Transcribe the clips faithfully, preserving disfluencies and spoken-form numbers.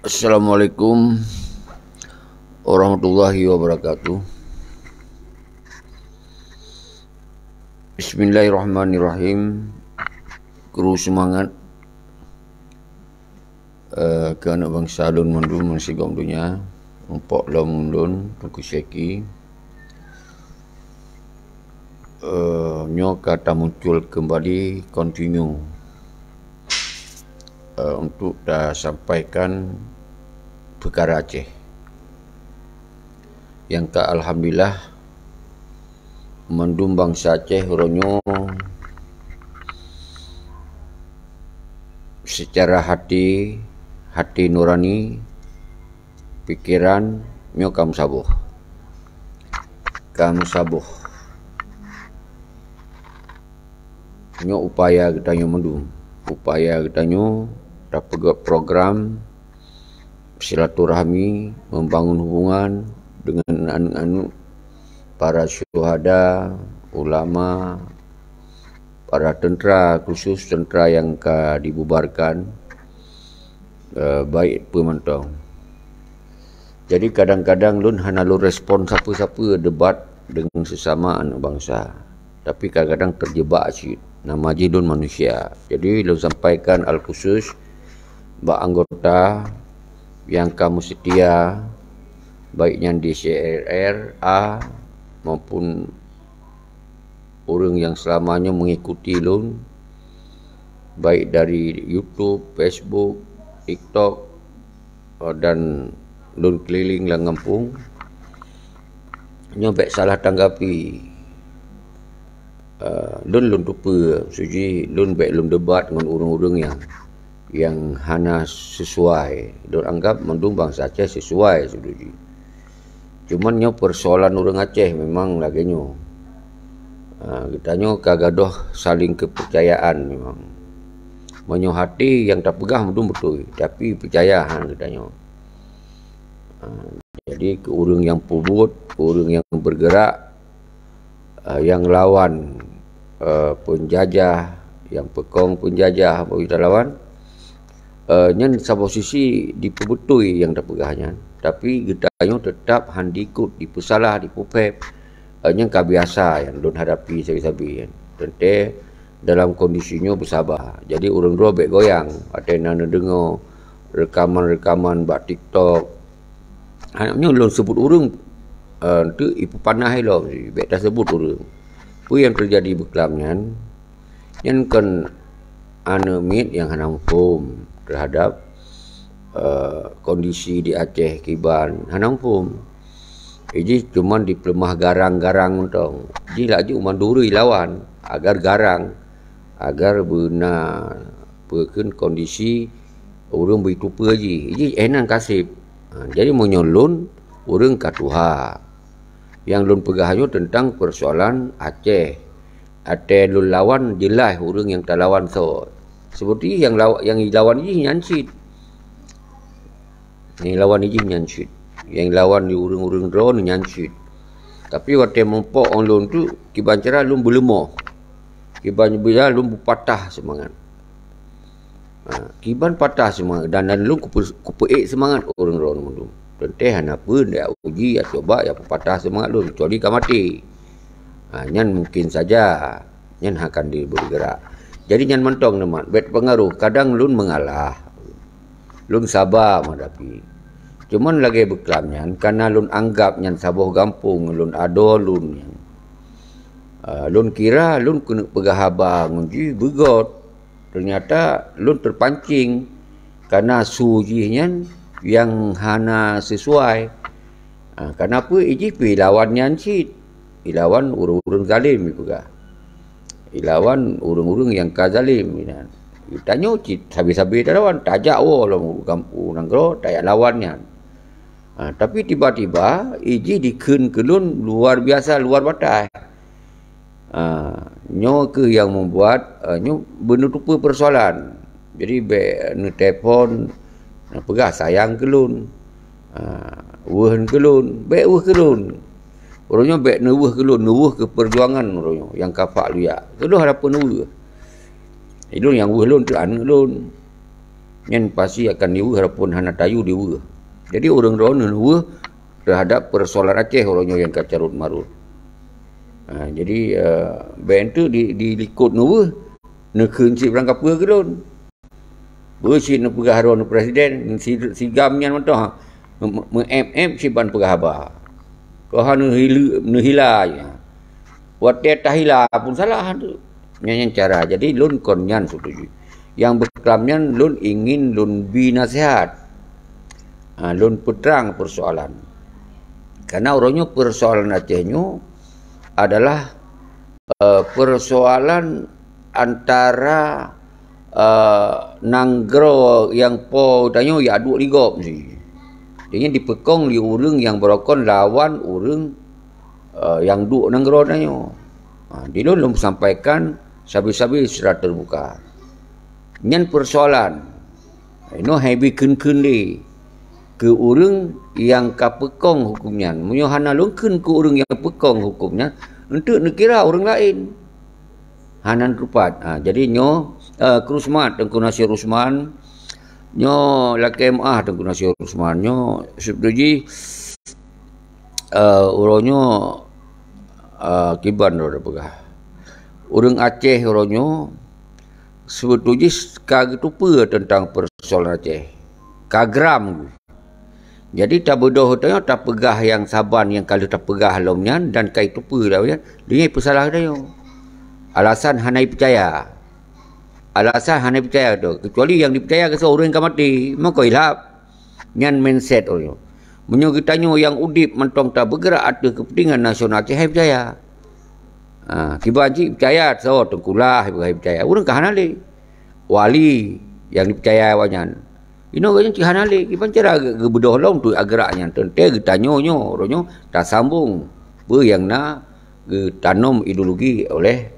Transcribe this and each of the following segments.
Assalamualaikum warahmatullahi wabarakatuh. Bismillahirrahmanirrahim. Kru seumangat, eh, keu aneuk bansa lôn mandum meusigom donya, mumpok lom ulôn Teungku Syeki. Eh, nyoe ka tamuncul keumbali, continue, eh, untuk tasampaikan peukara Aceh. Nyang ka alhamdulillah, mandum bansa Aceh uroe nyoe seucara hati, hati nurani, pikeran nyoe ka meusaboh. Ka meusaboh. Nyoe upaya geutanyoe mandum. Upaya geutanyoe tapeugét program silaturahmi, membangun hubungan dengan aneuk-aneuk para syuhada, ulama, para tentera, khusus tentera yang ka dibubarkan, eh, baik peue mantong. Jadi kadang-kadang lôn hana lôn respon sapeue-sapeue debat dengan sesama aneuk bansa. Tapi kadang-kadang terjebak cit. Nama jih lôn manusia. Jadi lôn sampaikan al-khusus bak anggota yang ka meusetia, baik nyan di C R R A maupun ureuëng yang selama nyoe mengikuti lôn, baik dari YouTube, Facebook, TikTok, eh, dan lôn keliling lam gampông, nyoe bék salah tanggapi. Eh, lôn, lôn tupeue, maksud jih lôn bék lôn debat ngon ureuëng-ureuëng nyang nyang hana sesuai. Lôn anggab mandum bansa Aceh sesuai sibeuna jih. Cuman nyoe persoalan ureuëng Aceh memang lagée nyoe. Ha, geutanyoe ka gadôh saling kepercayaan memang. Meunyoe hati nyang tapeugah mandum beutôi, tapi peucaya han geutanyoe. Ha, jadi keu ureuëng nyang peubuet, ureuëng nyang bergerak, eh, nyang lawan, eh, peunjajah, nyang peukong peunjajah bak geutanyoe lawan, eh, nyan saboh sisi dipeubeutôi nyang tapeugah nyan, tapi geutanyoe teutab han diikot, dipeusalah, dipeupéb. Eh, nyan ka biasa nyang lôn hadapi sabe-sabe nyan. Teuntée dalam kondisi nyoe beusaba. Jadi ureuëng droe bék goyang watée na neudeungoe reukaman-reukaman bak TikTok, Aneuk nyoe lôn seubut ureuëng, eh, teuk ipeupanas ilom, bék taseubut ureuëng. Peue nyang teujadi beuklam nyan, nyan kon aneuk miet nyang hana muphom teuhadab, eh, kondisi di Aceh kiban, hana muphom. Jih cuman dipeuleumah garang-garang mantong. Jih laju manduri lawan, agar garang, agar beuna peue kheun kondisi ureuëng beutupeue jih. Jih éh nan kaseb. Ha, jadi meunyoe lôn, ureuëng ka tuha. Nyang lôn peugah nyoe teuntang peusoalan Aceh. Watée lôn lawan, jeulaih ureuëng nyang talawan soe. Seperti nyang law-, nyang ilawan jih nyan cit. Nyang ilawan jih nyan cit. Nyang ilawan di ureuëng-ureuëng droe nyan cit. Tapi watée muphom lôn tu, kiban cara lôn beuleumoh. Kiban cara lôn beupatah seumangat. Ha, kiban patah seumangat dan, dan lôn kupe-, kupeuék seumangat ureuëng droe mandum. Teuntée hana peue, ya uji, ya coba, ya peupatah seumangat lôn, kecuali ka maté. Ha, nyan mungkin saja, nyan akan di-, bergerak. Jadi nyan mantong neumat, bék pengaruh. Kadang lôn mengalah. Lôn saba menghadapi. Cuman lagée beuklam nyan, karena lôn anggab nyan saboh gampông, lôn adoe lôn nyan. Ah, lôn kira lôn keuneuk peugah haba ngon jih beugot. Teunyata lôn teupancing kana su jih nyan nyang hana sisuai. Ah, kana peue jih pih lawan nyan cit. Ilawan ureuëng-ureuëng zalim ipeugah. Ilawan ureuëng-ureuëng nyang ka zalim inan. Tanyoe cit sabe-sabe talawan, tajak woe lom u gampông nanggroe tajak lawan nyan. Ah, tapi tiba-tiba jih dikheun keu lôn luar biasa, luar batas. Ah, nyoe kheueh nyang membuat, ah, nyoe beuneutupeue peusoalan. Jadi bék neutelepon, neupeugah sayang keu lôn, ah, weueh keu lôn, bék weueh keu lôn. Uroe nyoe bék neuweueh keu lôn, neuweueh keu peujuangan uroe nyoe nyang ka pak luyak. Keu lôn hana peue neuweueh. Lôn nyang weueh lôn tu aneuk lôn. nyan pasti akan diweueh ataupun hana tayue diweueh. Jadi ureuëng droeneuh neuweueh terhadap persoalan Aceh uroe nyoe nyang ka carôt marôt. Ha, jadi, eh, bèk enteuk di, di likot neuweueh, neukheun cit barangkapeue keu lôn. Beucit neupeugah droeneuh presiden, si, si GAM nyan mantong, ha, me-, me-, meu-ép-ép cit ban peugah haba. Keu hana neuhila, neuhila, ya. Watèe tahila pun salah tu. Nyan, nyan cara. Jadi lôn kon nyan setuju. Nyang beuklam nyan lôn ingin lôn bi nasihat. Ha, lôn peutrang persoalan. Karena uroe nyoe persoalan Aceh nyoe adalah, eh, persoalan antara, eh, nanggroe nyang po tanyoe jak duek di gob si. Jadi nyan dipeukong lé ureuëng nyang beurukon lawan ureuëng, eh, nyang duek nanggroe tanyoe. Ha, di lôn lôn sampaikan sabe-sabe secara terbuka. Nyan persoalan. Inoe hai bi kheun-kheun lé keu ureuëng nyang ka peukong huköm nyan. Meunyoe hana lôn kheun keu ureuëng nyang peukong huköm nyan, enteuk neukira ureuëng laén. Hana teupat. Ha, jadi nyoe, eh, Kru Semat, Teungku Nasir Usman. Nyoe lakèe meu'ah Teungku Nasir Usman. Nyoe seutôt jih, eh, uroe nyoe, eh, kiban droe peugah. Ureuëng Aceh uroe nyoe seutôt jih ka geuteupeue teuntang persoalan Aceh. Ka gram. Jadi tabeudôh tanyoe tapeugah nyang saban nyang ka lheueh tapeugah lom nyan dan ka iteupeue lom nyan, lé nyan peusalah tanyoe. Alasan hana ipeucaya. Alasan hana ipeucaya tu, kecuali nyang dipeucaya keu soe ureuëng ka maté, meuko ilap. Nyan mindset ureuëng nyoe. Meunyoe geutanyoe nyang udeb mantong tabeugeurak ateueh keupeuntengan nasional, cit hai peucaya. Ha, kiban cit peucaya soe, Teungku Lah, hai peucaya. Ureuëng ka hana lé. Wali nyang dipeucaya awaknyan. Inoe geutanyoe cit hana lé, kiban cara geu-, geubeudôh lom tu gerak nyan. Teuntèe geutanyoe nyoe, uroe nyoe tasambong peue nyang na geutanom ideologi oleh,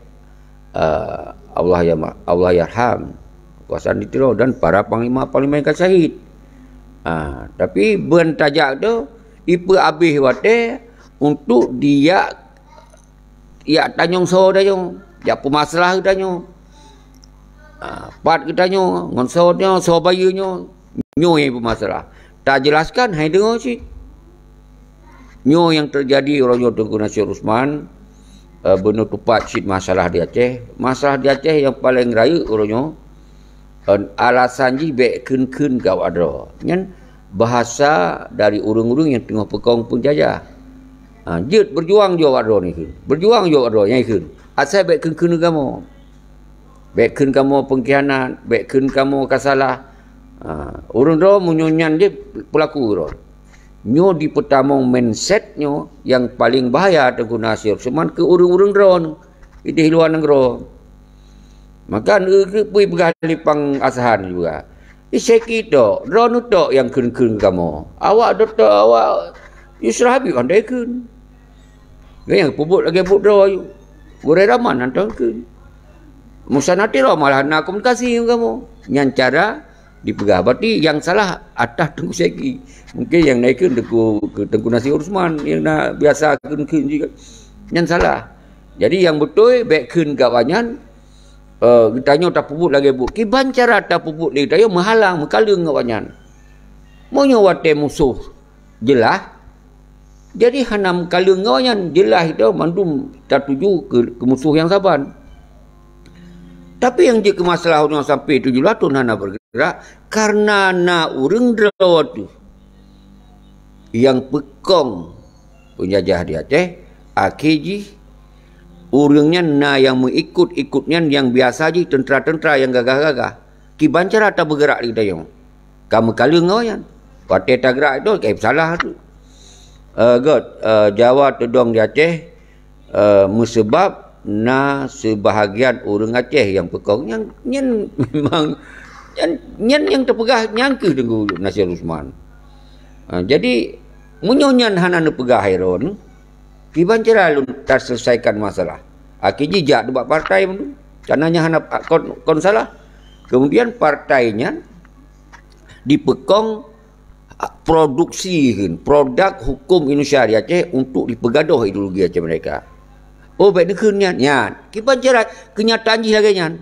eh, Allah ya ma-, Allah yarham, Hasan di Tiro dan para panglima-panglima nyang ka syahid. Ah, tapi ban tajak tu, ipeu abéh watèe untuk dijak, jak tanyong soe tanyoe, jak peumasalah geutanyoe. Ah, pat geutanyoe, ngon soe nyoe, soe bayeue nyoe, nyoe nyang peumasalah. Tajeulaskan, hai deungoe cit. Nyoe nyang teujadi uroe nyoe Teungku Nasir Usman, eh, beuneutupat cit masalah di Aceh. Masalah di Aceh nyang paleng rayeuk uroe nyoe, eh, alasan jih bèk kheun-kheun keu awak droe. Nyan bahasa dari ureuëng-ureuëng nyang teungoh peukong peunjajah. Ha, jeuet beujuang ju awak droe nyan kheun. Beujuang ju awak droe nyan kheun. Asai bèk kheun-kheun kamoe. Bèk kheun kamoe peungkhianat, bèk kheun kamoe ka salah. Ha, ureuëng droe meunyoe nyan jih peulaku droe. Nyoe dipeutamong mindset nyoe nyang paleng bahaya Teungku Nasir Usman keu ureuëng-ureuëng droe ideh luwa nanggroe. Maka neukeue peue peugah lé Pang Asahan juga. Di Seki tok, droeneuh tok nyang kheun-kheun kamoe. Awak tok, awak Yusra Habib andai kheun. Nyang peubuet lagèe buet droe. Gurèe Rahman hantom kheun. Musa Natiro malah na komunikasi ngon kamoe. Nyan cara dipeugah. Berarti nyang salah atas Teungku Seki. Mungkin nyang na kheun Teungku, Teungku Nasir Usman nyang na biasa kheun-kheun juga. Nyan salah. Jadi nyang beutôi bèk kheun keu awaknyan, eh, geutanyoe tapeubuet lagèe buet. Kiban cara tapeubuet lé geutanyoe meuhalang, meukaleueng awaknyan. Meunyoe watèe musoh jeulaih, jadi hana meukaleueng awaknyan, jeulaih itu mandum tatuju keu, keu musoh nyang saban. Tapi nyang jeuet keu masalah ureuëng sampai tujoh lapan thon hana bergerak, karena na ureuëng droe teuh nyang peukong peunjajah di Aceh, akhé jih ureuëng nyan na nyang meuikot-ikot nyan nyang biasa jih teuntra-teuntra nyang gagah-gagah. Kiban cara tabeugeurak lé geutanyoe. Ka meukaleueng ngon nyan. Watèe tagerak itu, ka salah tu. Eh, göt, eh, Jawa teudong di Aceh, eh, meuseubab na seubahagian ureuëng Aceh nyang peukong. Nyan, nyan memang, nyan, nyan nyang teupeugah nyan keuh Teungku Nasir Usman. Ah, jadi, meunyoe nyan hana neupeugah hai droeneuh, kiban cara lôn taseuleusaikakan masalah. Akhé jijak bak partai mandum. Karena nyan hana kon, kon salah. Kemudian partai nyan dipeukong, ah, produksi kheun, produk hukum Indonesia di Aceh untuk dipeugadôh ideologi Aceh Merdeka. Oh, bèk neukheun nyan. Nyan. Kiban cara kenyataan jih lagèe nyan.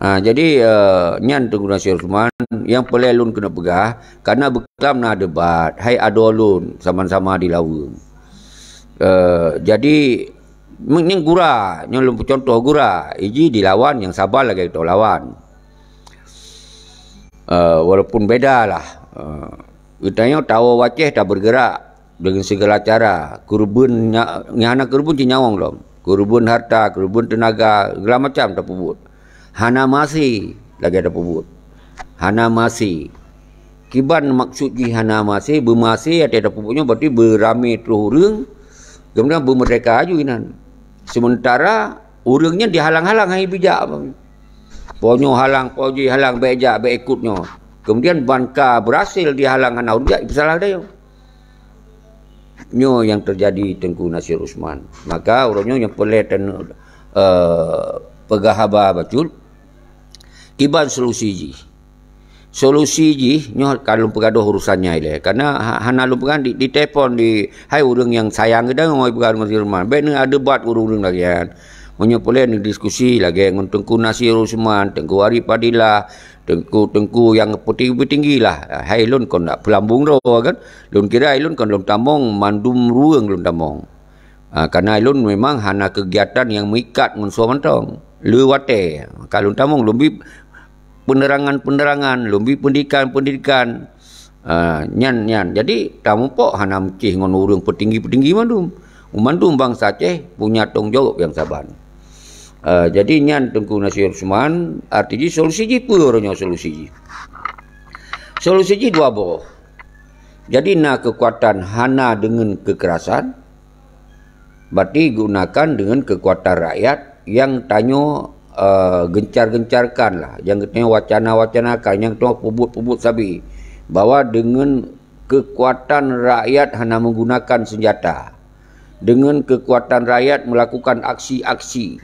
Ha, jadi, eh, nyan Teungku Nasir Usman, nyang peureulée lôn keuneuk peugah, karena beuklam na debat, hai adoe lôn sama-sama di Laweueng. Eh, jadi, me-, nyan gura, nyan lôn peucuntoh gura, iji dilawan nyang saban lagée geutanyoe lawan. Eh, walaupun beda lah. Eh, geutanyoe tawoe u Aceh tabeureugurak deungon sigala cara. Keureubeuen nya-, nyang hana keureubeuen cit nyawöng lom. Keureubeuen hareuta, keureubeuen teunaga, segala macam tapeubuet. Hana meuhasé lagée tapeubuet. Hana meuhasé. Kiban maksud jih hana meuhasé, beumeuhasé watée tapeubuet nyoe berarti beuramé troh ureuëng, kemudian beumeurdeka aju inan. Sementara ureuëng nyan dihalang-halang hai bijak. Po nyoe halang, po jih halang, bék jak, bék ikut nyoe. Kemudian ban ka berhasil dihalang hana ureuëng jak, ipeusalah dayong. Nyoe nyang teujadi Teungku Nasir Usman. Maka uroe nyoe nyang peureulée tan-, eh, peugah haba bacut, kiban solusi jih. Solusi jih nyoe ka lôn peugadôh urusan nyan ilée. Karena ha-, hana lôn peugah di, di telepon di, hai ureuëng nyang sayang geutanyoe peugah deungon Nasir Usman. Bék neuadebat ureuëng-ureuëng lagée nyan. Meunyoe peureulée neudiskusi lagée ngon Teungku Nasir Usman, Teungku Arif Fadilah, teungku-teungku nyang peutinggi-peutinggi lah. Hai lôn kon nak peulambong droe kan. Lôn kira hai lôn kon lôn tamong mandum ruweueng lôn tamong. Ha, karena hai lôn memang hana keugiatan nyang meuikat ngon soe mantong. Le watée. Ka lôn tamong lôn bi peunerangan-peunerangan, lôn bi peundidikan-peundidikan. Ah, nyan, nyan. Jadi, tamupok hana meucéh ngon ureuëng peutinggi-peutinggi mandum. Mandum bansa Aceh punya tanggung jawab nyang saban. Ah, jadi, nyan Teungku Nasir Usman, arti jih solusi jih peue uroe nyoe solusi jih? Solusi jih dua boh. Jadi, na keukuatan hana deungon keukerasan, berarti gunakan deungon keukuatan rakyat nyang tanyoe, eh, gencar-gencarkan lah, nyang tanyoe wacana-wacanakan, nyang tanyoe peubuet-peubuet sabe, bahwa deungon keukuatan rakyat hana menggunakan senjata, deungon keukuatan rakyat melakukan aksi-aksi,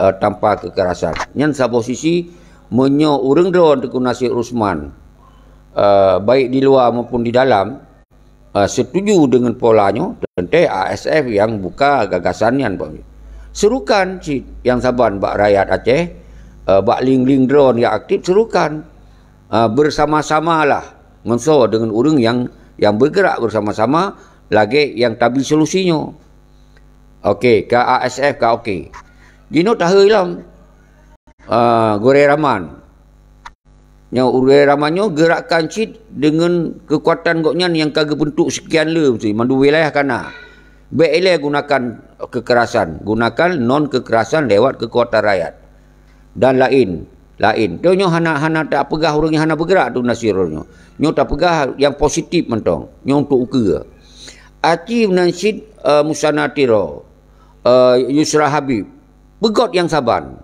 eh, tanpa kekerasan. Nyan saboh sisi, meunyoe ureuëng droe Teungku Nasir Usman, eh, baik di luwa maupun di dalam, eh, setuju deungon pola nyoe, teuntée A S F nyang buka gagasan nyan. Serukan cit nyang saban bak rakyat Aceh, eh, bak ling-ling droe nyang aktif, serukan. Eh, bersama-samalah ngon soe deungon ureuëng nyang, nyang bergerak bersama-sama lagée nyang tabi solusi nyoe. Oke, ka A S F ka oke. Jinoe tahe lom. Ah, Gurée Rahman. Nyoe Gurée Rahman nyoe geurakkan cit deungon keukuatan gobnyan nyang ka geubeuntuk seukian le meusti mandum wilayah ka na. Bék ilée gunakan keukerasan, gunakan non keukerasan lewat keukuatan rakyat. Dan laén, laén. Tanyoe hana, hana tapeugah ureuëng nyang hana beugerak tu Nasir nyoe. Nyoe tapeugah nyang positif mantong. Nyoe untuk ukeue. Aci meunan cit, eh, Musanna Tiro, eh, Yusra Habib. Beugöt nyang saban.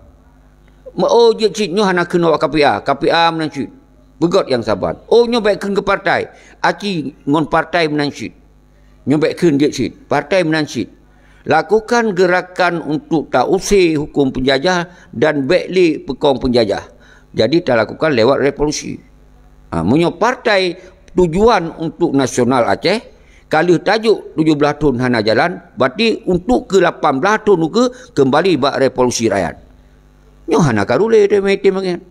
Meu-, oh, jeuet cit nyoe hana keunoe K P A, K P A meunan cit. Beugöt nyang saban. Oh, nyoe bék kheun keu partai. Aci ngon partai meunan cit. Nyoe bék kheun jeuet cit. Partai meunan cit. Lakukan gerakan untuk tausé hukum penjajah dan bék lé peukong penjajah. Jadi talakukan lewat revolusi. Ha, meunyoe partai tujuan untuk nasional Aceh, ka lheueh tajok tujoh blaih thon hana jalan, berarti untuk keu lapan blaih thon ukeue keumbali bak revolusi rakyat. Nyoe hana ka rulée teuh meuitem lagée nyan.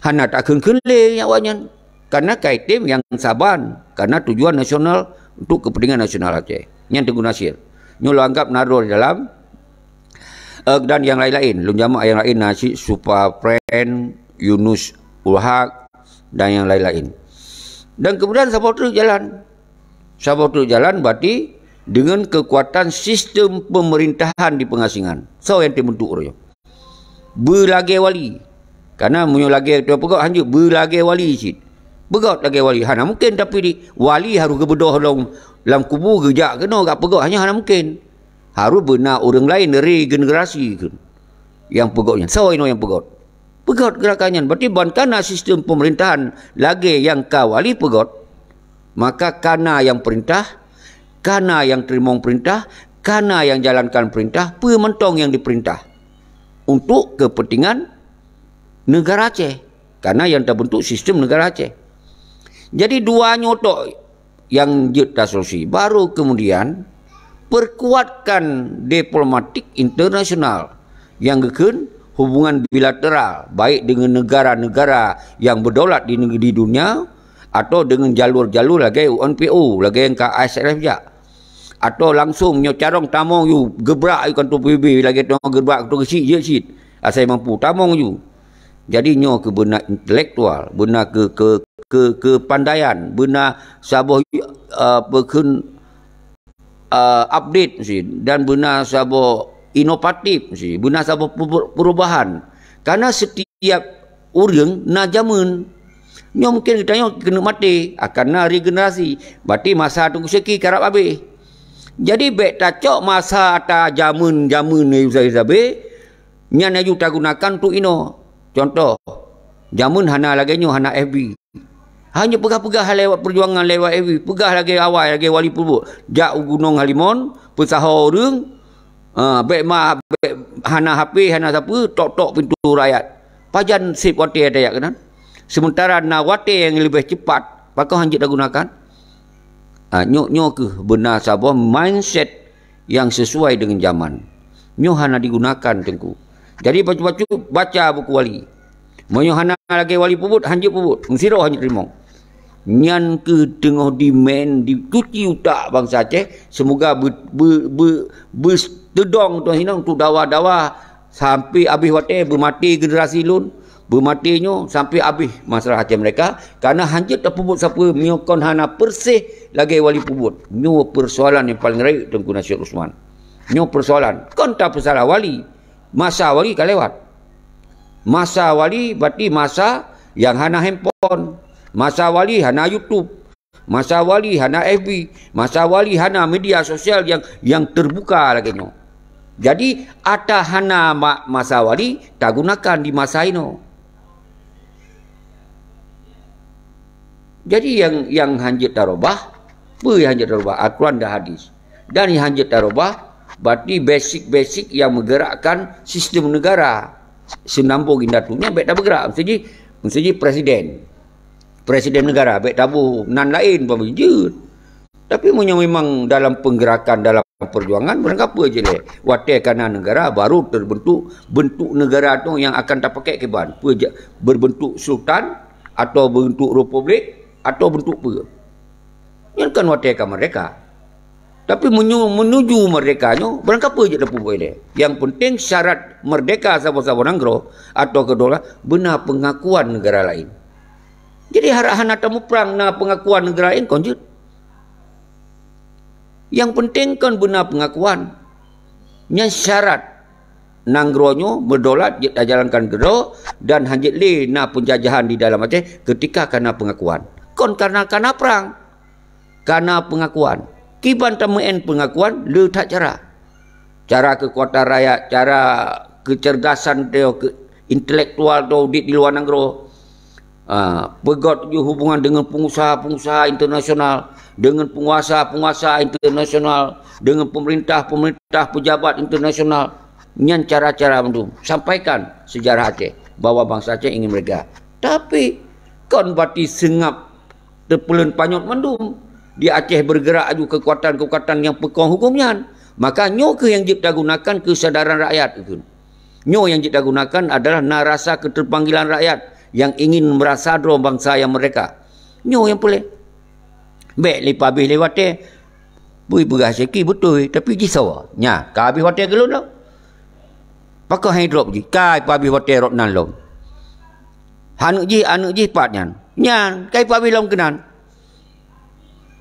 Hana takheun-kheun lé awaknyan. Karena ka item nyang saban, karena tujuan nasional untuk kepentingan nasional Aceh. Nyan Teungku Nasir. Nyoe lôn anggap na droe di dalam, eh, dan nyang laén-laén. Lôn jamak nyang laén na cit Supa Friend, Yunus Ulhak, dan nyang laén-laén. Dan kemudian saboh treuk jalan. Saboh treuk jalan berarti dengan kekuatan sistem pemerintahan di pengasingan. Soe nyang teubentuk uroe nyoe? Beulagée wali. Karena meunyoe lagée teupeugöt hanjeuet beulagée wali cit. Beugöt lagée wali. Hana mungken tapi di, wali harôh geubeudôh lom lam kubu geujak keunoe gak peugöt, hana, hana mungken. Harôh beuna ureuëng laén regenerasi kheun nyang peugöt nyan. Soe inoe nyang peugöt? Peugöt geurakan nyan. Berarti ban kana sistem pemerintahan lagée nyang ka wali peugöt, maka kana nyang perintah, kana nyang teurimong perintah, kana nyang jalankan perintah, peue mantong nyang diperintah untuk kepentingan negara Aceh. Karena nyang tabentuk sistem negara Aceh. Jadi dua nyoe tok nyang jeuet tasolusi. Baru kemudian perkuatkan diplomatik internasional nyang geukheun hubungan bilateral, baik dengan negara-negara yang berdaulat di negeri, di dunia, atau dengan jalur-jalur lagèe U N P O, lagèe nyang ka I S R F jak. Atau langsung nyoe carông tamong yue, geubrak yue kantor P B B lagèe teungoh geubrak kantor geuchik jeuet cit. Asai mampu tamong yue. Jadi nyoe keuh beuna intelektual, beuna keu, keu, keu, keupandaian, beuna saboh, eh, peukheun, eh, update meusti, dan beuna saboh inovatif meusti, beuna saboh peru-, perubahan. Karena setiap ureueng na jameun. Nyoe mungkin geutanyoe keuneuk maté, akan na regenerasi. Berarti masa Teungku Syeki karab habéh. Jadi bèk tacok masa ata jameun-jameun Yusuf Sabe, nyan laju tagunakan untuk inoe. Contoh, jameun hana lagèe nyoe, hana F B. Hana peugah-peugah lewat perjuangan lewat F B, peugah lagèe awai, lagèe Wali Peubuet. Jak u Gunong Halimon, peusaho ureueng, ah, bèk ma-, bèk hana H P, hana sapeue, tok-tok pintoe rakyat. Pajan sép watèe tajak keunan? Sementara na watèe nyang leubeh cepat, pakon hana jeuet tagunakan? Ah, nyoe, nyoe keuh beuna saboh mindset nyang sesuai dengan zaman. Nyoe hana digunakan, Teungku. Jadi, bacut-bacut baca buku Wali. Meunyoe hana lagèe Wali Peubuet, hana jeuet peubuet. Meusidroe hana jeuet teurimong. Nyan keuh teungoh dimain, dicuci utak bansa Aceh. Semoga be-, be-, be-, beuteudong tuan inong untuk dawa-dawa sampai abéh watèe, beumaté generasi lôn. Beumaté nyoe sampai abéh masalah Aceh Merdeka, karena hana jeuet tapeubuet sapeue meunyoe kon hana perséh lagèe Wali Peubuet. Nyoe persoalan nyang paleng rayeuk Teungku Nasir Usman. Nyoe persoalan. Kon tapeusalah Wali. Masa Wali ka lewat. Masa Wali berarti masa nyang hana handphone. Masa Wali hana YouTube. Masa Wali hana F B, masa Wali hana media sosial nyang, nyang terbuka lagèe nyoe. Jadi, ata hana ma-, masa Wali, tagunakan di masa inoe. Jadi, nyang, nyang hana jeuet tarubah, peue nyang hana jeuet tarubah? Al-Quran dan hadis. Dan nyang hana jeuet tarubah, berarti basic-basic nyang menggerakkan sistem negara. Seunambong indatu nyan bèk tabeugerak. Meusti jih, meusti jih presiden. Presiden negara, bèk taboh nan laén, bah jeuet. Tapi meunyoe memang dalam penggerakan, dalam perjuangan, barangkapeue jeuet lé. Watèe ka na negara, baru terbentuk, bentuk negara tu nyang akan tapakai kiban. Peue ja-, berbentuk sultan, atau bentuk republik, atau bentuk peue. Nyan kan watèe ka merdeka. Tapi menyu-, menuju merdeka nyoe, barangkapeue jeuet tapeubuet lé. Nyang penting syarat merdeka saboh-saboh nanggroe atau kedaulatan beuna pengakuan negara laén. Jadi, harap hana tamuprang na pengakuan negara laén kon jeuet. Nyang penting kon beuna pengakuan. Nyan syarat nanggroe nyoe meudaulat jeuet tajalankan keudroe dan hana jeuet lé na penjajahan di dalam Aceh ketika ka na pengakuan. Kon karena ka na prang. Ka na pengakuan. Kiban tameu'en pengakuan le that cara. Cara keukuatan rakyat, cara keucerdasan teu, keu-, intelektual teu udép di luwa nanggroe. Ah, peugöt ju hubungan dengan pengusaha-pengusaha internasional, dengan penguasa-penguasa internasional, dengan pemerintah-pemerintah pejabat internasional. Nyan cara-cara mandum. Sampaikan sejarah Aceh bahwa bangsa Aceh ingin merdeka. Tapi kon bati seungab teupeuleuen panyöt mandum. Di Aceh bergerak aju keukuatan-keukuatan nyang peukong huköm nyan. Maka nyoe kheueh nyang jeuet tagunakan keusadaran rakyat, kheun. Nyoe nyang jeuet tagunakan adalah na rasa keterpanggilan rakyat nyang ingin meurasa droe bansa nyang merdeka. Nyoe nyang peureulèe. Bèk lé pabéh lé watèe. Bui peugah Syeki beutôi, tapi jih sawa. Nya, ka habéh watèe keu lôn lom. Pakon hai drop jih, ka pabéh watèe rot nan lom. Aneuk jih, aneuk jih pat nyan. Nyan, ka pabéh lom keunan.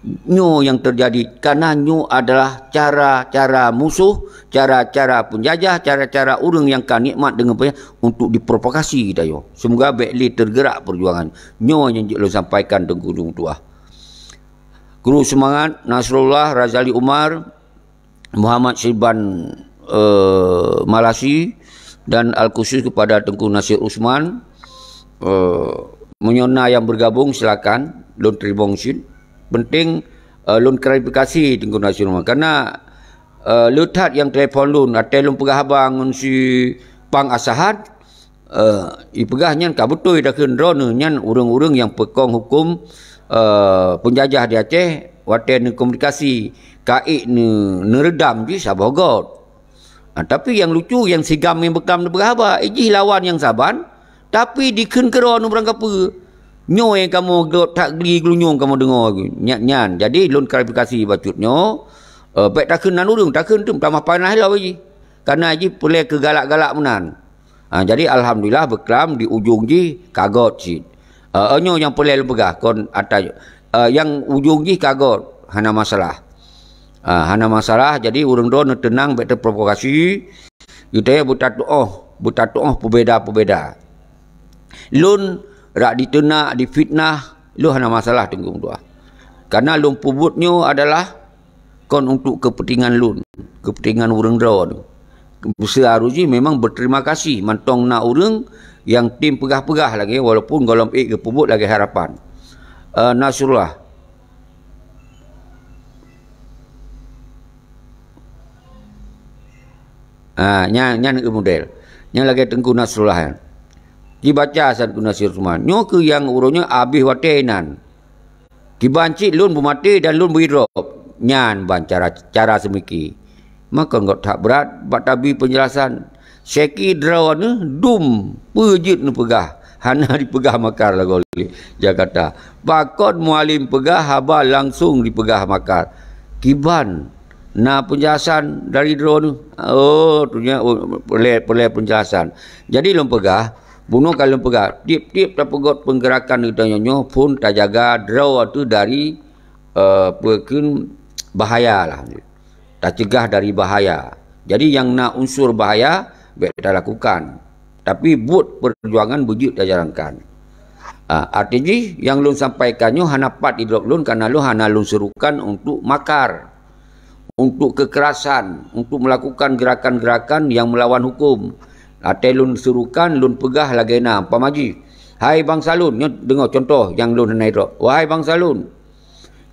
Nyoe nyang teujadi, karena nyoe adalah cara-cara musoh, cara-cara peunjajah, cara-cara ureueng nyang ka nikmat deungon peunjajah untuk diprovokasi geutanyoe. Seumoga bèk lé teugerak peujuangan. Nyoe nyang jeuet lôn sampaikan Teungku Lôn Tuah. Guru Seumangat, Nasrullah, Razali Umar, Muhammad Syiban, eh, Malasi dan al-khusus kepada Teungku Nasir Usman. Eh, meunyoe na nyang bergabung, silakan, lôn teurimong cit. Penting, eh, lôn klarifikasi Teungku Nasir Usman. Karena, eh, le that nyang telepon lôn, watèe lôn peugah haba ngon si Pang Asahan, Eh, ipeugah nyan ka beutôi takheun droeneuh nyan ureueng-ureueng nyang peukong huköm, eh, peunjajah di Aceh, watèe neukomunikasi ka ék neu-, neureudam jih saboh göt. Ha, tapi nyang lucu, nyang si GAM nyang beuklam neupeugah haba, eh, jih lawan nyang saban, tapi dikheun keudroe neu barang kapeue. Nyoe kamoe göt that gli geulunyueng kamoe deungoe nyan, nyan. Jadi lôn klarifikasi bacut nyoe, eh, bék takheun nan ureuëng, takheun teuk tamah panas lom jih. Kana jih peureulée keu galak-galak meunan. Ha, jadi alhamdulillah beuklam di ujong jih ka göt cit. Eh, nyoe nyang peureulée lôn peugah kon ata, eh, nyang ujong jih ka göt, hana masalah. Ah, hana masalah, jadi ureuëng droe neuteunang bék teuprovokasi, geutanyoe beutatuoh, beutatuoh peubeda-peubeda. Lôn rak diteunak, difitnah, lôn hana masalah teungku meutuah. Karena lôn peubuet nyoe adalah kon untuk kepentingan lôn, kepentingan ureuëng droe. Seuharus jih memang berterima kasih mantong na ureuëng nyang tem peugah-peugah lagée walaupun gohlom ék geupeubuet lagée harapan. Eh, Nasrullah. Ha, nyan, nyan keuh model. Nyan lagée Teungku Nasrullah nyan. Jibaca san keu Nasir Usman. Nyoe keuh nyang uroe nyoe abéh watée nan. Kiban cit lôn beumaté dan lôn beu idrop. Nyan ban cara, cara seumiki. Makon göt that brat bak tabi peunjelasan. Syeki droeneuh dum peue jeuet neupeugah. Hana dipeugah makar lagoe lé Jakarta. Pakon Mualem peugah haba langsong dipeugah makar. Kiban na peunjelasan dari droeneuh. Oh, tu nya, oh, peureulée, peureulée peunjelasan. Jadi lôn peugah, bunoe ka lôn peugah, tieb-tieb tapeugöt peungeurakan geutanyoe nyoe phon tajaga droe teuh dari, eh, peue kheun bahaya lah. Tacegah dari bahaya. Jadi nyang na unsur bahaya bék talakukan. Tapi buet peujuangan beujeuet tajalankan. Ah, arti jih nyang lôn sampaikan nyoe hana pat idrop lôn karena lôn hana lôn serukan untuk makar, untuk kekerasan, untuk melakukan gerakan-gerakan yang melawan hukum. Até lôn serukan, lôn peugah lagée na, umpama jih, "Hai bansa lôn," nyoe deungoe contoh nyang lôn hana idrop, "Wahai bansa lôn,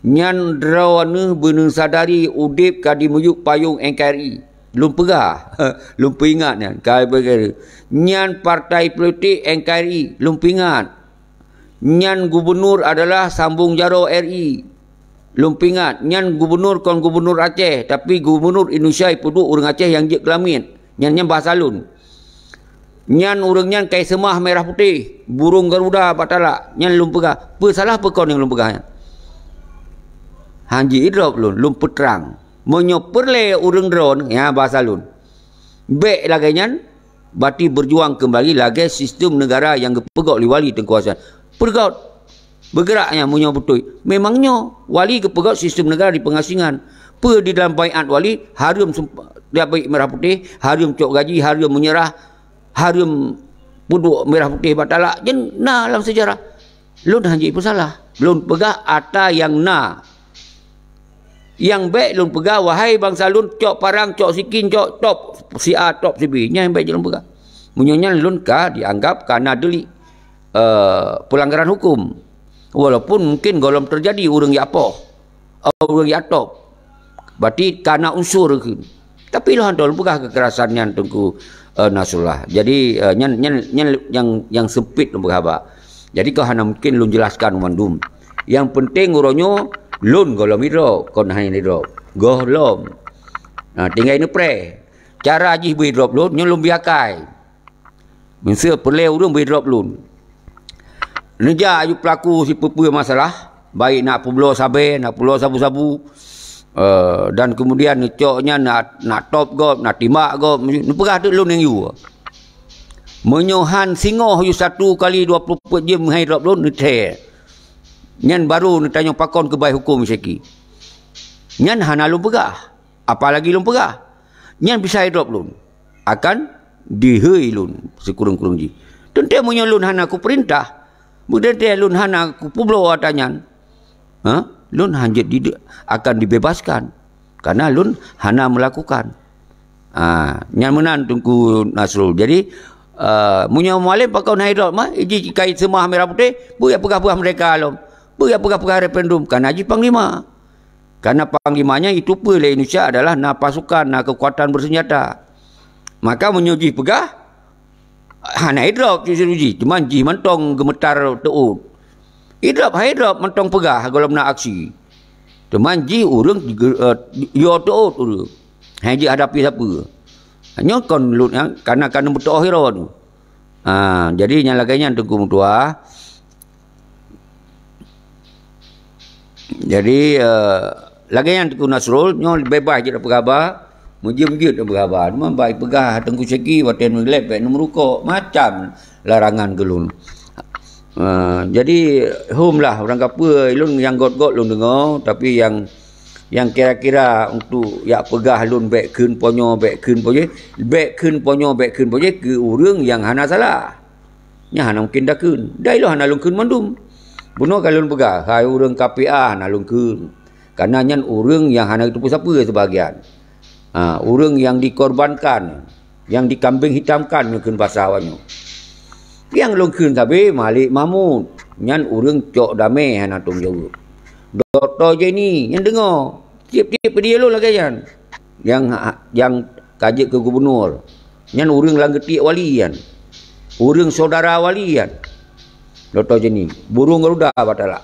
nyan droeneuh beuneusadari udeb ka dimiyueb payong N K R I." Lôn peugah, lôn peuingat nyan, ka peugah. Nyan partai politik N K R I, lôn peuingat. Nyan gubunur adalah sambong jaroe R I. Lôn peuingat, nyan gubunur kon gubunur Aceh, tapi gubunur Indonesia ipeuduek ureuëng Aceh nyang jeuet keulamiet. Nyan, nyan bahasa lôn. Nyan ureuëng nyan kai seumah merah putéh, burông garuda bak talak. Nyan lôn peugah. Peue salah peue kon nyang lôn peugah nyan? Han jiidrop lôn, lôn peutrang. Meunyoe peureulée ureuëng droe, nyan bahasa lôn. Bék lagée nyan, berarti berjuang keumbali lagée sistem neugara nyang geupeugöt lé wali Teungku Hasan. Peugöt, beugerak nyan meunyoe beutôi. Memang nyoe, wali geupeugöt sistem neugara di pengasingan. Peue di dalam baiat wali, hareuem sump-, di baiat merah putéh, hareuem cok gaji, hareuem meunyeurah, hareuem peuduek merah putéh bak talak, nyan na lam seujarah. Lôn han jipeusalah. Lôn peugah ata nyang na. Nyang bék lôn peugah, "Wahai bansa lôn, cok parang, cok sikin, cok top si A, top si B." Nyan bék lôn peugah. Meunyoe nyan lôn ka dianggap ka na delik, eh, pelanggaran hukum. Walaupun mungkin gohlom teujadi ureuëng jak poh, ureuëng jak top. Berarti ka na unsur kheun. Tapi lôn hana lôn peugah kekerasan nyan Teungku, eh, Nasrullah. Jadi, eh, nyan, nyan, nyan nyang, nyang seumpit lôn peugah haba. Jadi keu hana mungkin lôn jelaskan mandum. Nyang penting uroe nyoe lôn gohlom idrop, kon hana idrop. Gohlom. Nah, tinggai neupreh. Cara jih beu idrop lôn, nyoe lôn biakai. Meuseu peureulée ureuëng beu idrop lôn. Neujak aju peulaku sipeue-peue masalah, baik na peubloe sabe, na peubloe sabu-sabu, eh, dan kemudian neucok nyan na, na top gob, na timbak gob, neupeugah teuk lôn nyang yue. Meunyoe han singoh yue satu kali dua puluh peuet jeuem hai idrop lôn, neuthée. Nyan baru neutanyong pakon keubai huköm Syeki. Nyan hana lôn peugah. Apalagi lôn peugah, nyan bisa idrop lôn, akan dihei lôn sikureueng-kureueng jih. Teuntée meunyoe lôn hana kupeurintah, meuteuntée lôn hana kupeubloe ata nyan, ha, lôn hanjeuet di-, akan dibebaskan, karena lôn hana meulakukan. Ha, nyan meunan Teungku Nasrul. Jadi, eh, meunyoe Mualem pakon hai idrop mah, iji kai seumah merah putéh, peue jak peugah-peugah merdeka lom, peue jak peugah-peugah referendum, kana jih panglima. Karena panglimanya itu peue lé Indonesia adalah na pasukan, na keukuatan bersenjata. Maka meunyoe jih peugah, hana idrop justru jih, teuma jih mantong geumeutar teuôt. Idrop hai idrop mantong peugah gohlom na aksi. Teuma jih ureuëng ge-, eh, yo teuôt ureuëng. Hai jih hadapi sapeue. Nyoe kon lôn, ha, kana, kana beutôi hiro tu. Ha, jadi nyang lagée nyan Teungku meutuah. Jadi, eh, lagée nyan Teungku Nasrul, nyoe beubaih jeuet peugah haba, meujeuet-meujeuet peugah haba. Cuma bai peugah Teungku Syeki watée neulép bék neumeurukoe, macam larangan keu lôn. Eh, jadi, hom lah, urang kapeue, lôn nyang got-got lôn deungoe, tapi nyang, nyang kira-kira untuk jak peugah lôn bék kheun ponyoe, bék kheun ponyoe, bék kheun ponyoe, bék kheun ponyoe, keu ureuëng nyang hana salah. Nyan hana mungken takheun. Dai lôn hana lôn kheun mandum. Bunoe ka lôn peugah, hai ureuëng K P A hana lôn kheun. Karena nyan ureuëng nyang hana geuteupeue sapeue sebahagian. Ha, ureuëng nyang dikorbankan, nyang dikambeng hitamkan nyoe kheun basa awaknyoe. Nyang lôn kheun sabe Malik Mahmud, nyan ureuëng cok damé hana tong jaweueb. Dokto Jenny, nyan deungoe, tieb-tieb peudiyalog lagée nyan. Nyang, nyang ka jeuet keu gubunur. Nyan ureuëng lam geutiek wali nyan. Ureuëng syedara wali nyan. Dokto Jenny, burung garuda batalak.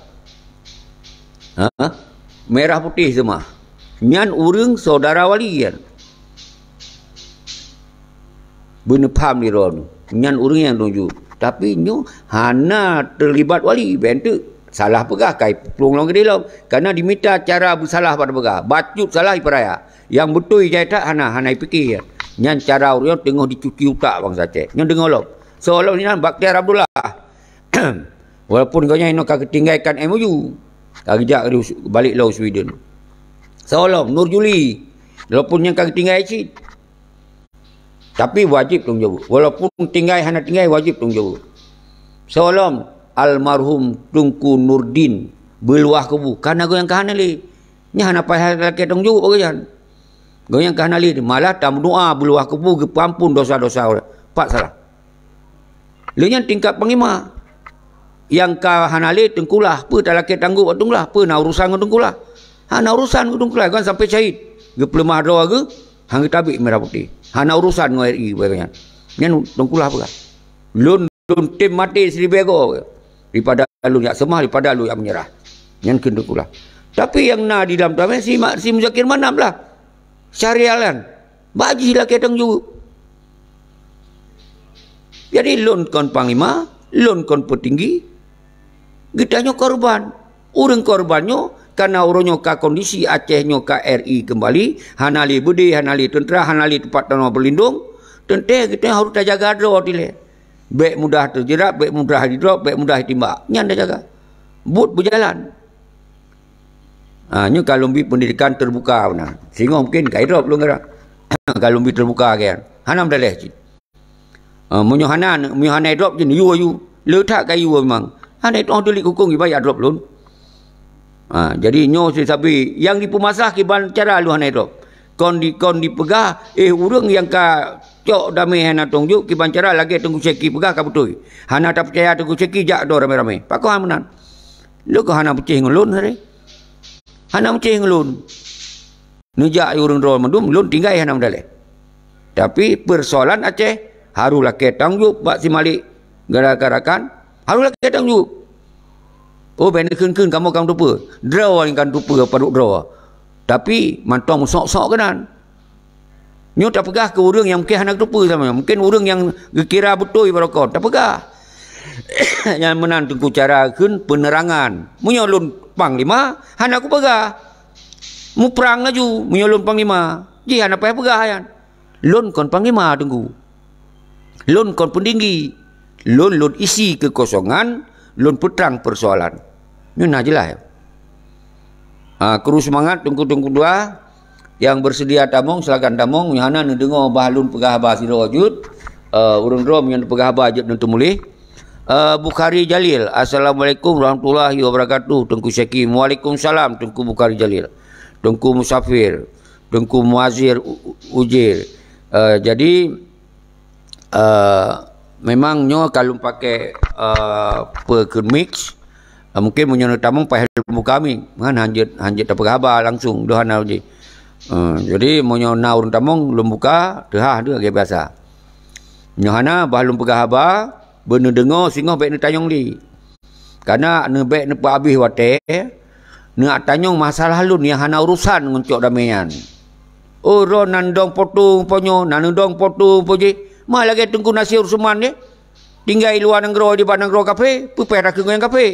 Ha? Merah putih seumah. Nyan ureuëng syedara wali nyan. Beuneupham di droe nyan ureuëng nyang tuju. Tapi nyoe hana teulibat wali, bék teuk salah peugah kai plueng lom keudeh lom. Karena dimita cara beusalah bak peugah. Bacut salah ipeuraya. Nyang beutôi jai that hana, hana ipike. Nyan cara ureuëng teungoh dicuci utak bansa Aceh. Nyoe deungoe lom. Soe lom inan Bakhtiar Abdullah. Walaupun gobnyan inoe ka geutinggaikan M O U, ka geujak di Us-, balek lom Sweden. Soe lom Nur Juli, walaupun nyan ka geutinggai cit, tapi wajéb tanggung jaweueb. Walaupun tinggai hana tinggai, wajéb tanggung jaweueb. Soe lom almarhum Teungku Nurdin, beuluwah kubu, kana gobnyan ka hana lé. Nyan hana payah lakée tanggung jaweueb bak gobnyan. Gobnyan ka hana lé, malah tameudoa beuluwah kubu geupeuampon dosa-dosa ureuëng. Pat salah. Lheueh nyan tingkat panglima. Nyang ka hana lé teungkulah, peue talakée tanggong bak teungkulah, peue na urusan ngon teungkulah. Hana urusan ngon teungkulah, kan sampai syahid. Geupeuleumah droe geuh, han geutabek merah putih. Hana urusan ngon R I, bak nyan. Nyan teungkulah peugah. Lôn, lôn tem maté siribée goe. Daripada lôn jak seumah, daripada lôn jak meunyeurah. Nyan kheun teungkulah. Tapi nyang na di dalam tamé si, Ma-, si Muzakir Manaf lah. Syahrial nyan. Bak jih lakée tanggung jaweueb. Jadi lôn kon panglima, lôn kon peutinggi, geutanyoe korban. Ureuëng korban nyoe, karena uroe nyoe ka kondisi Aceh nyoe ka R I keumbali, hana lé beudé, hana lé teuntra, hana lé teumpat tanoh beulindong, teuntée geutanyoe harôh tajaga droe dilée. Bék mudah teujeurab, bék mudah jidrop, bék mudah jitimbak. Nyan tajaga. Buet beujalan. Ha, nyoe ka lôn bi pendidikan terbuka meunan. Singoh mungken ka idrop lôn gara. Ka lôn bi terbuka kan. Hana meudaleh cit. Ha, meunyoe hana, meunyoe hana idrop cit, yue, yue. Le that ka yue memang. Hana itong tulik huköm ibarat idrop lôn. Ha, jadi nyoe si sabe nyang dipeumasalah kiban cara lôn hana idrop. Kon di, kon dipeugah, eh, ureuëng nyang ka cok damé hana tong jok, kiban cara lagée Teungku Syeki peugah ka beutôi. Hana tapeucaya Teungku Syeki jak droe ramé-ramé. Pakon hana meunan? Lôn kon hana meucéh ngon lôn hari. Hana meucéh ngon lôn. Neujak ureuëng droe mandum, lôn tinggai hana meudaleh. Tapi persoalan Aceh harôh lakée tanggung jaweueb bak si Malik, gara-gara kan harôh lakée tanggung jaweueb. Oh, bék neukheun-kheun kamoe ka meutupeue. Droe nyang ka meutupeue padub droe. Tapi mantong meusok-sok keunan. Nyoe tapeugah keu ureuëng nyang mungken hana geuteupeue sama. Mungken ureuëng nyang geukira beutôi barokon tapeugah. Nyan meunan teungku cara kheun peunerangan. Meunyoe lôn panglima, hana kupeugah. Muprang laju meunyoe lôn panglima. Jih hana payah peugah nyan. Lôn kon panglima teungku. Lôn kon peutinggi. Lôn, lôn isi keukosongan, lôn peutrang persoalan. Nyoe na jeulaih. Ha, kru seumangat teungku-teungku dua nyang beuseudia tamong, silakan tamong. Nyoe hana neudeungoe bah lôn peugah haba sidroe jeuet. Eh, ureuëng droe nyang peugah haba jeuet neuteumuléh. Eh, Bukhari Jalil, "Assalamualaikum warahmatullahi wabarakatuh, Teungku Syeki." "Waalaikumsalam, Teungku Bukhari Jalil." Teungku Musafir, Teungku Muazir U-, U-, Ujir. Eh, jadi, eh, memang nyoe ka lôn pakai, eh, peue keu mix. Eh, mungkin meunyoe neutamong payah lôn buka mic, ngan hanjeuet, hanjeuet tapeugah haba langsung, deuh hana uji. Eh, jadi meunyoe na ureuëng tamong, lôn buka, teuhah deuh lagée biasa. Nyoe hana, bah lôn peugah haba, beuneudeungoe singoh bék neutanyong lé. Kana neubék neupeuabéh watée, neuatanyong masalah lôn nyang hana urusan ngon cok damé nyan. Oh, droe nan dong po teuk po nyoe, nan dong po teuk po jih. Ma lagée Teungku Nasir Usman nyoe. Tinggai luwa nanggroe di bak nanggroe kafé, peue payah takheun ngon nyang kafé.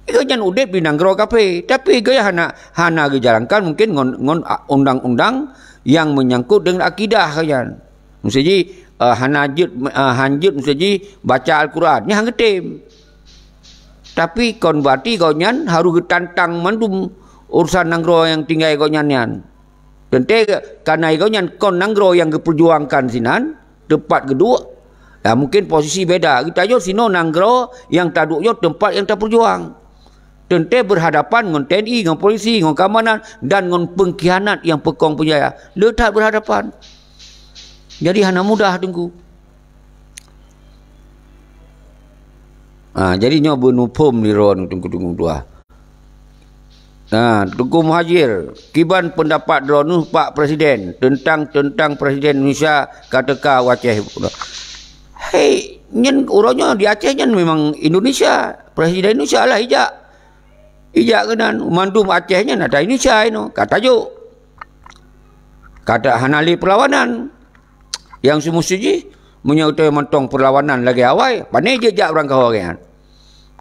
Gobnyan udeb di nanggroe kafé, tapi gobnyan hana, hana geujalankan mungkin ngon, ngon a-, undang-undang nyang meunyangkot deungon akidah gobnyan. Miseujih, eh, hana jeuet, eh, hanjeuet miseujih baca Al-Quran, nyan han geutem. Tapi kon berarti gobnyan harôh geutantang mandum urusan nanggroe nyang tinggai gobnyan nyan. Teuntée kana gobnyan kon nanggroe nyang geupeujuangkan sinan, teumpat geuduek, ya, mungken posisi beda. Geutanyoe sinoe nanggroe nyang taduek nyoe teumpat nyang tapeujuang. Teuntée berhadapan ngon T N I, ngon polisi, ngon keamanan, dan ngon pengkhianat nyang peukong peunjaya. Le that berhadapan. Jadi hana mudah, Teungku. Ha, jadi nyoe beuneuphom di droe Teungku-teungku tuha. Ha, Teungku Muhajir, kiban pendapat droeneuh Pak Presiden teuntang, teuntang Presiden Indonesia ka teuka u Aceh? Hei, nyan uroe nyoe di Aceh nyan memang Indonesia, Presiden Indonesia lah ijak. Ijak keunan, mandum Aceh nyan ata Indonesia inoe, ka tajok. Ka ta-, hana lé perlawanan. Nyang seumusti jih, meunyoe teu mantong perlawanan lagée awai, pane jeuet jak urang kaho geuh nyan.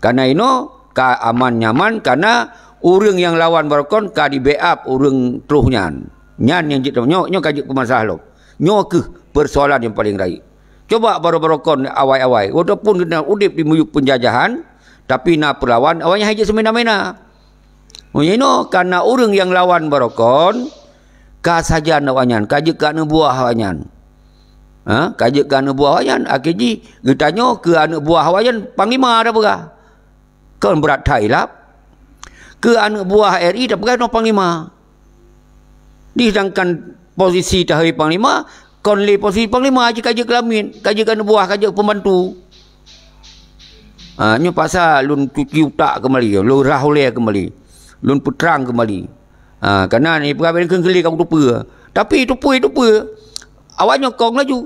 Kana inoe ka aman nyaman, kana ureuëng nyang lawan barokon ka di-backup ureuëng troh nyan. Nyan nyang jeuet nyoe, nyoe ka jeuet peumasalah lom. Nyoe kheueh persoalan nyang paleng rayeuk. Coba baroe-baroe kon awai-awai, walaupun geutanyoe udeb di miyueb peunjajahan, tapi na peulawan, awaknyan hai jeuet seumena-mena. Meunyoe inoe kana ureuëng nyang lawan baroe kon, ka sajan awaknyan, ka jeuet keu aneuëk buah awaknyan. Ha, ka jeuet keu aneuëk buah awaknyan, akhé jih geutanyoe keu aneuëk buah awaknyan panglima tapeugah. Kon brat that ilab. Keu aneuëk buah R I tapeugah nyoe panglima. Di sedangkan posisi tahi panglima, kon lé posisi panglima jih ka jeuet keu lamiet, ka jeuet keu aneuëk buah, ka jeuet keu pembantu. Ha, nyoe pasal lôn cuci utak keumbali, lôn rah ulée keumbali, lôn peutrang keumbali. Ha, kana ni peugah bak kheun keu lé ka kuteupeue. Tapi teupeue-teupeue, awaknyoe kong laju.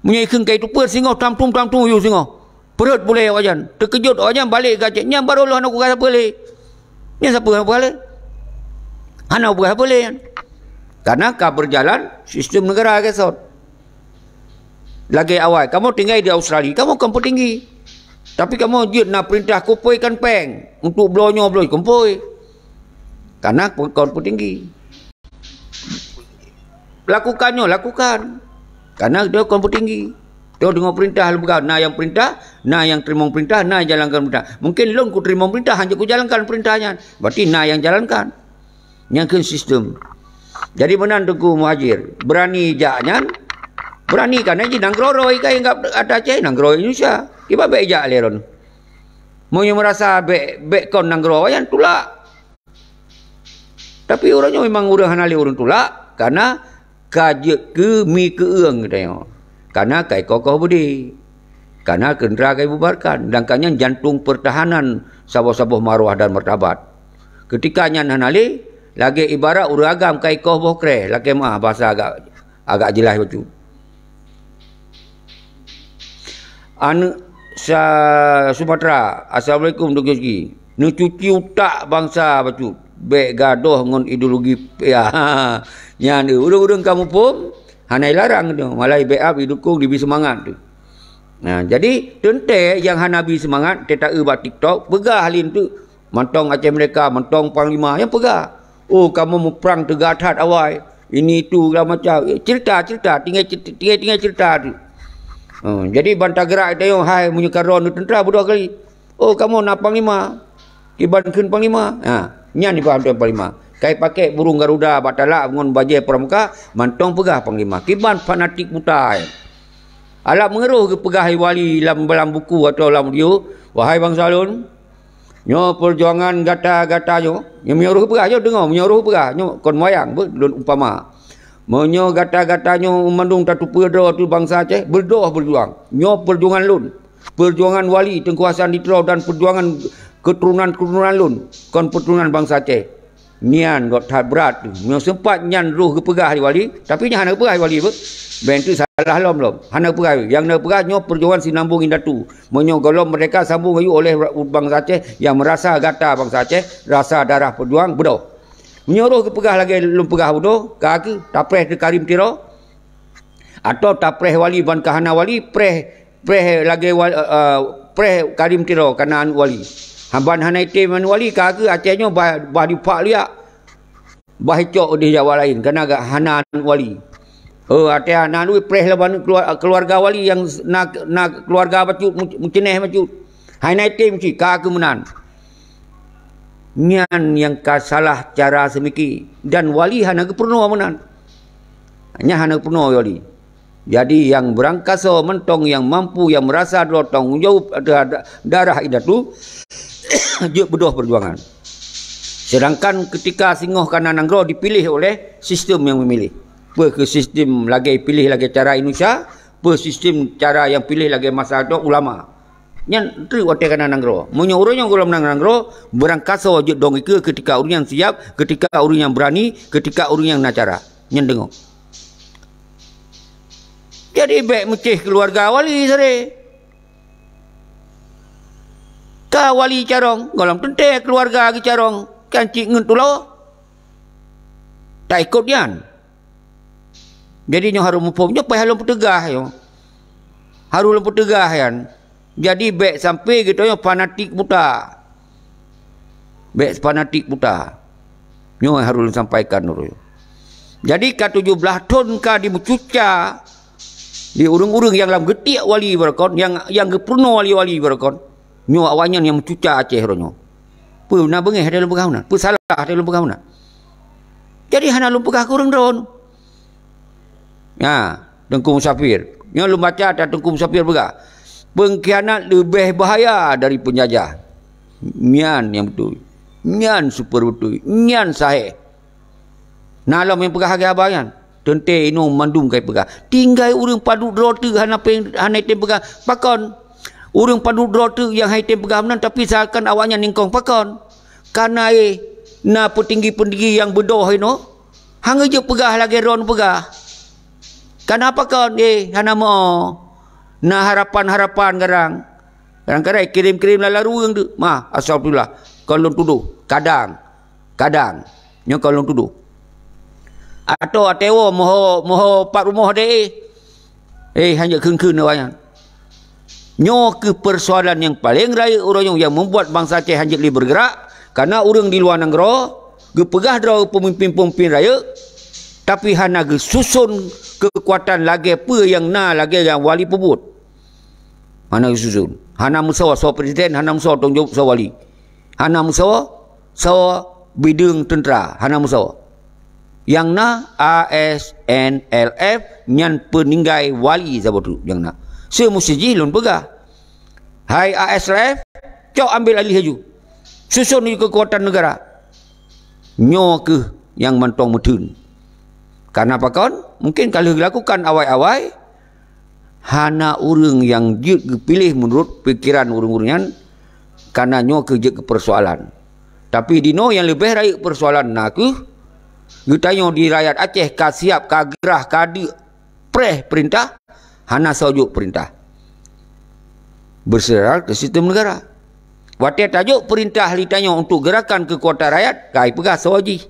Meunyoe ikheun ka iteupeue singoh tam-tum tam-tum yue singoh. Peureuet puléh awaknyan. Teukeujot awaknyan balek keu Aceh. Nyan barô lôn hana kupeugah sapeue lé. Nyan sapeue hana peugah lé. Hana kupeugah sapeue lé nyan. Karena ka beujalan sistem neugara lagée sot. Lagée awai, kamoe tinggai di Australia, kamoe kon peutinggi. Tapi kamoe jeuet na peurintah kupôi kan péng untuk bloe nyoe bloe kumpôi. Karena kon peutinggi. Lakukan nyoe, lakukan. Karena dia kon peutinggi. Dia deungoe peurintah lôn peugah, na nyang peurintah, na nyang teurimong peurintah, na nyang jalankan peurintah. Mungkin lôn kuteurimong peurintah, hana kujalankan peurintah nyan. Berarti na nyang jalankan. Nyang kheun sistem. Jadi meunan Teungku Muhajir, beurani jak nyan, beurani kana jih nanggroe roh ikai anggap ata Aceh nanggroe Indonesia. Kiban bék jak lé lôn. Meunyoe meurasa bék, bék kon nanggroe awaknyan, tulak. Tapi ureuëng nyoe memang ureuëng hana lé ureuëng tulak, karena ka jeuet keu mi keueung geutanyoe. Karena ka ikoh-koh beudé. Karena keuntra ka ibubarkan. Dan ka nyan jantung pertahanan saboh-saboh marwah dan martabat. Ketika nyan hana lé, lagée ibarat ureuëng agam ka ikoh boh kreh, lakée meuah bahasa agak, agak jeulaih bacut. Aneuëk sa-, Sumatera, assalamualaikum Teungku Rizki. Neucuci utak bansa bacut, bék gadoh ngon ideologi, ya. Nyan ureuëng-ureuëng ka muphom, hana ilarang tu, malah i-backup, idukung, dibri seumangat tu. Nah, jadi teuntée nyang hana bri seumangat, teuta-eu bak TikTok, peugah lé tu, mantong Aceh Merdeka, mantong panglima, nyang peugah. Oh, kamoe muprang teuga that awai. Ini itu segala macam. Eh, cerita, cerita, tinggai, tinggai, tinggai cerita tu. Oh, jadi ban tageurak tanyoe hai meunyoe ka droeneuh teuntara beudôh kali. Oh, kamoe na panglima. Kiban kheun panglima. Ha, nyan dibaham tuan panglima. Kai pakai burung garuda bak talak ngon bajée pramuka, mantong peugah panglima. Kiban fanatik buta, eh. Alah meungeurôh geupeugah wali lam, lam buku atawa lam audio, wahai bansa lôn, nyoe peujuangan gata-gata nyoe. Nyoe meunyoe roh peugah, nyoe deungoe, meunyoe roh peugah, nyoe kon wayang, beuh, lôn upama. Meunyoe gata-gata nyoe mandum tateupeue droe teuh bansa Aceh, beudôh beujuang. Nyoe peujuangan lôn. Peujuangan wali Teungku Hasan di Tiro dan peujuangan keuturonan-keuturonan lôn, kon peuturonan bansa Aceh. Nyan rot that brat tu. Meunyoe seumpat nyan roh geupeugah di wali, tapi nyan hana geupeugah di wali beuh. Ben tu salah lom-lom. Hana geupeugah, nyang na geupeugah nyoe peujuangan sinambong indatu. Meunyoe gohlom merdeka sambong ayue oleh bansa Aceh nyang meurasa gata bansa Aceh, rasa darah peujuang, beudôh. Meunyoe roh geupeugah lagée lôn peugah bunoe, ka keuh tapreh teuh Karim Tiro, atawa tapreh wali ban ka hana wali, preh, preh lagée wa-, eh, eh, preh Karim Tiro kana aneuk wali. Ban hana item aneuk wali, ka keuh Aceh nyoe bah, bah dipak liak. Bah icok udeh Jawa laén, kana ga hana aneuk wali. Oh, até hana aneuk preh lom aneuk keluar-, keluarga wali nyang na, na keluarga bacut, mu-, meuceunéh bacut. Hai na item cit, ka keuh meunan. Nyan nyang ka salah cara seumiki. Dan wali hana geupeurunoe meunan. Nyan hana geupeurunoe wali. Jadi, nyang beurangkasoe mantong nyang mampu, nyang meurasa droe tanggong jaweueb terhadap darah indatu, jeuet beudôh peujuangan. Sedangkan keutika singoh kana nanggroe dipiléh oleh sistem nyang meumilih. Peue keuh sistem lagée piléh lagée cara Indonesia, peue sistem cara nyang piléh lagée masa droe ulama. Nyan treuk watée kana nanggroe. Meunyoe ureuëng nyang gohlom nanggroe, beurangkasoe jeuet dong ikeue keutika ureuëng nyan siab, keutika ureuëng nyang beurani, keutika ureuëng nyang na cara. Nyan deungoe. Jadi bék meucéh keuluwarga wali sabe. Ka wali carông, gohlom teuntée keuluwarga geucarông, kan cit ngon tulo. Taikot nyan. Jadi nyoe harôh muphom, nyoe payah lôn peuteugah nyoe. Harôh lôn peuteugah nyan. Jadi bék sampai geutanyoe fanatik buta. Bék fanatik buta. Nyoe harôh lôn sampaikan dulu. Jadi ka tujoh blaih thon ka dimeucuca di ureuëng-ureuëng nyang lam geutiek wali barakon, nyang, nyang geupeurunoe wali-wali barakon. Nyoe awaknyan nyang meucuca Aceh uroe nyoe. Peue na beungéh até lôn peugah meunan? Peue salah até lôn peugah meunan? Jadi hana lôn peugah keu ureuëng droe. Ya, Teungku Musafir. Nyoe lôn baca ata Teungku Musafir peugah, "Pengkhianat leubeh bahaya dari penjajah." Nyan nyang beutôi. Nyan super beutôi. Nyan sahih. Na lom nyang peugah lagée haba nyan. Teuntée inoe mandum kai peugah. Tinggai ureuëng padub droe teuk hana peng-, hana item peugah. Pakon? Ureuëng padub droe teuk nyang hana item peugah meunan, tapi seakan awaknyan ningkong. Pakon? Kana éh na peutinggi-peutinggi nyang beudôh inoe. Hana jeuet peugah lagée droe peugah. Kana pakon? Éh, hana meu. Na harapan-harapan kadang. Kadang-kadang kirém-kirém lala ruweueng tu. Mah, astagfirullah. Kon lôn tudoh. Kadang. Kadang. Nyoe kon lôn tudoh. Atau até woe moho, moho pat rumoh deh. Eh, hana kheun-kheun awaknyan. Nyoe keuh persoalan nyang paleng rayeuk uroe nyoe nyang membuat bansa Aceh hanjeuet lé bergerak, karena ureuëng di luwa nanggroe geupeugah droe peumimpin-peumimpin rayeuk, tapi hana geususon keukuatan lagée peue nyang na lagée nyang wali peubuet. Hana geususon. Hana meusoe soe presiden, hana meusoe tanggong jaweueb soe wali. Hana meusoe soe bideueng teuntra, hana meusoe. Nyang na A S N L F nyan peuninggai wali saboh teuk nyang na. Seumusti jih lôn peugah, hai A S L F, cok ambil alih laju. Suson laju keukuatan neugara. Nyoe keuh nyang mantong meutheun. Karena pakon? Mungkin ka lheueh geulakukan awai-awai, hana ureuëng nyang jeuet geupiléh meunurot pikeran ureuëng-ureuëng nyan, karena nyoe keuh jeuet keu persoalan. Tapi dinoe nyang leubeh rayeuk persoalan na keuh, geutanyoe di rakyat Aceh ka siab, ka grah, ka deuk preh peurintah, hana soe jok peurintah. Beuseurat keu sistem neugara. Watée tajok peurintah lé tanyoe untuk gerakan keukuatan rakyat, ka ipeugah soe jih.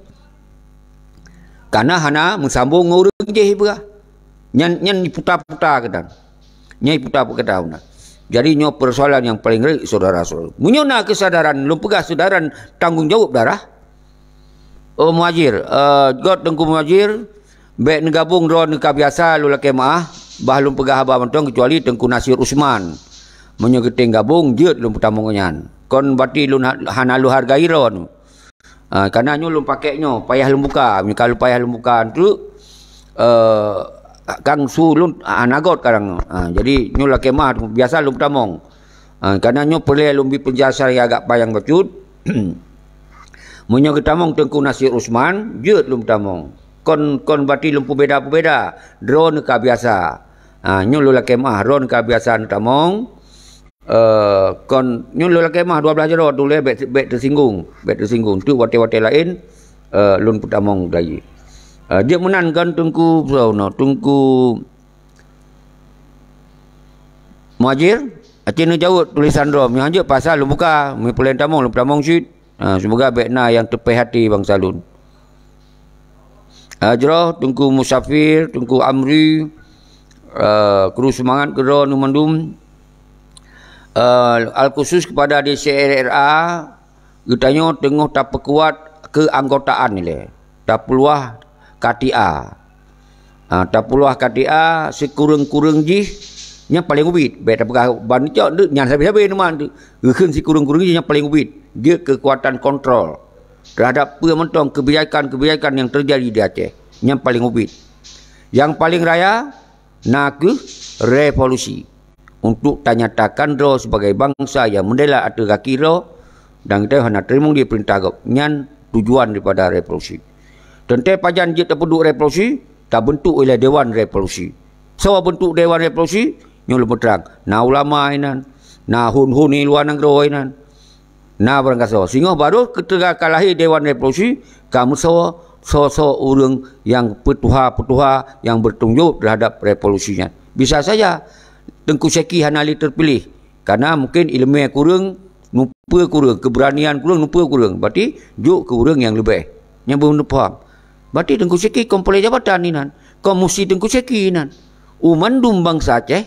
Kana hana meusambong ngon ureuëng jih ipeugah. Nyan, nyan iputa-puta keunan. Nyan iputa-puta keunan. Jadi nyoe persoalan nyang paleng rayeuk, syedara-syedara. Meunyoe na keusadaran, lôn peugah keusadaran tanggong jaweueb darah, oh, Muhajir, eh, göt Teungku Muhajir, bék neugabong droeneuh ka biasa lôn lakée meuáh, bah lôn peugah haba mantong keucuali Teungku Nasir Usman. Meunyoe geutem gabong, jeuet lôn peutamong nyan. Kon berarti lôn ha-, hana lôn hargai droeneuh. Ah, karena nyoe lôn pakék nyoe, payah lôn buka. Meunyoe ka lôn payah lôn buka teuk, eh, kang su lôn hana göt kadang. Ah, jadi nyoe lakée meuáh biasa lôn peutamong. Ah, karena nyoe peureulée lôn bi peunjelasan nyang agak panyang bacut. Meunyoe geutamong Teungku Nasir Usman, jeuet lôn peutamong. Kon, kon berarti lôn peubeda-peubeda. Droeneuh ka biasa. Ah, nyoe lôn lakée meuáh, droeneuh ka biasa neutamong. Eh, kon nyoe lôn lakée meuáh dua blaih jaroe tuléh bék, bék teusinggung, bék teusinggung. Teuk watée-watée laén, eh, lôn peutamong lagi. Eh, jeuet meunan kan Teungku, Teungku Muhajir, aci neujaweueb tulésan droe, meunyoe hanjeuet pasal lôn buka, meunyoe peureulée tamong, lôn peutamong cit. Ha, seumoga bék na nyang teupéh até bansa lôn. Ah, jroh Teungku Musafir, Teungku Amri, eh, kru seumangat keudroe mandum. Eh, al khusus kepada D C R R A, geutanyoe teungoh tapeukuat keanggotaan ilée. Tapeuluah K T A. Ha, tapeuluah K T A sikureueng-kureueng jih nyang paleng ubit. Bék tapeugah ban cok nyan sabe-sabe teuma. Geukheun sikureueng-kureueng jih nyang paleng ubit. Jeuet keukuatan kontrol terhadap peue mantong kebijakan-kebijakan nyang teujadi di Aceh. Nyang paleng ubit. Nyang paleng raya na kheueh revolusi. Untuk tanyatakan droe sibagai bansa nyang meudela ateueh gaki droe, dan geutanyoe hana teurimong di peurintah gob. Nyan tujuan daripada revolusi. Teuntée pajan jeuet tapeuduek revolusi, tabeuntuk ilée Dewan Revolusi. Soe beuntuk Dewan Revolusi? Nyoe lôn peutrang. Na ulama inan, na hon-hon i luwa nanggroe inan, na barangkasoe. Singoh barô ketika ka lahé Dewan Revolusi, ka meusoe soe-soe ureuëng nyang peutuha-peutuha nyang bertanggung jawab terhadap revolusi nyan. Bisa saja Teungku Syeki hana lé terpilih, karena mungkin ileumé kureueng, nupeue kureueng, keberanian kureueng, nupeue kureueng. Berarti jok keu ureuëng nyang leubeh. Nyang beuneupham. Berarti Teungku Syeki kon peureulée jabatan inan. Kon musti Teungku Syeki inan. U mandum bansa Aceh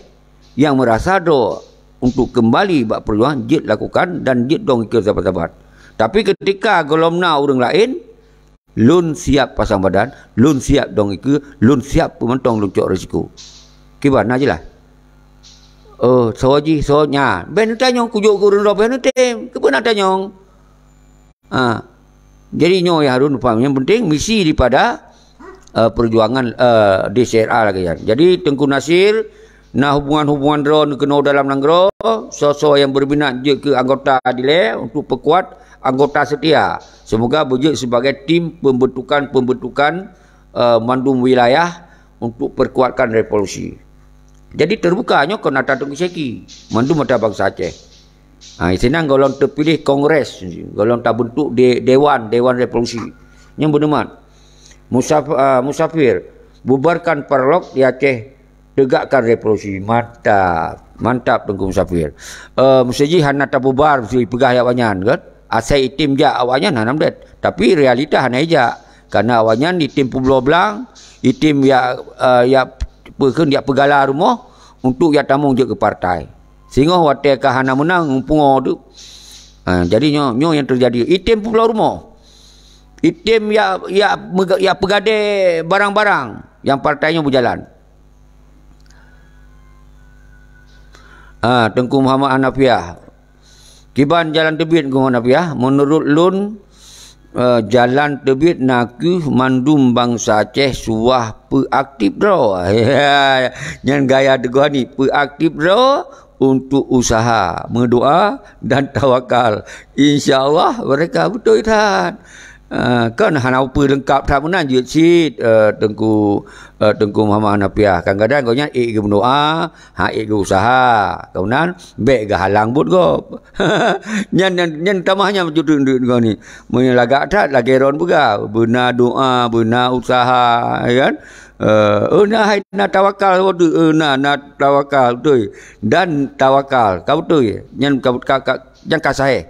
nyang meurasa droe untuk keumbali bak peujuangan jeuet lakukan dan jeuet dong ikeue saban-saban. Tapi ketika gohlom na ureuëng laén, lôn siap pasang badan, lôn siap dong ikeue, lôn siap peumantong lôn cok risiko. Kiban na jeulaih? Oh, soe jih, soe nyan. Bék neutanyong kujok keu ureuëng droe bék neutem. Keupeue na tanyong? Ha. Jadi nyoe ya harun paham. Yang penting misi daripada uh, perjuangan uh, D C R A lagée nyan. Jadi Teungku Nasir na hubungan-hubungan droe neukeunoe dalam nanggroe, soe-soe yang berminat jeuet keu anggota dilée untuk peukuat anggota setia. Semoga beujeuet sebagai tim pembentukan-pembentukan uh, mandum wilayah untuk perkuatkan revolusi. Jadi terbuka nyoe kon ata Teungku Syeki, mandum ata bansa Aceh. Ha, sinan gohlom teupiléh kongres, gohlom tabentuk de, dewan, dewan revolusi. Nyang beuneumat. Musaf, uh, Musafir, bubarkan paralok di Aceh, tegakkan revolusi. Mantap. Mantap Teungku Musafir. Uh, meuseujih hana tabubar, meuseujih peugah awaknyan kan. Asai item jak awaknyan hana meudet. Tapi realita hana ijak. Karena awaknyan item peubloe blang, item yak uh, yak peukheun yak peugala rumoh untuk yak tamong jeuet keu partai. Singoh watée ka hana meunang pungo tu. Ha, jadi nyoe nyoe yang terjadi. Item peubloe rumoh. Item yak yak yak peugadée barang-barang yang partai nyoe berjalan. Ha, Teungku Muhammad Hanafiah. Kiban jalan teubiet Teungku Hanafiah, menurut lôn uh, jalan teubiet na kheueh mandum bansa Aceh suwah peuaktif droe. Nyan gaya Teungku Hani, peuaktif droe untuk usaha, meudoa dan tawakal. Insya Allah mereka beutôi that. Uh, kan hana upeue leungkap that meunan jeuet cit uh, Teungku uh, Teungku Muhammad Hanafiah. Kadang-kadang gobnyan ék geumeudoa, ha ék geuusaha. Keunan bék geuhalang buet gob. Nyan nyan nyan tamah nyan judeuek-deuek ngon ni. Meunyoe lagak that lagée ron peugah, beuna doa, beuna usaha, ya kan? Eh, oh, na hai na tawakal, oh, na na tawakal beutôi. Dan tawakal, ka beutôi. Nyan ka, ka, ka, nyang ka sahih.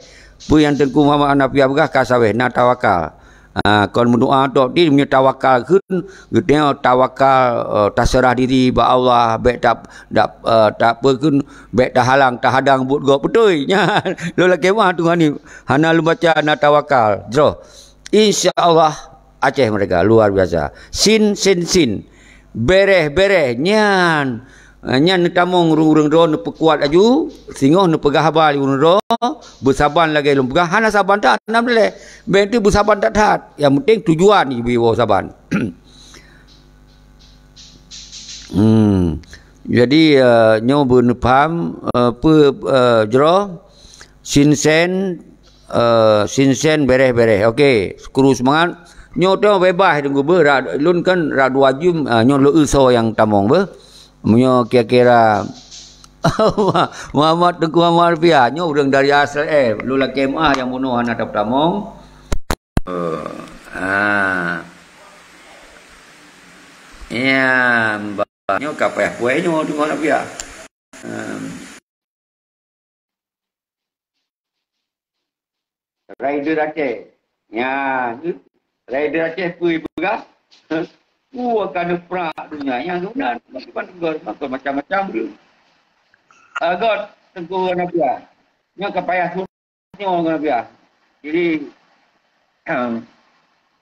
Peue nyang Teungku Muhammad Hanafiah peugah ka sahih, na tawakal. Ha, kon meudoa tok ti meunyoe tawakal kheun, geutanyoe tawakal uh, taseurah diri bak Allah, bék tak tak uh, tak peukheun, bék tahalang tahadang buet gob beutôi. Nyan lôn lakée meuah teungoh ni hana lôn baca na tawakal. Jroh. Insya Allah Aceh merdeka luar biasa. Sin sin sin. Bereh bereh nyan. Nyan neutamong ureuëng-ureuëng droe neupeukuat laju, singoh neupeugah haba lé ureuëng droe, beusaban lagée lôn peugah, hana saban that, hana meulée. Bék teuh beusaban that-that. Nyang penting tujuan jibiwoe saban. hmm. Jadi uh, nyoe beuneupaham uh, peue uh, jroh sinsen uh, sinsen bereh-bereh. Okey, kru seumangat. Nyoe teuh bebas deungon beuh rak lôn kan rak dua jeuem uh, nyoe leueu soe nyang tamong beuh. Meunyoe kira-kira Muhammad Teungku Muhammad Rupiah, nyoe ureuëng dari Asal eh, lôn lakée meuah nyang bunoe hana tapeutamong. Oh, ha. Ya, mbak nyoe ka payah puai nyoe Teungku Muhammad Rupiah. Hmm. Rider Aceh. Ya, Rider Aceh peue peugah? Peue ka neuprak donya nyang geunan, macam-macam, macam-macam. Agat Teungku Nabiah. Nyoe ka payah nyoe ngon biah. Jadi,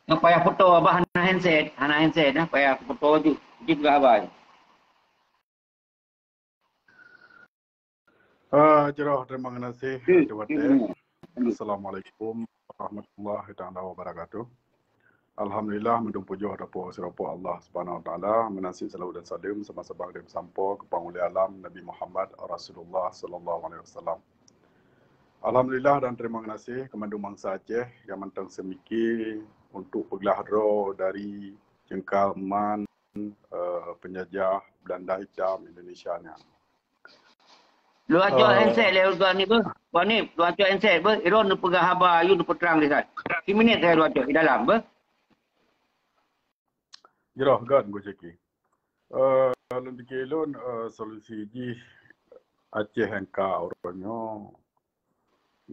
nyoe payah foto, bah hana handset, hana handset, nah, payah foto ju. Jadi peugah haba. Ah, jroh, terima kasih. Hmm, Assalamualaikum warahmatullahi taala wabarakatuh. Alhamdulillah, mandum pujoh dan puji sireupok Allah Subhanahu Wa Taala, meunan cit seulaweuet dan saleuem sama-sama geusampoe keu Panghulée Alam Nabi Muhammad Rasulullah sallallahu alaihi wasallam. Alhamdulillah dan terima kasih keu mandum bansa Aceh nyang mantong seumiki untuk peuglah droe dari jeungkal man, eh, penjajah Belanda hitam Indonesia nyan. Lôn acok handset lé ureueng ni beuh. Wan ni, lôn acok handset beuh. Iron neupeugah haba, yue neupeutrang di sana. Siminit saja lôn acok di dalam beuh. Jroh gét, Teungku Syeki. Eh, lôn pike lôn, eh, solusi jih Aceh nyang ka uroe nyoe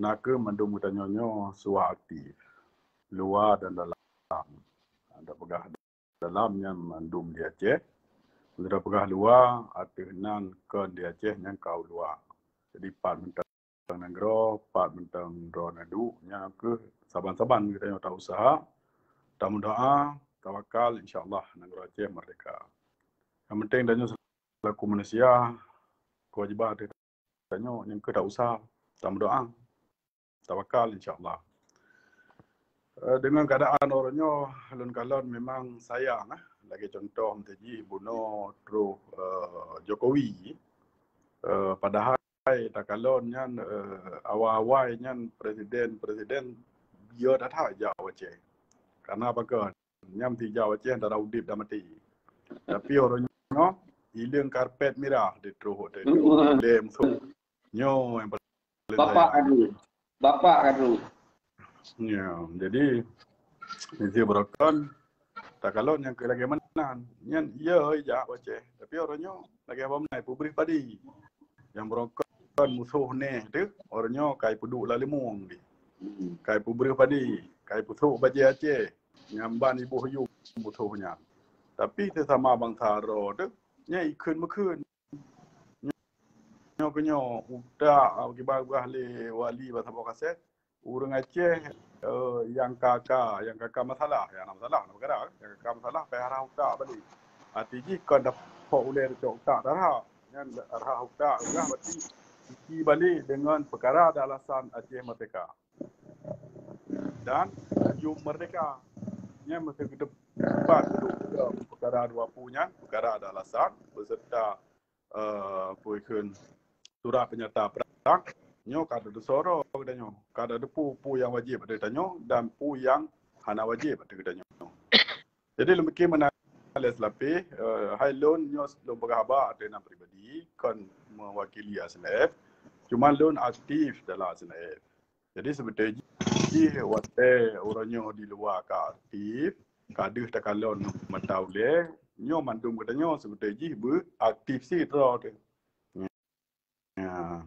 na kheueh mandum geutanyoe nyoe suah aktif, luwa dan dalam. Dak peugah dalam nyan mandum di Aceh. Meunyoe peugah luwa, ateueh nan kon di Aceh nyan ka u luwa. Jadi pat mantong nanggroe, pat mantong droeneuh duek, nyan kheueh saban-saban geutanyoe tausaha, tameudoa, tawakal, insya Allah nanggroe Aceh merdeka. Nyang penting tanyoe selaku manusia, kewajiban ateueh tanyoe nyang kheueh tausaha, tameudoa, tawakal, insya Allah. Eh, deungon keuadaan uroe nyoe, lôn kalon memang sayang, eh. Lagée cuntoh meuteujih bunoe troh, eh, Jokowi, eh, padahai takalon nyan, eh, awai-awai nyan presiden-presiden biyeu that-that jak u Aceh. Karena pakon? Nyan tijak u Aceh antara udeb dan maté. Tapi uroe nyoe, ileueng karpet mirah di troh watée nyoe. Lé musoh. Nyoe nyang paléng Bapak sayang. Kadu. Bapak kadu. Ya, jadi, misi beurokon, takalon nyang keu lagée meunan. Nyan, ya, ijak u Aceh. Tapi uroe nyoe, lagée haba meunan, ipeubreuk padi. Nyang beurokon musoh neh teuh, uroe nyoe ka ipeuduek lam leumueng di. Ka ipeubreuk padi, ka ipeusok bajée Aceh. Nyang ban iboh yum musoh nyan. Tapi sesama bansa droe teuh, nyan ikheun meukheun. Nyoe keuh nyoe, utak, ah, kiban peugah lé wali bak saboh kaset, ureueng Aceh, eh, nyang ka, ka, nyang ka, ka masalah, nyang na masalah, na peukara, nyang ka, ka masalah, payah rhah utak balik. Arti jih kon dapok ulée teucok utak tarhah, nyan rhah utak peugah berarti isi balik deungon peukara dan alasan Aceh merdeka dan yum merdeka. Nyan meusti geudebat dulu peukara dua pu nyan, peukara dan alasan beserta eh, peue kheun surat peunyata prang, nyoe ka teudeungo geutanyoe, ka teudeungo peue nyang wajéb ateueh tanyoe dan peue nyang hana wajéb ateueh geutanyoe. Jadi lôn pike meunan lé seulapeh, eh, hai lôn nyoe lôn peugah haba ateueh nan pribadi, kon meuwakili S N F, cuma lôn aktif dalam S N F. Jadi seubeutôi jih watée uroe nyoe di luwa ka aktif, ka deuh takalon mata ulée, nyoe mandum geutanyoe seubeutôi jih beu aktif cit droe teuh. Ya.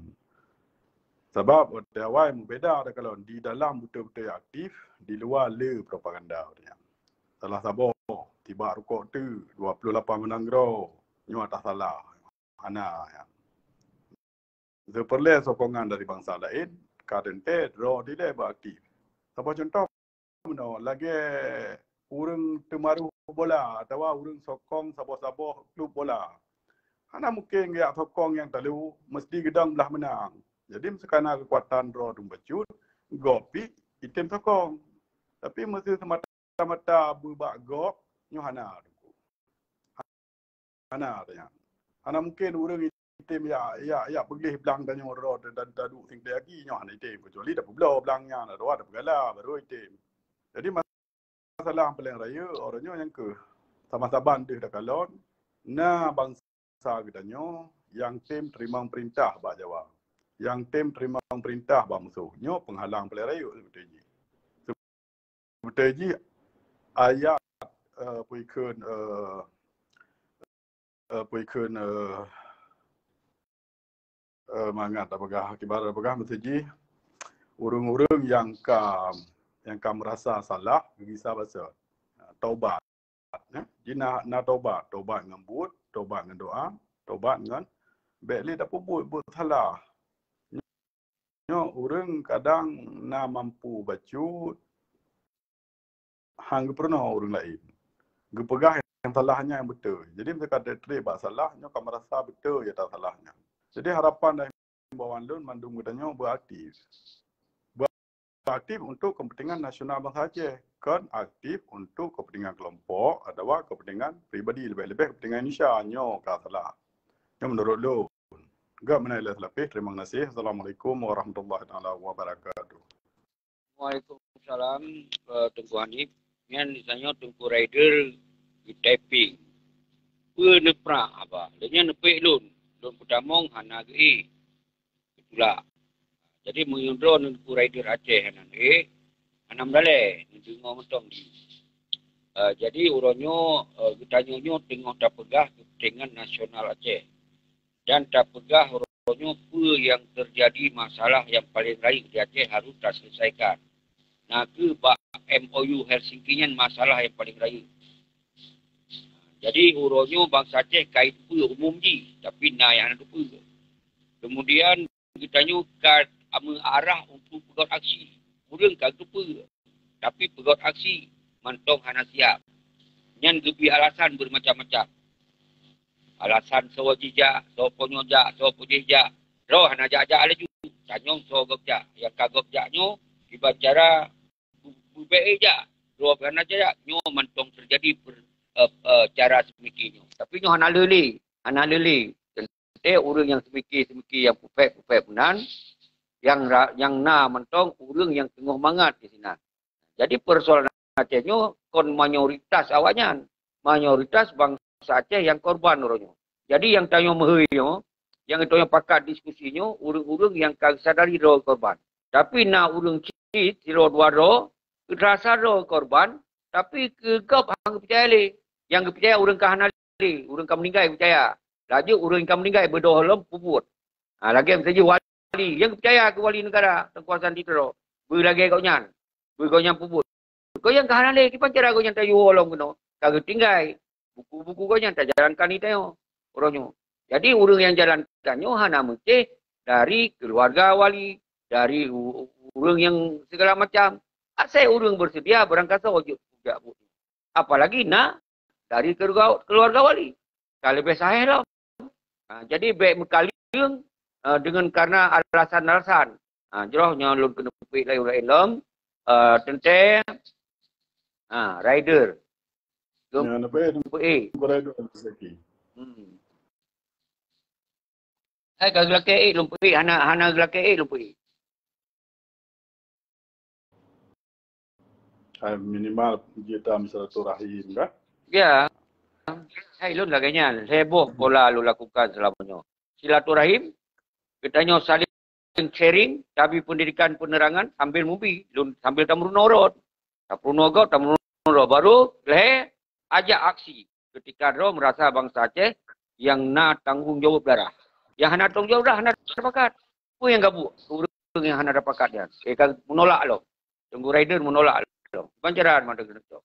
Sabab watée awai meubeda takalon, di dalam beutôi-beutôi aktif, di luwa le propaganda nyan. Salah saboh, tibak rukok teuk, dua puluh lapan meunang droe, nyoe ata salah. Hana, ya. Teupeureulee sokongan dari bansa laén, ka teuntée droe dilée beuaktif. Saboh cuntoh meunoe, lagée ureuëng teumaroh bola atawa ureuëng sokong saboh-saboh klub bola. Hana mungken geujak sokong nyang talo, meuseuti geudong blah meunang. Jadi, meuseuti kana keukuatan droe dum bacut, gob pih item sokong. Tapi, meuseuti seumata-mata beubak gob, nyoe hana. Hana, tanya. Hana mungken ureuëng item yak, yak, yak peugleh blang tanyoe droe dan taduek singtée aki nyoe hana item. Kecuali tapeubloe blang nyan, atawa tapeugala, baru item. Jadi, masalah nyang paleng rayeuk, uroe nyoe nyang keuh. Saban-saban deuh takalon, na bansa geutanyoe nyang tem teurimong peurintah bak Jawa. Nyang tem teurimong peurintah bak musoh. Nyoe peunghalang paleng rayeuk seubeutôi jih. Seubeutôi jih ayat, eh, peue kheun, eh, eh, peue kheun, eh, eh, mangat tapeugah, akibat tapeugah meuseujih ureuëng-ureuëng nyang ka, nyang ka meurasa salah, geugisa bacut. Taubat. Jih na, na tobat, tobat ngon buet, tobat ngon doa, tobat ngon bék lé tapeubuet buet salah. Nyoe ureuëng kadang na mampu bacut, han geupeurunoe ureuëng laén. Geupeugah nyang salah nyan nyang beutôi. Jadi, meunyoe ka treb bak salah, nyoe ka meurasa beutôi ata salah nyan. Jadi, harapan dan himbauan lôn mandum geutanyoe beuaktif. Beuaktif untuk kepentingan nasional bansa Aceh, kon aktif untuk kepentingan kelompok atawa kepentingan pribadi, leubeh-leubeh kepentingan Indonesia. Nyoe ka salah. Nyoe menurut lôn. Gak meunan ilée seulapeh. Terima kasih. Assalamualaikum warahmatullahi taala wabarakatuh. Waalaikumsalam, eh, Teungku Hanif. Nyan misalnya Teungku Raider di typing. Peue neuprak haba? Lheueh nyan neupeuék lôn. Lôn peutamong hana geuék. Geutulak. Jadi meunyoe droe Teungku Raider Aceh hana geuék, hana meudalée, neudeungoe mantong di. Eh, jadi uroe nyoe, eh, geutanyoe nyoe teungoh tapeugah keupentingan nasional Aceh. Dan tapeugah uroe nyoe peue nyang teujadi, masalah nyang paleng rayeuk di Aceh harôh taseuleusaikakan. Na kheueh bak M O U Helsinki nyan masalah nyang paleng rayeuk. Jadi uroe nyoe bansa Aceh ka jiteupeue umum jih, tapi na nyang hana teupeue. Kemudian geutanyoe ka meuarah untuk peugöt aksi. Ureuëng ka geupeu, tapi peugöt aksi mantong hana siap. Nyan geubri alasan beureumacam-macam. Alasan soe jijak, soe po nyoe jak, soe po jéh jak. Droe hana jak-jak laju. Tanyong soe gob jak. Nyang ka gob jak nyoe, kiban cara beubek jak. Droe hana jak, nyoe mantong teujadi per-, eh, eh, cara seumike nyoe. Tapi nyoe hana lé lé, hana lé lé. Teuntée ureuëng nyang seumike-seumike nyang peuphek-peuphek meunan, nyang ra-, nyang na mantong ureuëng nyang teungoh mangat di sinan. Jadi, peusoalan Aceh nyoe kon mayoritas awaknyan. Mayoritas bansa Aceh nyang korban uroe nyoe. Jadi, nyang tanyoe meuhôi nyoe, nyang tanyoe pakat diskusi nyoe, ureuëng-ureuëng nyang ka sadari droe korban. Tapi na ureuëng cit sidroe dua droe, rasa droe korban, tapi keu gob han geupeucaya lé. Nyang geupeucaya ureuëng ka hana lé, ureuëng ka meuninggai geupeucaya. Laju ureuëng ka meuninggai beudôh lom peubuet. Ha, lagée miseujih wali, nyang geupeucaya keu wali neugara, Teungku Hasan Tiro. Beulagée gobnyan, beu gobnyan peubuet. Gobnyan ka hana lé, kiban cara gobnyan tayue lom keunoe. Ka geutinggai buku-buku gobnyan tajalankan di tanyoe, uroe nyoe. Jadi, ureuëng nyang jalankan nyoe hana meucéh dari keuluwarga wali, dari u-, ureuëng nyang segala macam. Asai ureuëng beuseudia beurangkasoe jeuet jak buet. Apalagi na dari keuluwarga, keuluwarga wali. Ka leubeh saheh lom. Ha, jadi bék meukaleueng, eh, deungon karena alasan-alasan. Ha, jroh nyoe lôn keuneuk peuék laén-laén lom, eh, teuntée, ha, rider. Lôn peuék. Nyoe, peuék. Rider rezeki. Hmm. Hai ka geulakée ék lôn peuék, hana, hana geulakée ék lôn peuék. Hai, minimal jita silaturahim, kan? Ya. Hai, lôn lagée nyan, lhée boh pola lôn lakukan selama nyoe. Silaturahim, geutanyoe saling sharing, tabi pendidikan penerangan sambil mubi, lôn sambil tameurunoe rot. Tameurunoe gob, tameurunoe rot. Baru lhée ajak aksi. Ketika droe merasa bansa Aceh nyang na tanggong jaweueb darah. Nyang hana tanggong jaweueb darah hana tapakat. Peue nyang gabuek ureuëng nyang hana tapakat nyan? Eh, ka meunolak lom. Teungku Rider meunolak lom. Bukan cara mantong keuneuk cok.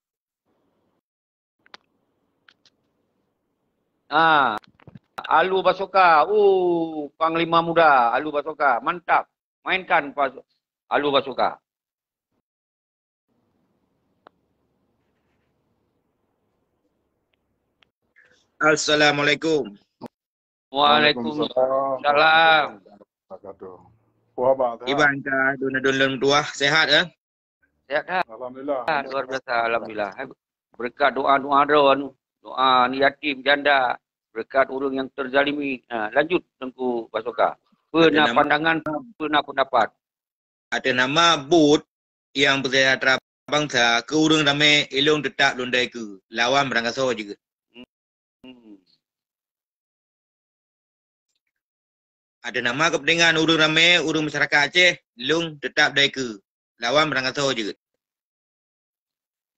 Ah, Alu Basoka. Uh, Panglima Muda, Alu Basoka. Mantap. Mainkan Pas-, Alu Basoka. Assalamualaikum. Waalaikumsalam. Waalaikumsalam warahmatullahi wabarakatuh. Puah, Bang, sehat? Iban ka dun-dun lôn tuah, sehat, eh? Sehat, ha? Alhamdulillah. Ha, luar biasa, alhamdulillah. Berkat doa-doa droe, doa aneuk yatim, janda, berkat ureuëng nyang teuzalimi. Ha, lanjut, Teungku Basoka. Peue na pandangan, peue na pendapat? Ateueh nama buet nyang peuseujahtra bansa keu ureuëng ramé, ilôn teutap lôn dai keu lawan beurangkasoe jeuet. Hmm. Ateueh nama keupeuntengan ureuëng ramé, ureuëng masyarakat Aceh, lôn teutap dai keu lawan beurangkasoe jeuet.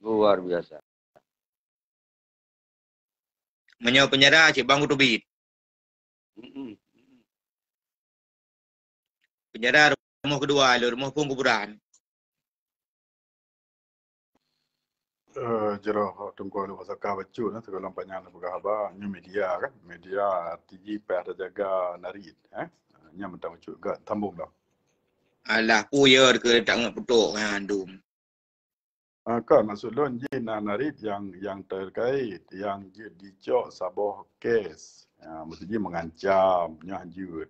Luar biasa. Meunyoe penjara cit bang kuteubiet. Mm-mm. Penjara rumoh keudua, lôn rumoh phon kuburan. Eh, jroh Teungku Alue Basaka bacut, eh, sigohlom panyang neupeugah haba, nyoe media kan, media T G payah tajaga narit, eh. Nyan mantong bacut, geutanyoe sambong lom. Alah, peue keu tak ngat peutok nyan dum. Ah, kan, maksud lôn jih na narit nyang, nyang terkait, nyang jeuet jicok saboh kes. Ya, maksud jih mengancam, nyan jeuet.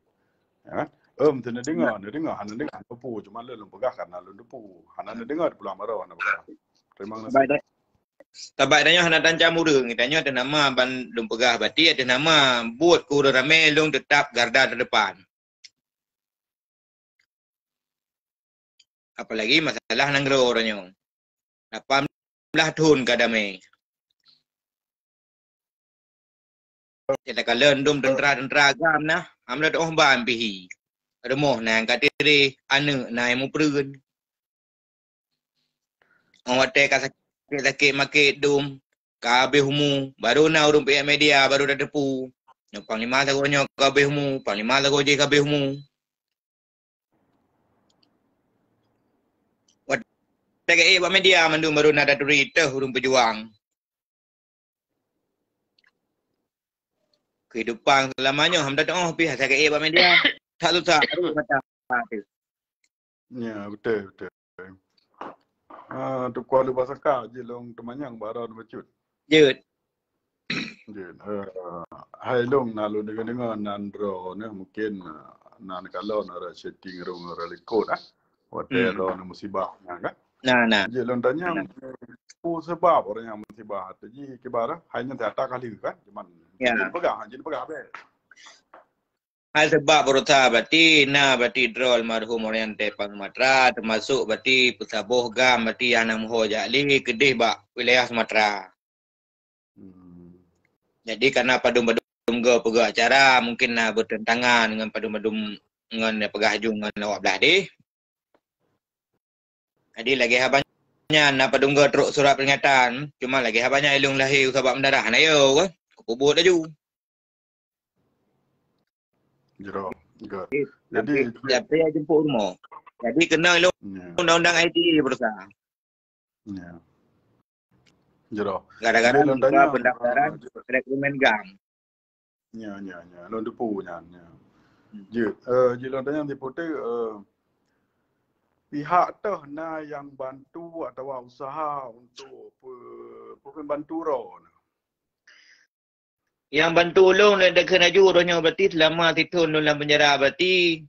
Ya kan? Em, teuneuk deungoe, neudeungoe, hana deungoe, hana peue, cuma lôn, lôn peugah karena lôn teupeu. Hana neudeungoe di Pulang Baroe hana peugah. Terima kasih. Sabai da-, sabai tanyoe hana tancam ureueng, tanyoe ateueh nama ban lôn peugah, berarti ateueh nama buet keu ureueng ramé lôn tetap garda terdepan. Apalagi masalah nanggroe uroe nyoe. Lapan blah thon ka damé. Kita kalon dum teuntara-teuntara GAM na, amlot oh ban pihi. Rumoh na nyang ka tireh, aneuk na nyang mupruen. Watèe ka sakét-sakét maké dum, ka habéh umu, baru na ureueng pihak media, baru tateupeu. Nyoe panglima sagoe nyoe ka habéh umu, panglima sagoe jih ka habéh umu. Watèe ka ék bak media mandum baru na taturi teuh ureueng peujuang. Kehidupan selama nyoe hana teu'oh pih asai ka ék bak media. That susah, harôh mata. Ya, betul, betul. Ah, Teungku Alue Basaka, jeuet lôn teumanyong bak droeneuh bacut. Jeuet. Jeuet. Eh, hai lôn na lôn deungoe-deungoe nan droeneuh mungkin, eh, nan kalon arah chatting room arah likot, ah. Watèe droeneuh musibah nyan kan? Na, na. Jeuet lôn tanyong, peue sabab ureueng nyang musibah? Teujih kiban, hai nyan that-that ka lheueh kan? Cuman jeuet peugah, jeuet peugah bèk. Hai sabab beurata berarti na berarti droe almarhum Oriental Pang Sumatra, teumasok berarti peusaboh GAM berarti nyang na meuho jak lé keudeh bak wilayah Sumatra. Hmm. Jadi karena padum-padum go peugah acara mungkin na beuteuntangan ngon padum-padum ngon peugah ju ngon awak blah deh. Jadi lagèe haba nyan na padum go trok surat peringatan, cuma lagèe haba nyan ilôn lahé u sabab mendarah na yo kan. Kupeubuet laju. Jroh, good. Jadi, tapi ya jemput rumoh. Jadi kena ilôn undang-undang I T E berusaha. Ya. Jroh. Gara-gara buka pendaftaran rekrutmen GAM. Ya, ya, ya. Lôn teupeu nyan, ya. Jeuet, eh, jeuet lôn tanyong Deputi, eh, pihak teuh na nyang bantu atawa usaha untuk pe-, peubantu droe? Nyang bantu ulôn lé dakheun laju uroe nyoe berarti selama sithon lôn lam penjara berarti.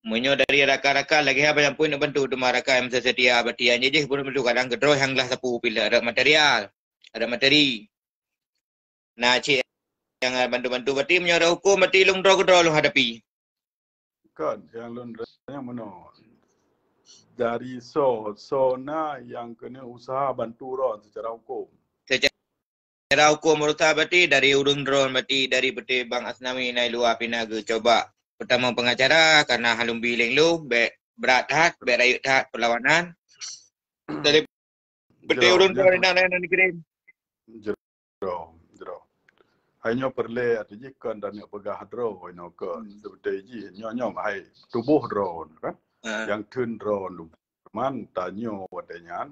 Meunyoe dari rakan-rakan lagèe haba nyang pun bantu teuma rakan nyang seutia berarti nyang jih pun bantu kadang keudroe nyang glah sapu pih lé, ada material, ada materi. Na cit nyang bantu-bantu berarti meunyoe ada huköm berarti lôn droe keudroe lôn hadapi. Kon, nyang lôn tanyong meunoe. Dari soe, soe na nyang keuneuk usaha bantu droe seucara huköm? Seucara huköm berusaha berarti dari ureueng droe berarti dari Beutôi Bang Asnawi na i luwa pih na geucoba peutamong pengacara karena hana lôn bi lé lôn, bèk brat that, bèk rayeuk that perlawanan. Dari Beutôi ureueng droe na, na, na, na kirim. Jroh, jroh. Hai nyoe peureulèe ateueh jih kon taneuk peugah droe inoe kon. Seubeuté jih nyoe, nyoe hai tuboh droe kan. Nyang theun droe lu. Man tanyoe watèe nyan,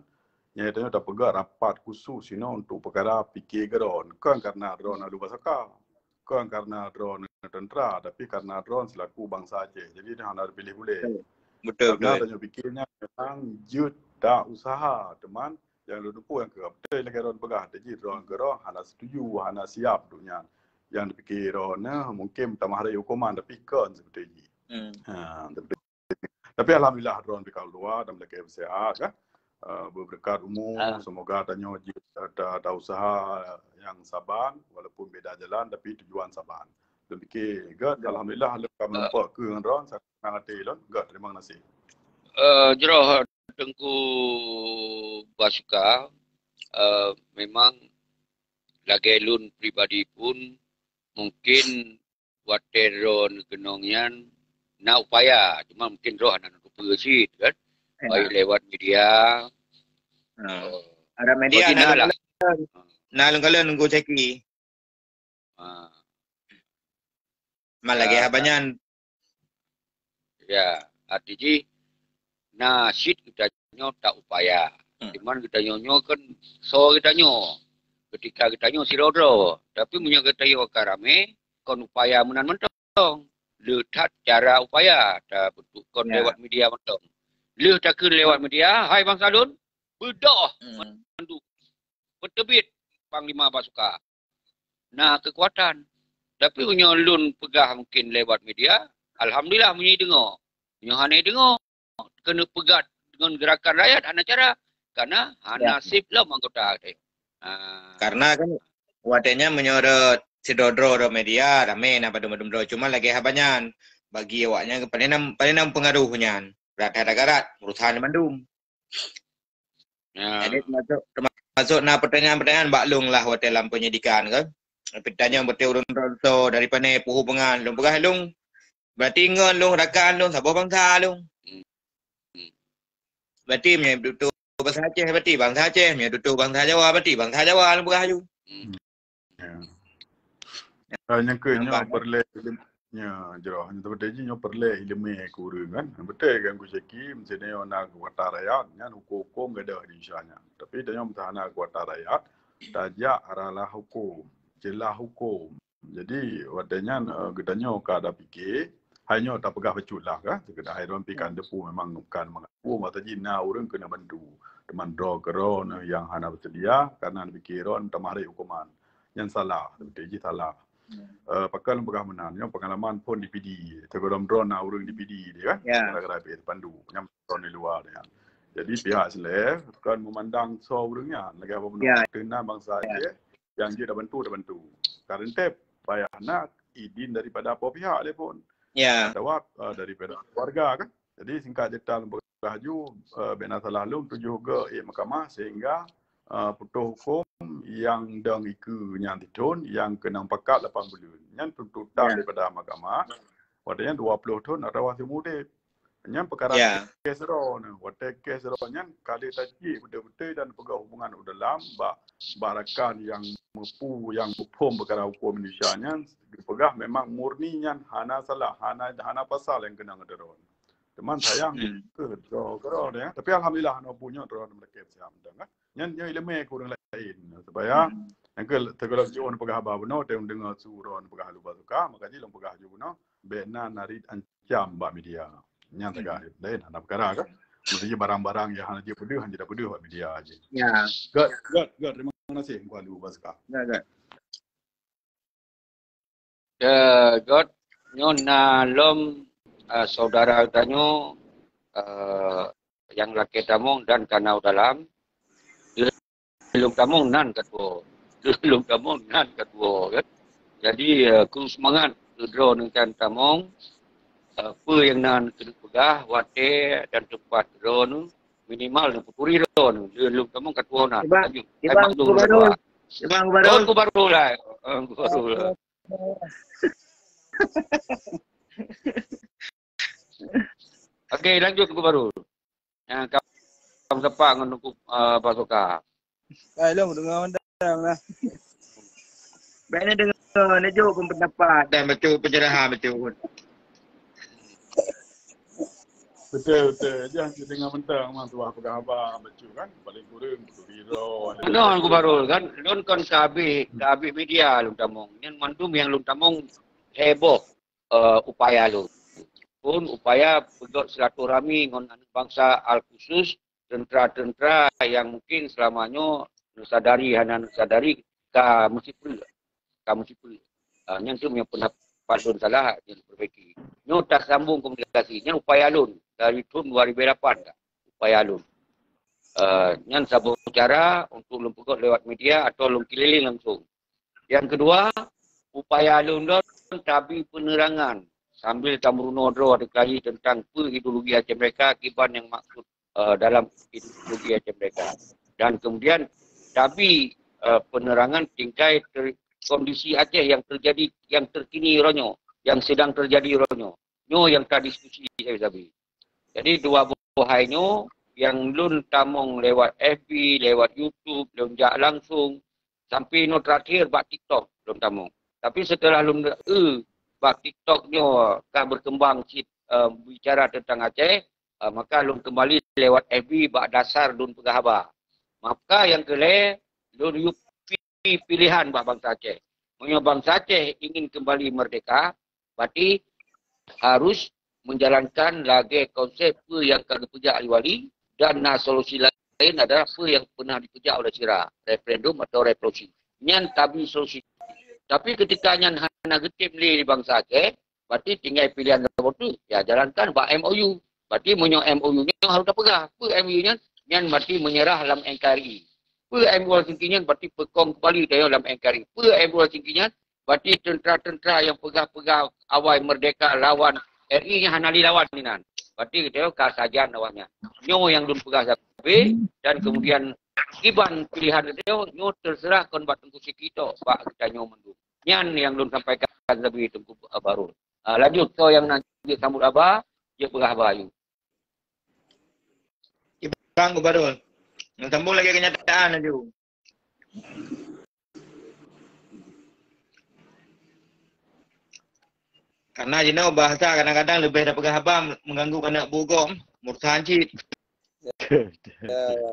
nyan tanyoe tapeugah rapat khusus inoe untuk peukara pike droe. Kon karena droe na luba saka. Kon karena droe teuntara, tapi karena droe selaku bansa Aceh. Jadi, hana piléh bulèe. Betul, betul. Tanyoe pikir nyan memang jeuet tak usaha, teuma nyang lôn teupeu nyang keu beutôi lagèe droe peugah, teuma droe keu droe hana setuju, hana siap untuk nyan. Nyang dipikir droe mungkin tamah raya hukuman, tapi kon seperti jih. Ha, tapi Tapi alhamdulillah droe pih ka luwa dan meulakèe seuhat kan. Uh, beubeureukat umu, semoga tanyoe jeuet ta, ta usaha nyang saban walaupun beda jalan tapi tujuan saban. Lôn pike gèt alhamdulillah lôn ka meurumpok keu ngon droe, sanang até lôn. Gèt terima kasih. Eh, jroh Teungku Basuka, eh, memang lagèe lôn pribadi pun mungkin watèe droe neukeunong nyan na upaya, cuma mungkin droe hana neuteupeu cit kan. Baik lewat media. Ha. Ada media na lôn kalon, na lôn kalon Teungku Syaki. Ha. Man lagèe haba nyan. Ya, arti jih na cit geutanyoe ta upaya. Hmm. Cuman geutanyoe nyoe kan soe geutanyoe. Ketika geutanyoe sidroe-droe. Tapi meunyoe geutanyoe ka ramé, kon upaya meunan mantong. Le that cara upaya tabentuk kon lewat media mantong. Le takheun lewat media, hai bansa lôn, beudôh mandum. Peuteubiet Panglima Basuka. Na keukuatan. Tapi meunyoe lôn peugah mungkin lewat media, alhamdulillah meunyoe deungoe. Meunyoe hana deungoe, keuneuk peugah deungon gerakan rakyat hana cara. Karena hana sip lom anggota teuh. Ha. Karena kan watèe nyan meunyoe rot sidroe-droe rot media, ramé na padum-padum droe. Cuma lagèe haba nyan, bagi awaknyan paléng na, paléng na peungaroh nyan. Rot that agak rot, urusan mandum. Ya. Jadi termasuk, termasuk na pertanyaan-pertanyaan bak lôn lah watèe lam penyidikan kan. Tapi tanyong beutôi ureueng droe dari pane, peue hubungan lôn peugah lôn. Berarti ngon lôn, rakan lôn, saboh bansa lôn. Hmm. Hmm. Berarti meunyoe tutoe bansa Aceh, berarti bansa Aceh. Meunyoe tutoe bansa Jawa, berarti bansa Jawa lôn peugah laju. Hmm. Ya. Ah, nyang keu nyoe peureulèe ileum-, ya, jroh. Nyoe seperti jih nyoe peureulèe ileumèe keu ureueng kan. Beutôi kan ku Syeki, meusidroe na keukuatan rakyat, nyan huköm-huköm gadôh di Indonesia nyan. Tapi tanyoe meusaha na keukuatan rakyat, tajak ranah huköm, celah huköm. Jadi, watèe nyan, eh, geutanyoe ka ada pike, hai nyoe tapeugah bacut lah ka, sekedar hai droe pih kan teupeu memang bukan mangat. Peue masa jih na ureueng keuneuk bantu. Teuma droe keudroe nyang hana beuseudia, karena pike droe tamah rhot huköman. Nyan salah, beutôi jih salah. Eh, pakon lôn peugah meunan, nyoe pengalaman phôn di Pidie. Sigohlom droe na ureueng di Pidie dia kan, gara-gara pih pandu, nyan droe di luwa dia. Jadi pihak SLF kon memandang soe ureueng nyan, lagèe apa bunoe. Teuma bansa Aceh nyang jeuet tabantu, tabantu. Karena teuh payah na idin daripada apa pihak dia pun. Atawa, eh, daripada keluarga kan. Jadi singkat cerita lôn peugah laju, eh, bèk na salah lôn tujoh geuh ék mahkamah sehingga, eh, putôh huköm nyang dong ikeue nyan sithôn nyang keunong pakat lapan buleuen. Nyan tuntutan daripada mahkamah. Watèe nyan dua ploh thôn atawa siumu udép. Nyan peukara kes droe nyan. Watèe kes droe nyan ka lheueh tacit beutôi-beutôi dan peugah hubungan u dalam bak, bak rakan nyang meupeu, nyang muphom peukara huköm Indonesia nyan, geupeugah memang murni nyan hana salah, hana, hana pasal nyang keunong droe. Teuma sayang keu droe, droe nyan. Tapi alhamdulillah, hana peue nyoe droe meuleukeb siat mantong, kan. Nyan nyoe ileumèe keu ureueng laén. Supaya nyang keu, sigohlom jih peugah haba bunoe, teudeungoe su droe peugah haba suka, maka jih lôn peugah laju bunoe, bèk na narit ancam bak media. Nyan teuka laén hana peukara kan. Mesti barang-barang nyang hana jeuet peudeuh, hana jeuet peudeuh bak media jih. Ya. Göt, göt, göt. Terima kasih, Tuan Ibu Baska. Ya, göt. Eh, göt, nyoe na lom, eh, saudara tanyoe, eh, nyang lakèe tamong dan ka na u dalam. Lôn tamong nan ka tuwoe. Lôn tamong nan ka tuwoe, kan. Jadi, eh, keu seumangat keu droeneuh nyang tamong, eh, peue nyang na keuneuk peugah, watèe dan teumpat droeneuh, minimal neupeuturi droeneuh. Lôn tamong ka tuwoe nan. Cuba, lanjut. Cuba, Guru Baru. Cuba, Guru Baru. Guru Baru lah. Eh, Guru Baru lah. Okey, lanjut Guru Baru. Nyang ka meusapat ngon Teungku, eh, Pak Soka. Hai, lôn deungö mantong lah. Bèk neudeungö, neujok pun pendapat dan bacut pencerahan bacut. Beutôi, beutôi. Jangan deungö mantong, memang tuah peugah haba bacut kan. Paling kurang beutôi. Non Guru Baru kan, lôn kon ka habéh, ka habéh media lôn tamong. Nyan mandum nyang lôn tamong heboh. Eh, upaya lôn. Pun upaya peugöt silaturahmi ngon aneuk bansa al-khusus teuntara-teuntara nyang mungkin seulama nyoe neusadari hana neusadari ka meusipeue, ka meusipeue. Ah, nyan tu meunyoe peundapat lôn salah, nyan perbaiki. Nyoe tasambong komunikasi, nyan upaya lôn dari thôn dua ribu lapan dah, upaya lôn. Eh, nyan saboh cara untuk lôn peugöt lewat media atau lôn keliling langsung. Nyang keudua, upaya lôn lôn tabi peuneurangan sambil tameurunoe droe teukahi teuntang peue ideologi Aceh Merdeka kiban nyang maksud, eh, dalam ideologi Aceh Merdeka. Dan kemudian tabi, eh, peuneurangan tingkai ter-, kondisi Aceh nyang teujadi, nyang terkini uroe nyoe, nyang sedang teujadi uroe nyoe. Nyoe nyang tadiskusi sabe-sabe. Jadi dua boh hai nyoe nyang lôn tamong lewat F B, lewat YouTube, lôn jak langsung, sampai nyoe terakhir bak TikTok lôn tamong. Tapi setelah lôn, eh, bak TikTok nyoe ka berkembang cit, eh, bicara tentang Aceh, eh, maka lôn kembali lewat F B bak dasar lôn peugah haba. Maka nyang keulhèe, lôn yue pi-, pilihan bak bansa Aceh. Meunyoe bansa Aceh ingin kembali merdeka, berarti harus menjalankan lagèe konsep peue nyang ka geupeujak lé Wali, dan na solusi laén adalah peue nyang pernah dipeujak oleh sira, referendum atau revolusi. Nyan tabi solusi. Tapi ketika nyan hana geutem lé bansa Aceh, berarti tinggai pilihan saboh teuk, ya, jalankan bak M O U. Berarti meunyoe M O U nyan harus tapeugah. Peue M O U nyan? Nyan berarti menyerah lam N K R I. Peue M O U Helsinki nyan? Berarti peukong kembali tanyoe lam N K R I. Peue M O U Helsinki nyan? Berarti tentera-tentera nyang peugah-peugah awai merdeka lawan R I nyan hana lé lawan inan. Berarti geutanyoe ka sajan awaknyan. Nyoe nyang lôn peugah sabe, dan kemudian kiban pilihan geutanyoe, nyoe terserah kon bak Teungku Syeki tok, bak geutanyoe mandum. Nyan nyang lôn sampaikan sabe, Teungku Barul. Ah, lanjut, soe nyang na jeuet sambot haba, jeuet peugah haba ayue. Ibang Barul. Nyang sambung lagèe kenyataan laju. Karena jinoe bahasa kadang-kadang leubeh tapeugah haba mengganggu aneuk buet gob, mursa cit. Ya, ya.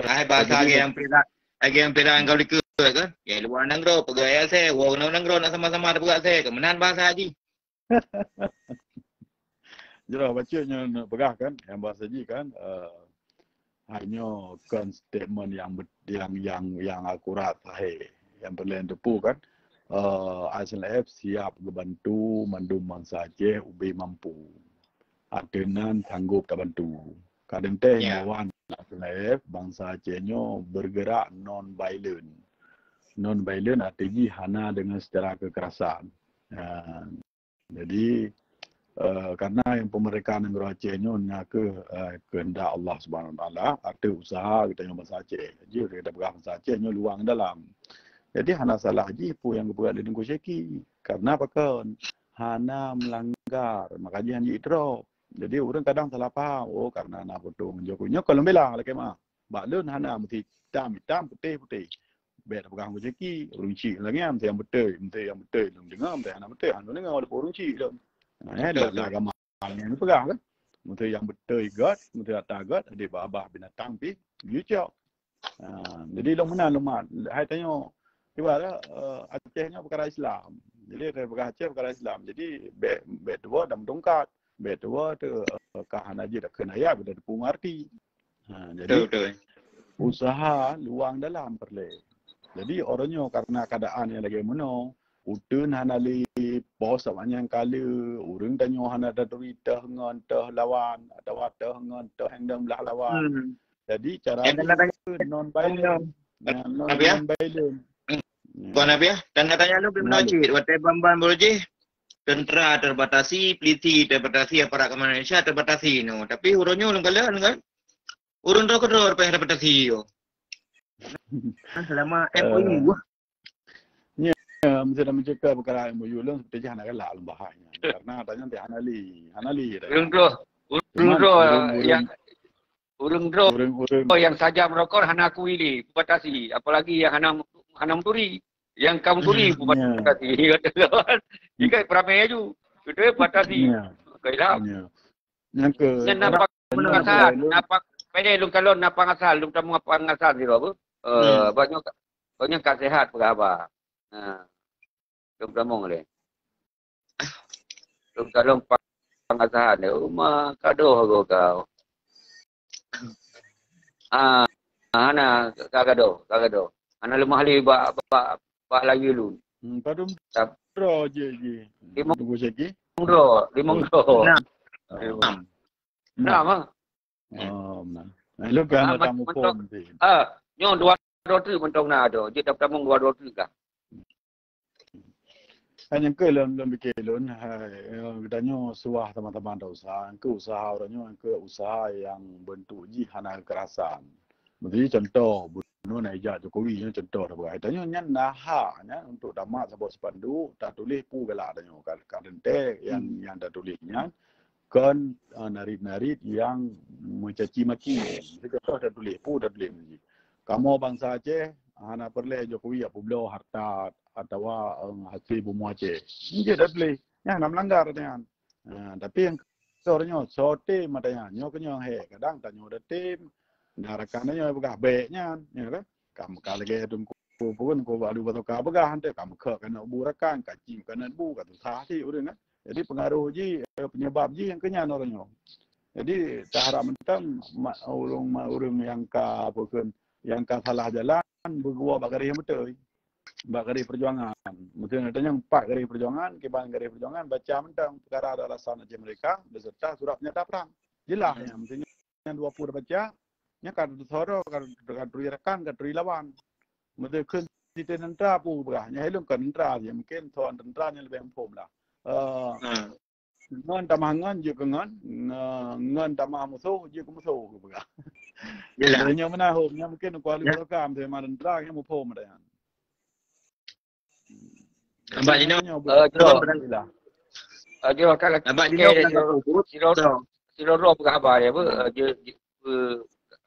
Hai bahasa lagèe nyang pirak, lagèe nyang pirak ngon likot kan. Ya, luwa nanggroe, peugah ya se, woe nanggroe nak sama-sama tapeugah se, keumeunang bahasa jih. Jeulaih bacut nyoe neupeugah kan, nyang bahasa jih kan, eh, hai nyoe kon statement nyang bet-, nyang, nyang, nyang akurat, sahih. Nyang peureulèe teupeue kan, eh, I S L F siap geubantu mandum bansa Aceh ubé mampu. Ateueh nan sanggop tabantu. Kadang teuh, ya, nyoe wan I S L F, bansa Aceh nyoe bergerak non violent. Non violent arti jih hana dengan secara kekerasan. Ah, jadi, eh, karena nyang peumeurdekaan nanggroe Aceh nyoe na kheueh, eh, keuheundak Allah Subhanahu Wa Taala, ateueh usaha geutanyoe bansa Aceh. Jih kita peugah bansa Aceh nyoe luwa ngon dalam. Jadi hana salah jih peue nyang geupeugah lé Teungku Syeki. Karena pakon? Hana meulanggar, maka jih hana jidrop. Jadi ureueng kadang salah paham, "Oh, karena na foto ngon Jokowi." Nyoe kon lôn bela lakèe meu'ah. Bak lôn hana meusti itam-itam, putéh-putéh. Bèk tapeugah ngon Syeki, ureueng chik lagèe nyan, meusti nyang beutôi, meusti nyang beutôi lôn deungö, meusti hana beutôi hana lôn deungö, walaupun ureueng chik lôn. Nah, eh, betul, lam betul, agama nyang peugah kan. Meusti nyang beutôi göt, meusti ata göt, adak babah binatang pih geuyue cok. Ha, jadi lôn meunan lôn mat. Hai tanyoe, ibarat, eh, Aceh nyoe peukara Islam. Jadi, tapeugah Aceh peukara Islam. Jadi, bèk, bèk tuwoe dan meutungkat. Bèk tuwoe teu, eh, ka hana jeuet keu naya, bèk teupeue arti. Ha, jadi, betul, betul, usaha luwa ngon dalam peureulèe. Jadi, uroe nyoe karena keadaan nyang lagèe meunoe, uteuen hana lé, pos awaknyan ka le, ureueng tanyoe hana taturi teuh ngon teuh lawan, atawa teuh ngon teuh nyang dong blah lawan. Hmm. Jadi, cara jih non violent. Nah, non, non violent. Hmm. Kon Nabi, ya? Tanda tanya lôn pih meunan cit. Watèe ban-ban bunoe jih, tentera terbatasi, polisi terbatasi, aparat keamanan Indonesia terbatasi nyoe. Tapi uroe nyoe lôn kalon kan, ureueng droe keudroe payah terbatasi nyoe. Selama M O U. Eh, nyoe, meusti na meucakap peukara M O U lôn, seperti jih hana galak lôn bahas nyan. Karena tanyoe hana lé, hana lé. Ureueng droe, ureueng droe nyang Ureueng-ureueng, ureueng droe, ureueng-ureueng nyang saja meurokok hana akui lé, batasi. Apalagi nyang hana, hana meuturi. Nyang ka meuturi, hmm, ya, batasi. Ikai peuramé aju. Beutôi, batasi. Ya. Baiklah. Ya. Nyang ke, nyan na pangasan, na pang-, pede lôn kalon na pangasan, lôn tamong pangasan sidroe, Bu. Eh, hmm, banyak, banyak ka sehat peugah haba. Ha. Lôn tamong lé. Lôn kalon pangasahan dia. Uma kadoh go kau. Ah, hana ka kadoh, ka kadoh. Hana leumah lé bak, bak, bak layeue lôn. Hmm, padum droe jih, jih. Limong droe, limong droe. Nah. Nah, mah. Oh, nah. Nah, lu kan ah, tamu mantong, phone sih. Ah, nyoe dua droe teuk mantong na tu. Jeuet tamong dua droe teuk kah. Hai nyang keu lôn, lôn pike lôn, hai, eh, geutanyoe suah teuma-teuma ata usaha, nyang keu usaha uroe nyoe, nyang keu usaha nyang beuntuk jih hana keukerasan. Meusti contoh, bunoe na ijak Jokowi nyoe contoh dah peugah. Tanyoe nyan na hak nyan untuk tamat saboh spanduk, tatuléh peue galak tanyoe ka, ka teuntèe nyang, hmm, nyang tatuléh nyan. Kon, ah, narit-narit nyang meucaci maki. Meusti contoh tatuléh, peue tatuléh meusti. Kamoe bansa Aceh hana peureulèe Jokowi jak peubloe harta atawa, eh, hasé bumoe Aceh. Nyan jeuet tatuléh. Nyan hana meulanggar nyan. Ah, tapi nyang keu uroe nyoe, soe tem ata nyan. Nyoe keuh nyoe hèk. Kadang tanyoe tatem, Dan rakan nyoe peugah bèk nyan, ya kan? Ka, ka lagèe Teungku pun, Teungku Abdul Basoka peugah, "Teuh ka meukhok keuneuk bu rakan, ka cim keuneuk bu, ka susah cit ureueng kan." Jadi pengaruh jih, eh, penyebab jih nyang keu nyan uroe nyoe. Jadi taharap mantong ma-, ureueng, ma-, ureueng nyang ka, apa kheun, nyang ka salah jalan, beuguwa bak garéh nyang beutôi. Bak garéh peujuangan. Mungkin gata nyang pat garéh peujuangan, kiban garéh peujuangan, baca mantong peukara dan alasan Aceh Merdeka beserta surat pernyataan perang. Jeulaih nyan, mungkin nyan dua ploh baca, nyan ka teuseudara, ka, ka turi rakan, ka turi lawan. Meuteukheun di teuntara peue peugah, nyan ilôn kon teuntara, mungkin soal teuntara nyan leubeh muphom lah. Eh, ngon tamah ngon jeuet keu ngon, ngon tamah musoh jeuet keu musoh, geupeugah. Yelah. Nyoe meunan hom, nyan mungkin kuali program, teuma teuntara nyan muphom dah nyan. Abang Dino, nyoe, eh, Dino, alhamdulillah. Eh, Dino, kan lagi Abang Dino, sidroe, sidroe, sidroe peugah haba dia, apa, eh, dia, dia, eh,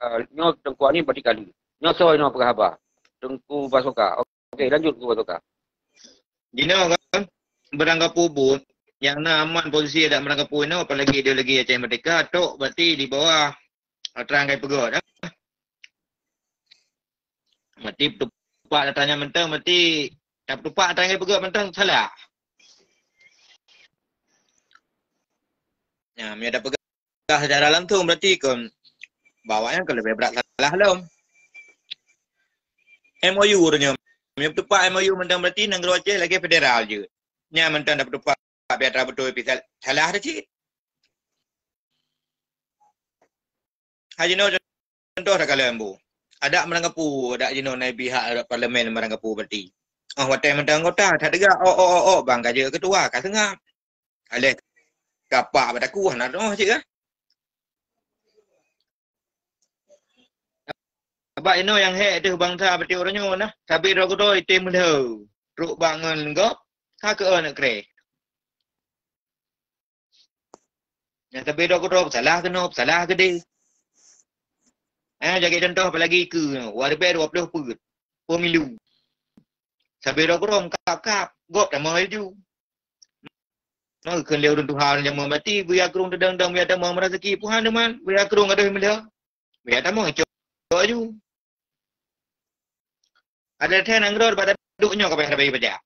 eh, nyoe Teungku ni berarti kali. Nyoe soe nyoe peugah haba? Teungku Basoka. Okey, lanjut Teungku Basoka. Dino kan, beurangkapeue buet, nyang na aman posisi adak beurangkapeue inoe, apalagi ideologi Aceh Merdeka, tok berarti di bawah atra nyang ka ipeugöt, eh. Berarti peutupak atra nyan mantong, berarti tapeutupak atra nyang ka ipeugöt mantong salah. Nyan, meunyo tapeugah secara langsung, berarti kon bak awaknyan kon leubeh brat salah lom. M O U tu nyoe. Meunyo peutupak M O U mantong, berarti nanggroe Aceh lagèe federal jeuet. Nyan mantong tapeutupak pih atra beutôi pih sal-, salah dah cit. Hai jinoe contoh takalon bu. Adak meurangkapeue, adak jinoe na pihak parlemen meurangkapeue berarti. Oh, watèe mantong anggota, that teuga, oh, oh, oh, oh, bang ka jeuet ketua, ka seungab. Aléh kapak bak takue, hana teu'oh cit kah? Sabab inoe nyang hék deuh bansa berarti uroe nyoe nah, sabe droe keudroe item meulhö. Trok bak ngon gob, ka keu aneuk kreh. Nyang sabe droe keudroe peusalah keunoe, peusalah keudeh. Eh, jagai contoh apalagi keu nyoe, dua ribèe dua ploh peuet, pemilu. Sabe droe keudroe meukab-kab, gob tamong laju. Nyoe kheun lé ureueng tuha ureueng jameun bati, buya krueng teudong-dong, buya tamong meurasaki, puhan teuma, buya krueng gadôh meulhö. Buya tamong cok laju. Ada that nanggroe bak taduek nyoe ka payah tabagi pajak.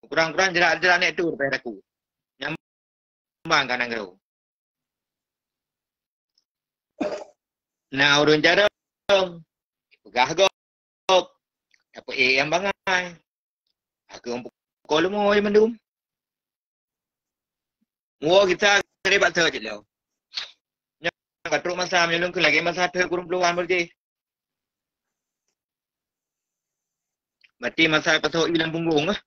Kurang-kurang jerak-jerak nèk tu payah taku. Nyambang ka nanggroe. Na ureueng carông, peugah gob, dapeuék nyang bangai. Akhé pukon leumo mandum. Woe gisa keudeh bak soe cit lom. Nyoe ka trok masa meunyoe lôn keu lagèe masa thôn kureueng plohan beureuti. Berarti masa pasoe ié lam punggong lah.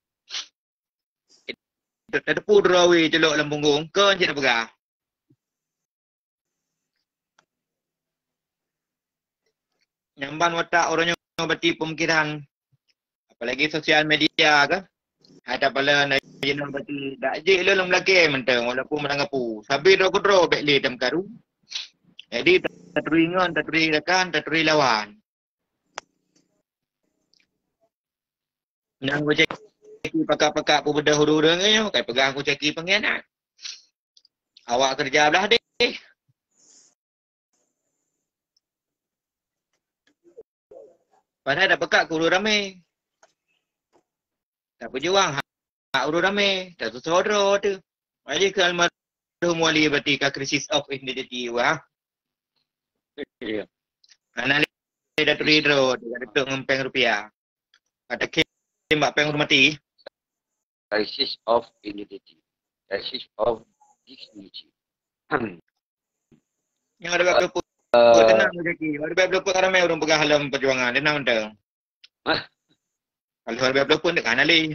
Tateupeue droe wé culok lam punggong, kon cit tapeugah. Nyang ban watak uroe nyoe bati peumikiran, apalagi sosial media kan. Hai tapalon jinoe bati dak jeuet lôn lam lakèe mantong walaupun meurangkapeue. Sabe droe keudroe bèk lé tameukaru. Jadi taturi ngon, taturi rakan, taturi lawan. Nyang kucaki pakak-pakak peubeudôh ureueng-ureueng nyoe, kai peugah kucaki pengkhianat. Awak keureuja blah deh. Padahai dak peukat keu ureueng ramé. Tapeujuang hak, hak ureueng ramé, tatusoe droe teuh. Wajih keu almarhum Wali berarti ka crisis of identity wah. Iya. Hana lé daturi droe, dak teuk ngon péng rupiah. Ka takhém bak péng ureueng mati. Crisis of identity. Crisis of dignity. Hmm. Nyang ada bak peuet, eh, tenang Zaki. Ada bak peuet ramé ureueng peugah lom perjuangan, tenang mantong. Hah? Kalau ada bak peuet pun tekan ali.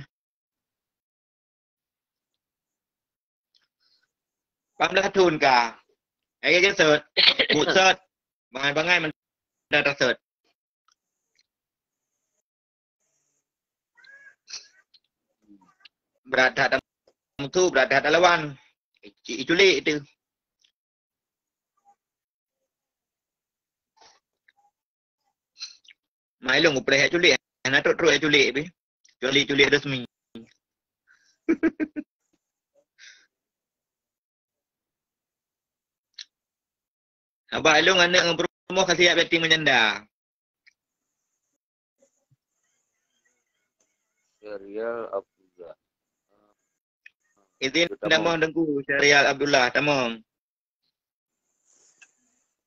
Pam dah thon ka. Ai ke sot. Buset. Bangai-bangai mantong dah sot. Brat that musuh, brat that lawan. Cik iculik tu. Mai lôn kupreh culik, hana trok-trok culik pih. Culik-culik resmi. Abah Ilong aneuk ngon peurumoh ka siap yatim ngon janda. Syahrial Abdullah. Izin tamong Teungku Syahrial Abdullah, tamong.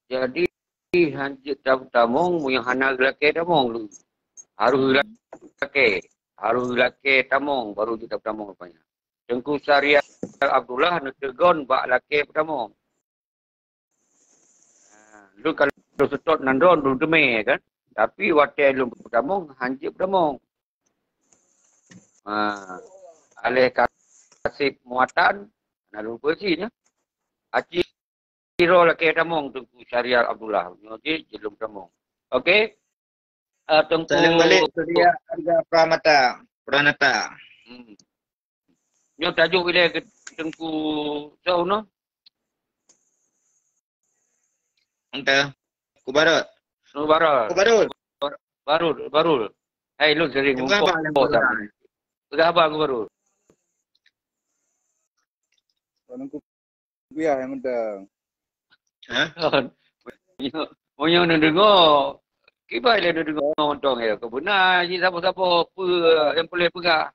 Jadi, hanjeuet tam-, tamong, meunyoe hana geulakée tamong lé. Harôh geulakée, harôh geulakée tamong, baru jeuet tam-, tamong rupanya. Teungku Syahrial Abdullah neuteugon bak lakée peutamong. Ha, lôn ka lôn seutôt nan droe lôn teumé kan. Tapi watée lôn peutamong, hanjeuet peutamong. Ha, aléh kaseb muatan, na lôn peusi nyoe. Aci droe lakée tamong Teungku Syahrial Abdullah. Nyoe jih jeuet lôn tamong. Okey. Ah, Teungku. Salam balik Surya Arga Pramata, Pranata. Hmm. Nyoe tajok ilée keu Teungku Soe noh? Ente. Kubarot. Kubarot. Kubarot. Barul, Barul. Hai, lôn sering ngumpok. Peugah haba Kubarot. Kuya nyang mantong. Hah? Meunyoe, meunyoe neudeungoe, kiban lé neudeungoe mantong ya. Keubeunaran cit saboh-saboh peue nyang peureulée peugah.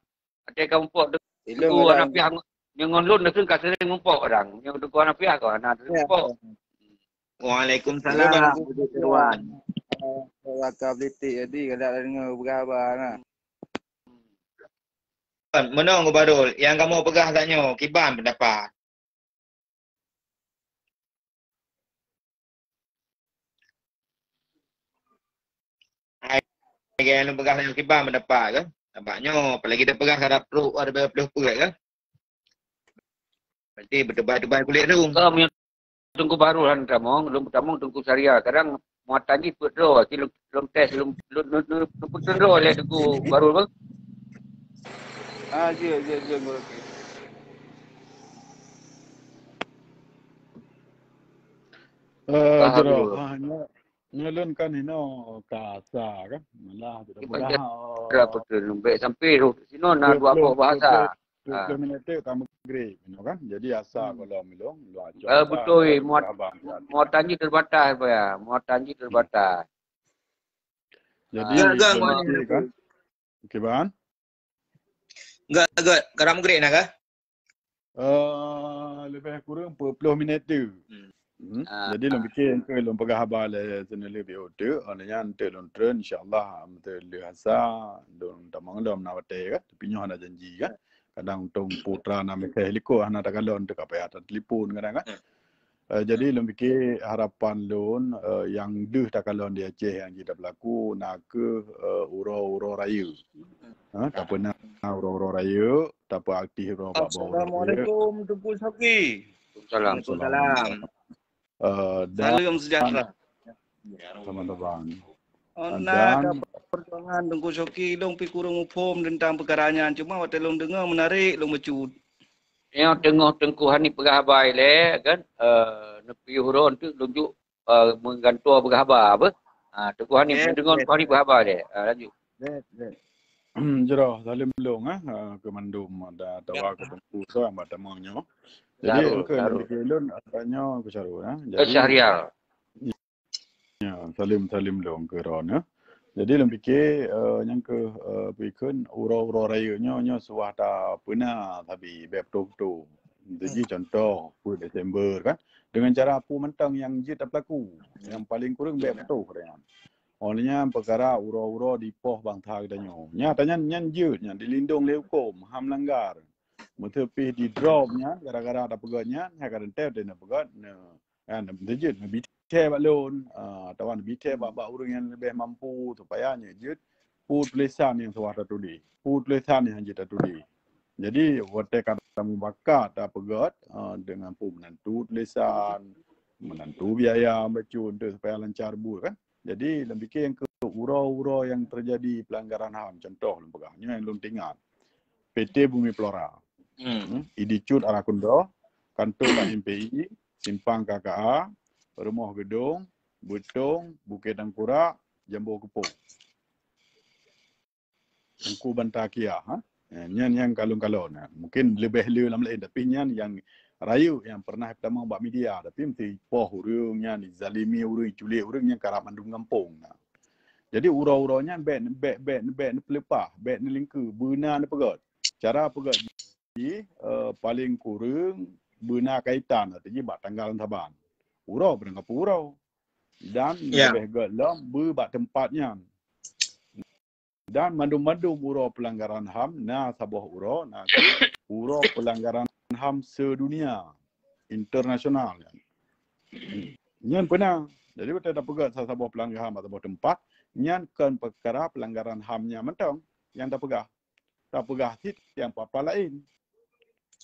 Até ka muphom Teungku Hanafiah ngon lôn, neukheun ka sering muphom kadang. Nyang Teungku Hanafiah ka hana sering muphom. Waalaikumsalam. Waka Blitik jadi kada deungoe peugah haba na. Meunoe Gubernur, nyang kamoe peugah tanyoe kiban peundapat? Hai, nyang peugah nyang kiban peundapat kan? Nampak nyoe, apalagi dia peugah harap trok ada berapa puluh peuet kan? Berarti bertebai-tebai kulit tu. Teungku Barul han tamong, lôn tamong Teungku Syahrial. Kadang muatan jih peuet droe, lôn, lôn tes, lôn, lôn, lôn, lôn, lôn peuet droe lé Teungku Barul bang. Ah, jeuet, jeuet, jeuet, Guru. Eh, jero, ah, nyoe, nyoe lôn kan hino ka asa kan. Malah tidak mudah. Berapa tu lembek sampai tu. Sino na dua boh bahasa. Dua puluh minit tu ka maghrib, you know, kan? Jadi asa kalau milong, luar cuaca. Eh, betul, muat, muatan jih terbatas, apa ya? Muatan jih terbatas. Jadi, kan? Okey, Bang. Enggak, enggak. Karena maghrib nak kah? Eh, lebih kurang dua puluh minit tu. Hmm. Jadi lôn fikir engke lôn peugah haba lé seuneulheueh B O tu, oh nyan teu lôn treun insya-Allah, teu lheueh asa lôn tamong lom na watée kan, tapi nyoe hana janji kan. Kadang untông putra na meukheh likot hana takalon teu ka payah tatelepon kadang kan. Eh, jadi lôn fikir harapan lôn, eh, nyang deuh takalon di Aceh nyang jeuet tapeulaku na kheueh, eh, uroe-uroe rayeuk. Ha, tapeuna uroe-uroe rayeuk, tapeuaktif uroe bak boh uroe rayeuk. Assalamualaikum Teungku Syauki. Waalaikumsalam. Eh, dan salam sejahtera. Sama-sama. Oh, nah, ada perjuangan Teungku Syauki, lôn pi kureueng muphom teuntang peukara nyan. Cuma watée lôn deungoe meunarék, lôn meucut. Nyang teungoh Teungku Hanif peugah haba ilée kan, eh, neupiôh uroe tu lôn jok, eh, meugantoe peugah haba apa? Ah, Teungku Hanif, neudeungoe Teungku Hanif peugah haba ilée. Ah, lanjut. Jroh, saleuem lôn, ah, ah, keu mandum ada tawa keu Teungku Soe bak tamong nyoe. Jadi, engke lôn, tanyoe keu Syahrul, ah. Jadi, Syahrial. Ya, saleuem-saleuem lôn keu droeneuh. Jadi lôn pike, eh, nyang keuh, eh, peue kheun uroe-uroe rayeuk nyoe, nyoe suah tapeuna sabe bék beutôi-beutôi. Jadi contoh, peuet Desember kan, dengan cara peue mantong nyang jeuet tapeulaku, nyang paleng kureueng bék beutôi nyan. Oh nyan peukara uroe-uroe dipoh bansa geutanyoe. Nyan tanyan nyan jeuet nyan dilindong lé huköm, ham langgar. Meuseu pih di drop nyan gara-gara tapeugöt nyan, hai ka teuntèe teuh neupeugöt, neu Kan, neujeuet neubithèe bak lôn, ah, atawa neubithèe bak, bak ureueng nyang leubeh mampu supaya nyoe jeuet peue tulisan nyang suah tatuléh, peue tulisan nyang jeuet tatuléh. Jadi, watèe ka tamubakat tapeugöt, ah, deungon peue meunantu tulisan, meunantu biaya bacut tu supaya lancar buet kan. Jadi, lôn pike nyang keu uroe-uroe nyang teujadi peulanggaran ham, contoh lôn peugah, nyoe nyang lôn teuingat. P T Bumi Flora. Hmm. Hmm. Idéh Cut Arah Kundoh, kantor Bank M P I, Simpang K K A, Rumoh Geudong, Beutong, Bukét Tangkurak, Jambo Keupoh. Teungku Banta Kia, ha? Eh, nyan nyang kalon-kalon, ha. Mungkin leubeh le lam laén, tapi nyan nyang, rayeuk nyang pernah tamong bak media, tapi meusti ipoh ureuëng nyan, izalimi ureuëng, iculik ureuëng nyang karab mandum gampông na. Jadi uroe-uroe nyan bék bék bék bék neupeuleumpah, bék neulingkeu, beuna neupeugét. Cara peugét jih, eh, paling kureueng beuna kaitan, arti jih bak tanggal saban. Uroe beurangkapeue uroe. Dan Ya. Leubeh gét lom beu bak teumpat nyan. Dan mandum-mandum uroe peulanggaran HAM na saboh uroe, na uroe peulanggaran HAM sedunia, internasional nyan. Nyan peuna. Jadi watée tapeugét saboh peulanggaran HAM bak saboh teumpat, nyan kon peukara peulanggaran HAM nyan mantong nyang tapeugah. Tapeugah cit nyang papa laén.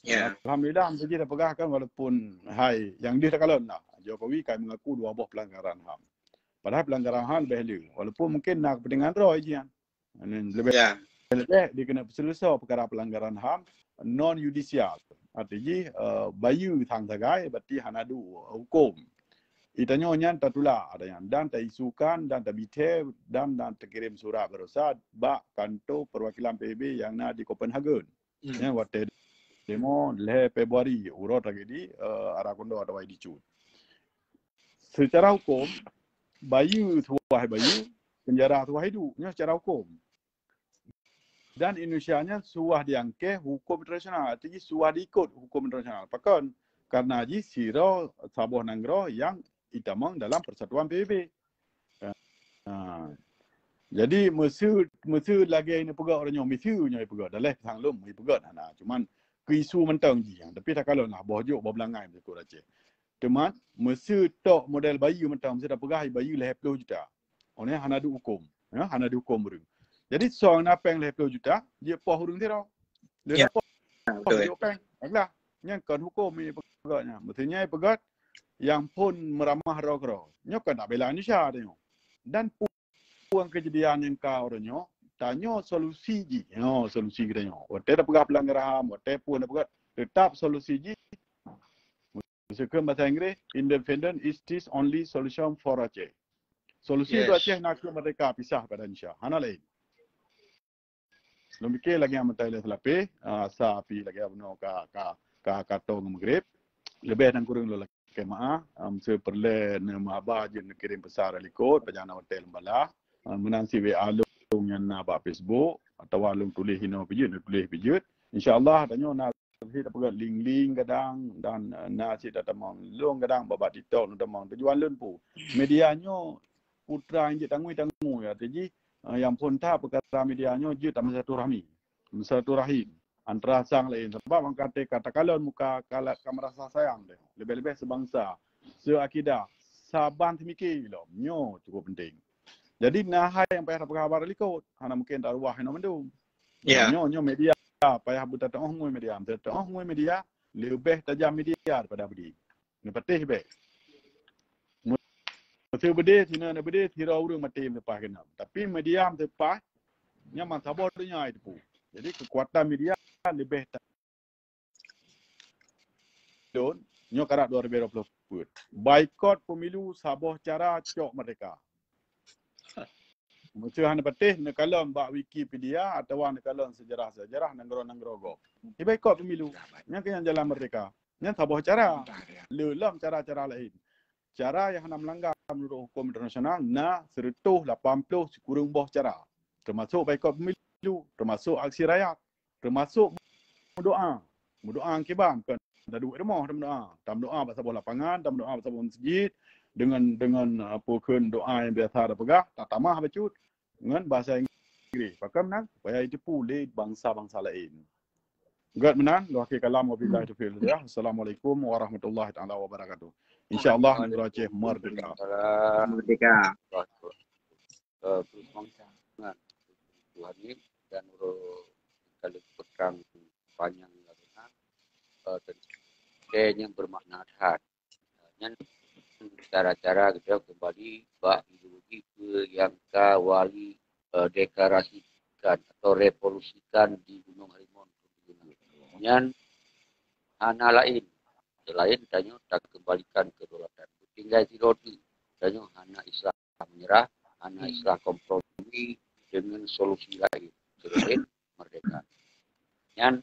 Ya. Alhamdulillah, meusti jih tapeugah kan, walaupun hai nyang deuh takalon lah. Jokowi ka mengaku dua boh pelanggaran HAM. Padahal pelanggaran HAM leubeh le. Walaupun mungkin na kepentingan droe jian. Leubeh Ya. leubeh dikena peuseuleusoe peukara pelanggaran HAM non yudisial. Arti jih, eh, bayeue sang sagai, berarti hana duek huköm. Itanyoe nyan tatulak ata nyan dan taisukan dan tabithée dan dan takirém surat baroesa bak kanto perwakilan P B B nyang na di Copenhagen. Hmm. Nyan watée demo lhée Februari, uroe tragedi, eh, Arakondo atawa Idicut. Secara huköm, bayeue suwah bayeue, penjara suwah iduek. Nyan secara huköm. Dan Indonesia nyan suwah diangkée huköm internasional, arti jih suwah diikot huköm internasional. Pakon? Karena jih sidroe saboh nanggroe nyang itamong dalam persatuan P B B. Ha. Jadi meuseu meuseu lagée neupeugét uroe nyoe, meuseu nyoe ipeugét, daleh sang lom ipeugét hana. Cuman keu isu mantong jih, tapi takalon lah boh jok boh belangai meuseu Aceh. Teuma meuseu tok model bayeue mantong, meuseu tapeugah bayeue lhée ploh juta. Oleh hana dihuköm, ya, hana dihuköm ureuëng. Jadi soe na péng lhée ploh juta, jeuet poh ureuëng sidroe. Lé Ya. poh Betul. Jok péng. Alah, nyan kon huköm ipeugét nyan. Meusti nyan ipeugét nyang phon meuramah droe keudroe. Nyoe kon nak bela Indonesia tanyoe. Dan peue kejadian nyang ka uroe nyoe, tanyoe solusi jih. Nyoe solusi geutanyoe. Watée tapeugah pelanggaran HAM, watée peue tapeugah, tetap solusi jih. Meuseukeuen bahasa Inggréh, independent is this only solution for Aceh. Solusi Yes. untuk Aceh na keu merdeka pisah pada Indonesia. Hana lain. Lôn pike lagée nyang meutai lé seulapeh, ah, asa pih lagée bunoe ka ka ka ka tong Maghrib. Leubeh dan kureueng lôn lakée meu'ah, ah, meuseu peureulée neumeuhaba jeuet neukirém peusan dari likot, pajan na hotel lôn balah. Ah, meunan cit W A lôn nyang na bak Facebook atawa lôn tuléh inoe pih jeuet, lôn tuléh pih jeuet. Insya Allah tanyoe na cit tapeugah ling-ling kadang dan, eh, na cit tatamong lôn kadang bak, bak TikTok lôn tamong. Tujuan lôn peue? Media nyoe putra nyang jeuet tangui-tangui, arti jih, eh, nyang phon that peukara media nyoe jeuet tameusilaturahmi. Meusilaturahim antara sang laén. Sabab angka teuka takalon muka ka la-, ka meurasa sayang deh. Leubeh-leubeh seubangsa, seuakidah, saban seumike lom. Nyoe cukup penting. Jadi na hai nyang payah tapeugah haba likot, hana mungken taruwah inoe mandum. Ya. Nyoe, nyoe media payah beutateu'oh ngui media. Tateu'oh ngui media leubeh tajam media daripada beudé. Neupatéh bék. Meuseu beudé, sinan beudé, sidroe ureuëng maté meuleupah keunan. Tapi media meuleupah, nyan ban saboh donya jiteupeue. Jadi keukuatan media leubeh ta-, lôn, nyoe karab dua ribu dua puluh peuet. Baikot pemilu saboh cara cok merdeka. Meuseu hana patéh neukalon bak Wikipedia atawa neukalon sejarah-sejarah nanggroe-nanggroe gob. Ibaikot pemilu. Nyan keuh nyang jalan merdeka. Nyan saboh cara. Le lom cara-cara laén. Cara nyang hana meulanggar meunurot huköm internasional na seratus lapan puluh sikureueng boh cara. Teumasok baikot pemilu, teumasok aksi rakyat, teumasok meudoa. Meudoa kiban kon taduek rumoh tameudoa. Tameudoa bak saboh lapangan, tameudoa bak saboh meuseujid dengan dengan apa kheun doa nyang biasa tapeugah, tatamah bacut ngon bahasa Inggris. Pakon meunan? Supaya jiteupeue lé bansa-bansa laén. Gét meunan, lôn akhé kalam, wabillahi taufiq wal hidayah. Assalamualaikum warahmatullahi taala wabarakatuh. Insya-Allah, Nanggroe Aceh merdeka. Waalaikumsalam. Merdeka. Eh, Tuhan ni dan uroe kali petang panjang lalu na, eh, teuntée nyang bermakna that. Nyan cara-cara geutanyoe kembali bak ideologi peue nyang ka Wali, eh, deklarasikan atau revolusikan di Gunung Halimun. Nyan hana laén selain tanyoe takembalikan kedaulatan. Tinggai sidroe teuk, tanyoe hana Islam menyerah, hana Islam kompromi dengan solusi laén selain merdeka. Nyan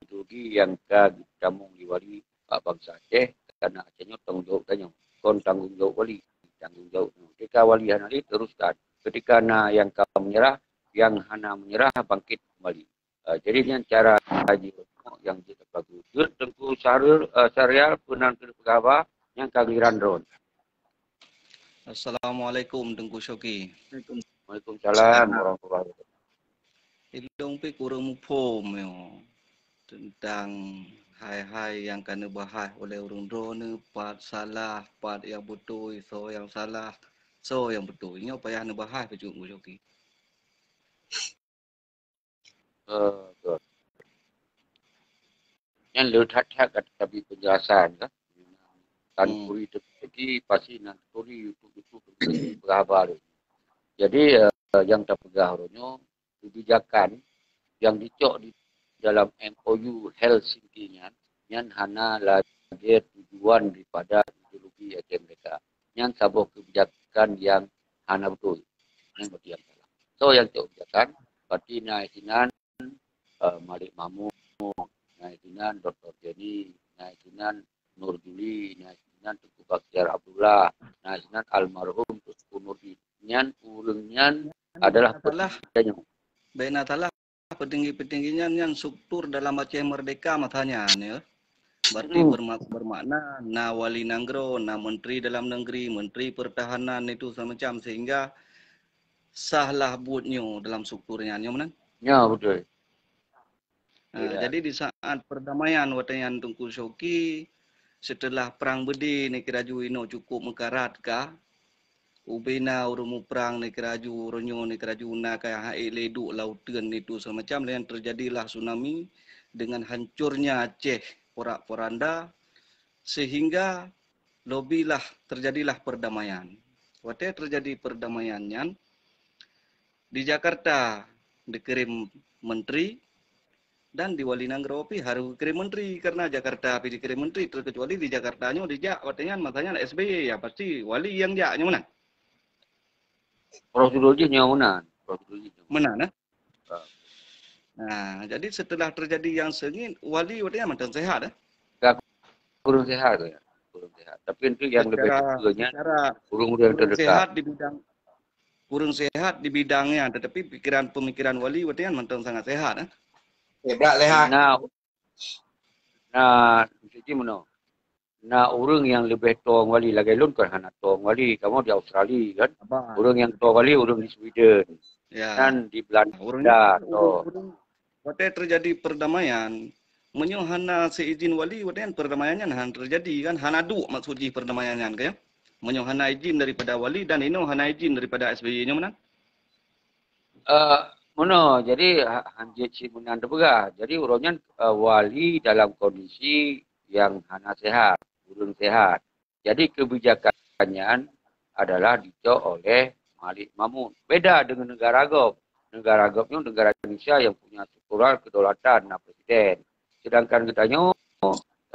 ideologi nyang ka geutamong di Wali bak bansa Aceh, karena Aceh nyoe tanggung jaweueb tanyoe, kon tanggung jaweueb wali, tanggung jaweueb nyoe. Ketika wali hana lé, teruskan. Ketika na nyang ka menyerah, nyang hana menyerah bangkit kembali. Ah, jadi nyan cara jih nyang jeuet bagus. Jeuet Teungku Syahrul, ah, Syahrial, peunan keu peugah haba nyang ka giliran droen. Assalamualaikum Teungku Syoki. Waalaikumsalam warahmatullahi wabarakatuh. Ilong pih kurang muphom nyoe tentang hai-hai nyang ka neubahas oleh ureuëng droeneuh, pat salah, pat nyang beutôi, soe nyang salah, soe nyang beutôi. Nyoe payah neubahas bacut Teungku Syoki. Eh, betul. Nyan le that-that gata bri penjelasan kan. Tan Hmm. turi teuki pasti nan turi YouTube-YouTube beuraba lé. Jadi, eh, nyang tapeugah uroe nyoe, kebijakan nyang dicok di dalam M O U Helsinki nyan, nyan hana lagée tujuan daripada ideologi Aceh Merdeka. Nyan saboh kebijakan nyang hana beutôi. Nyan berarti nyang salah. So nyang cok kebijakan, berarti na sinan, eh, Malik Mahmud, na sinan Doktor Jenny, na sinan Nur Juli, na sinan Teungku Bakhtiar Abdullah, na sinan almarhum Teungku Nurdin. Nyan ureuëng nyan adalah Salah. Petinggi nyoe. Bèk na salah, petinggi-petinggi nyan, nyan struktur dalam Aceh Merdeka masa nyan, ya. Berarti Hmm. bermak-, bermakna na wali nanggroe, na menteri dalam negeri, menteri pertahanan itu semacam, sehingga sahlah buet nyoe dalam struktur nyan, nyoe meunan? Ya, betul. Ha, Iya. Jadi di saat perdamaian watèe nyan Teungku Syoki, setelah perang beudé nikeuraju inoe cukup meukarat ka, ubé na ureuëng muprang nikeuraju, uroe nyoe nikeuraju na ka hai lé duek lauteuen itu semacam, dan terjadilah tsunami dengan hancurnya Aceh porak-poranda, sehingga lobilah terjadilah perdamaian. Watèe terjadi perdamaian nyan, di Jakarta dikirim menteri dan di wali nanggroe pih harus dikirim menteri, karena Jakarta pih dikirim menteri, terkecuali di Jakarta nyoe dijak watèe nyan masa nyan S B Y, ya pasti wali nyang jak nyoe meunan. Prosedur jih nyoe meunan, prosedur jih nyoe. Meunan, eh? Nah, jadi setelah terjadi nyang seungit, wali watèe nyan mantong sehat, eh? Ya, kurang sehat, ya. Kurang sehat. Tapi untuk yang lebih Secara, tua nyan, secara ureuëng-ureuëng kurang terdekat. Sehat di bidang, kurang sehat di bidangnya, tetapi pikiran, pemikiran wali watèe nyan mantong sangat sehat, eh? Hebat sehat. Nah, nah, maksud jih meunoe. Na ureuëng nyang leubeh tueng wali lagèe lôn kan hana tueng wali, kamoe di Australia kan. Abang. Ureuëng nyang tueng wali ureuëng di Sweden. Ya. Dan di Belanda, Ureuëng nyan, toh. Ureuëng, ureuëng, watèe terjadi perdamaian, meunyoe hana seizin wali, watèe nyan perdamaian nyan hana terjadi kan, hana duek maksud jih perdamaian nyan kan, ya. Meunyoe hana izin daripada wali dan inoe hana izin daripada S B Y nyoe meunan. Eh, meunoe, jadi ha-, hanjeuet cit meunan teupeugah. Jadi uroe nyan, eh, wali dalam kondisi nyang hana sehat, ureuëng sehat. Jadi kebijakan nyan adalah dicok oleh Malik Mahmud. Beda dengan negara gob. Negara gob nyoe negara Indonesia yang punya struktural kedaulatan na presiden. Sedangkan geutanyoe,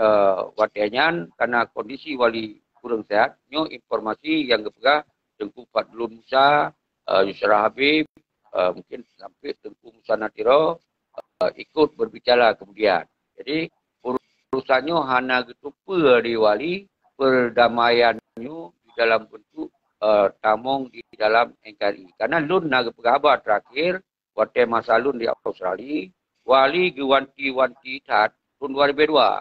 eh, watèe nyan karena kondisi wali kurang sehat, nyoe informasi yang geupeugah Teungku Fadlun Musa, eh, Yusra Habib, eh, mungkin sampai Teungku Musa Natiro, eh, ikut berbicara kemudian. Jadi, urusan nyoe hana geuteupeue di wali, perdamaian nyoe di dalam bentuk, eh, tamong di dalam N K R I. Karena lôn na geupeugah haba terakhir, watèe masa lôn di Australia, wali geuwanti-wanti that lôn dua ribu dua.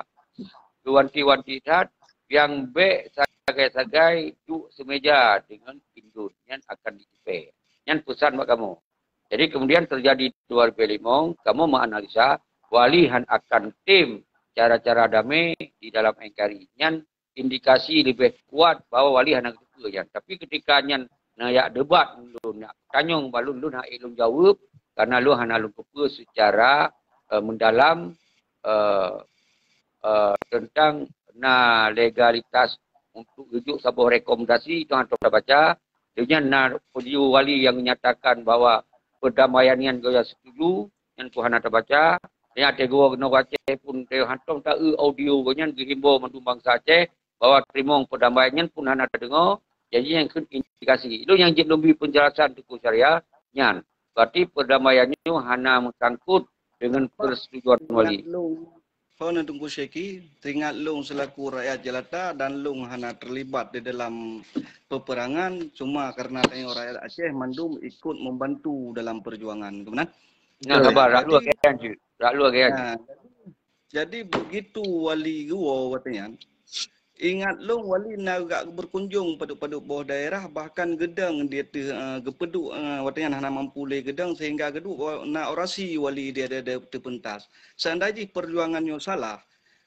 Geuwanti-wanti that, nyang bèk sagai-sagai duek seumeja deungon indon nyan akan dicupet. Nyan peusan bak kamoe. Jadi kemudian terjadi dua ribu lima, kamoe menganalisa wali han akan tem cara-cara damai di dalam N K R I. Nyan indikasi leubeh kuat bahwa wali hana geuteupeue nyan. Tapi ketika nyan na jak debat lôn, nak tanyong bak lôn, lôn hana ék lôn jaweueb karena lôn hana lôn peupeue secara, eh, mendalam, eh, eh, tentang na legalitas untuk geujok saboh rekomendasi itu hana tabaca. Deunyan na video wali yang menyatakan bahwa perdamaian nyan geuya setuju, nyan pun hana tabaca. Nyan teungoh geunoe Aceh pun teu hantom ta-eu audio geuh nyan geuhimbau mandum bansa Aceh bahwa teurimong perdamaian nyan pun hana tadeungoe. Jadi nyan kheun indikasi. Ilôn nyang jeuet lôn bri penjelasan Teungku Syahrial nyan. Berarti perdamaian nyoe hana meusangkut dengan persetujuan wali. Ingat lôn, Ho na Teungku Syeki, teuingat lôn selaku rakyat jelata dan lôn hana terlibat di dalam peperangan, cuma karena tanyoe rakyat Aceh mandum ikut membantu dalam perjuangan. Keunan? Nah, sabar, rak lôn lagèe nyan cit. Rak lôn lagèe nyan cit. Nah, jadi begitu wali geuwoe watèe nyan, ingat lôn wali na gak berkunjung padub-padub boh daerah, bahkan geudong di ateueh, eh, geupeuduek, eh, watèe nyan hana mampu lé geudong sehingga geuduek na orasi wali di, di, di teupeuntas. Seandai jih perjuangan nyoe salah,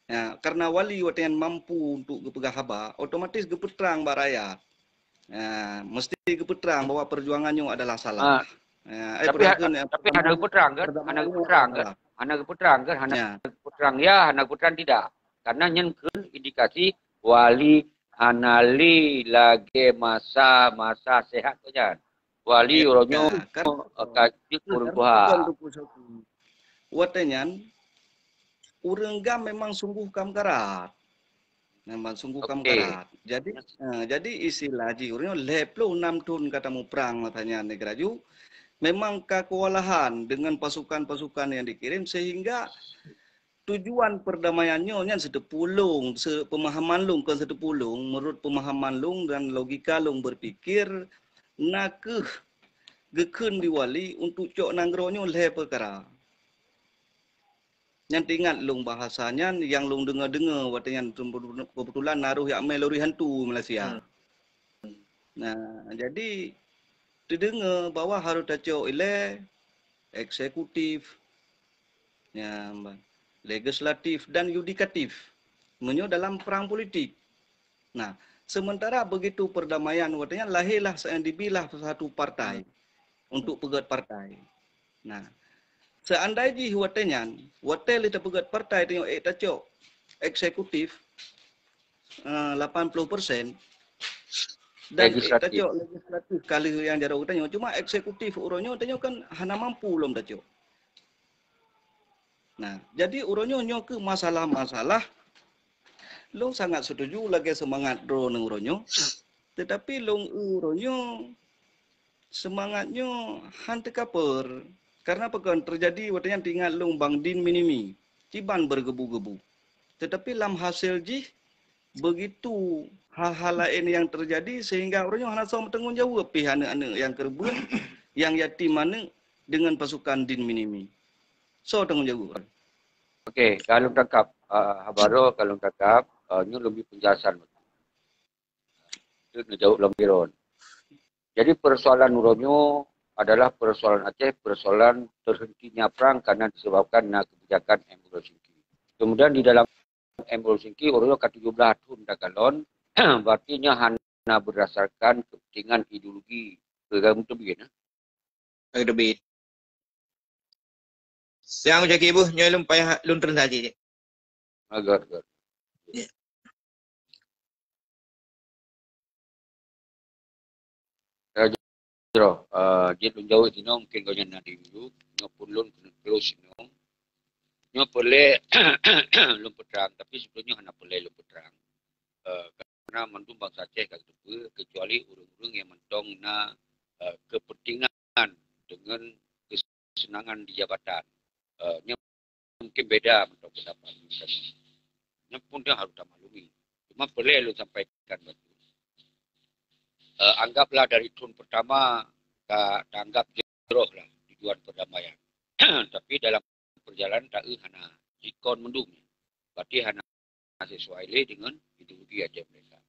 ya, karena wali watèe nyan mampu untuk geupeugah haba, otomatis geupeutrang bak rakyat. Ya, mesti geupeutrang bahwa perjuangan nyoe adalah salah. Ah. Ya, eh, tapi ha-, perjuangan, tapi hana geupeutrang kan? Hana geupeutrang kan? Hana geupeutrang kan? Hana geupeutrang ya, hana geupeutrang tidak. Karena nyan kheun indikasi wali hana lé lagèe masa-masa sehat tu nyan. Wali uroe nyoe, ya, kan, eh, ka jeuet kan, ureueng tuha. Watèe nyan, ureueng GAM memang sungguh kam karat. Memang sungguh kam karat. Jadi, eh, jadi istilah jih ureueng nyoe lhèe ploh nam thon ka tamuprang masa nyan, Neuk Geuraju. Memang ka kewalahan dengan pasukan-pasukan yang dikirim sehingga tujuan perdamaian nyoe nyan seuteupeu lôn, se-, pemahaman lôn, kon seuteupeu lôn, menurut pemahaman lôn dan logika lôn berpikir, na kheueh geukheun di wali untuk cok nanggroe nyoe lhèe peukara. Nyan teuingat lôn bahasa nyan nyang lôn deungoe-deungoe watèe nyan keubeutulan na rôh jak mè lori hantu Malaysia. Hmm. Nah, jadi teudeungoe bahwa harôh tacok ilèe eksekutif, ya, legislatif dan yudikatif. Meunyoe dalam perang politik. Nah, sementara begitu perdamaian watèe nyan lahirlah sa-, dibilah satu partai untuk peugöt partai. Nah, seandai jih watèe nyan, watèe lheueh tapeugöt partai tanyoe ék tacok eksekutif, eh, lapan puluh persen dan ék tacok legislatif ka lheueh nyang jaroe geutanyoe. Cuma eksekutif uroe nyoe tanyoe kan hana mampu lom tacok. Nah, jadi uroe nyoe, nyoe kheueh masalah-masalah. Lôn sangat setuju lagèe seumangat droeneuh uroe nyoe. Tetapi lôn uroe nyoe seumangat nyoe han teukaper. Karena pakon teujadi watèe nyan teuingat lôn Bang Din Minimi, kiban bergebu-gebu. Tetapi lam hasé jih, begitu hal-hal laén nyang teujadi sehingga uroe nyoe hana soe meutanggong jaweueb pih aneuk-aneuk nyang keureubeuen, nyang yatim aneuk deungon pasukan Din Minimi. Soe tanggong jaweueb? Okey, ka lôn tangkap, ah, haba droe ka lôn tangkap, ah, nyoe lôn bri penjelasan. Jeuet neujaweueb lom droen. Jadi, persoalan uroe nyoe adalah persoalan Aceh, persoalan terhentinya perang karena disebabkan na kebijakan M Helsinki. Kemudian di dalam M Helsinki uroe nyoe ka tujoh blaih thon takalon, berarti nyoe hana berdasarkan kepentingan ideologi. Peugah meuteubit, eh? Ka teubiet. Siang, Caki Ibu, nyoe lôn payah lôn translasi. Agak, agak. Ya. Ya, jroh, eh, jeuet lôn jaweueb sinoe, mungkin gobnyan na di dulu. Nyoe phon lôn keuneuk close sinoe. Nyoe peureulèe lôn peutrang, tapi sebelum nyoe hana peureulèe lôn peutrang. Eh, karena mandum bansa Aceh ka geuteupeue, kecuali ureueng-ureueng nyang mantong na, eh, kepentingan deungon kesenangan di jabatan. Eh, nyoe mungkin beda mantong pendapat. Nyoe pun dah harus tamaklumi. Cuma peureulèe lôn sampaikan bacut. Eh, anggaplah dari thon pertama ka taanggap jroh lah tujuan perdamaian. Tapi dalam perjalanan taeu hana jikon mandum. Berarti hana sesuai lé dengan ideologi Aceh Merdeka.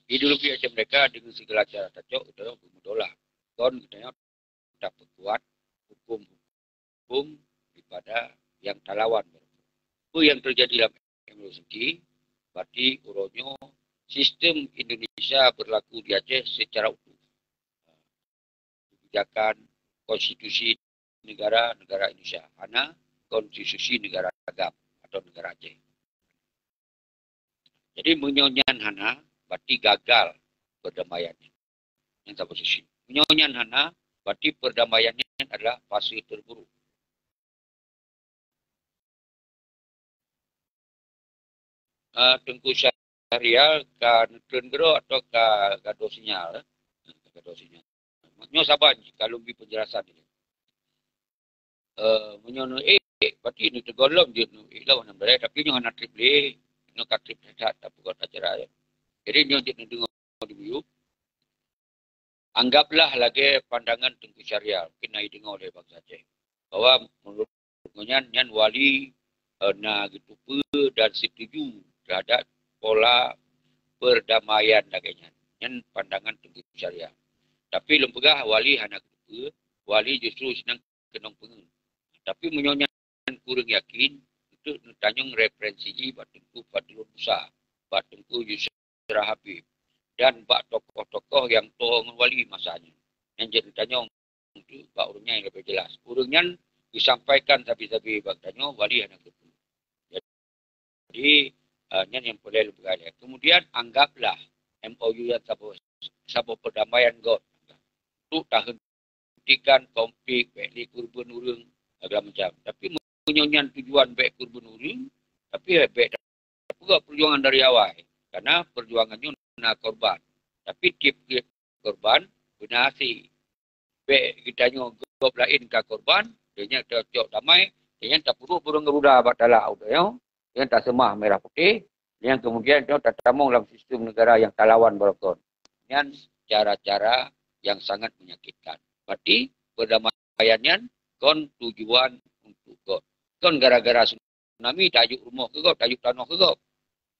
Ideologi Aceh Merdeka dengan segala cara tacok geutanyoe beumeudolah. Kon geutanyoe tapeukuat hukum-hukum daripada yang talawan. Apa yang terjadi dalam M Helsinki, berarti uroe nyoe sistem Indonesia berlaku di Aceh secara utuh. Kebijakan konstitusi negara, negara Indonesia, hana konstitusi negara GAM atau negara Aceh. Jadi, meunyoe nyan hana, berarti gagal perdamaian nyan. Nyan satu sisi. Meunyoe nyan hana, berarti perdamaian nyan adalah fase terburuk. Ah, Teungku Syahrial ka neutreun keudroe atau ka gadôh sinyal, eh? Ka gadôh sinyal. Nyoe saban ka lôn bri penjelasan nyoe. Eh, meunyoe neuék, Berarti neuteugor lom jeuet neuék lom hana meudalai, tapi nyoe hana treb lé, nyoe ka treb that-that tapeugah acara nyan. Jadi nyoe jeuet neudeungoe di miyueb. Anggaplah lagée pandangan Teungku Syahrial, mungkin na jideungoe lé bansa Aceh, bahwa menurut gobnyan, nyan wali, eh, na geuteupeue dan setuju terhadap pola perdamaian lagée nyan. Nyan pandangan Teungku Syahrial. Tapi lôn peugah wali hana geuteupeue, wali justru sinan keunong peungeuet. Tapi meunyoe nyan kureueng yakin, eunteuk neutanyong referensi jih bak Teungku Fadlun Musa, bak Teungku Yusra Habib, dan bak tokoh-tokoh nyang toe ngon wali masa nyoe. Nyan jeuet neutanyong eunteuk bak ureuëng nyan nyang leubeh jeulaih. Ureuëng nyan geusampaikan sabe-sabe bak tanyoe, wali hana geuteupeue. Jadi, eh, nyan nyang peureulée lôn peugah lé. Kemudian, anggaplah M O U nyan saboh, saboh perdamaian gob untuk taheunteukan konflik, bék lé keureubeuen ureuëng, segala macam. Tapi meunyoe nyan tujuan bék keureubeuen ureuëng, tapi bék tapeugah perjuangan dari awai. Karena perjuangan nyoe na korban. Tapi tiep-tiep korban beuna hasé. Bék geutanyoe gob laén ka korban, nyan tacok damai, nyan tapeuduek burông garuda bak talak udah nyoe, nyan taseumah merah putih, nyan kemudian nyoe tatamong lam sistem negara nyang talawan barokon. Nyan cara-cara nyang sangat menyakitkan. Berarti perdamaian nyan kon tujuan untuk gob. Kon gara-gara tsunami tajok rumoh keu gob, tajok tanoh keu gob.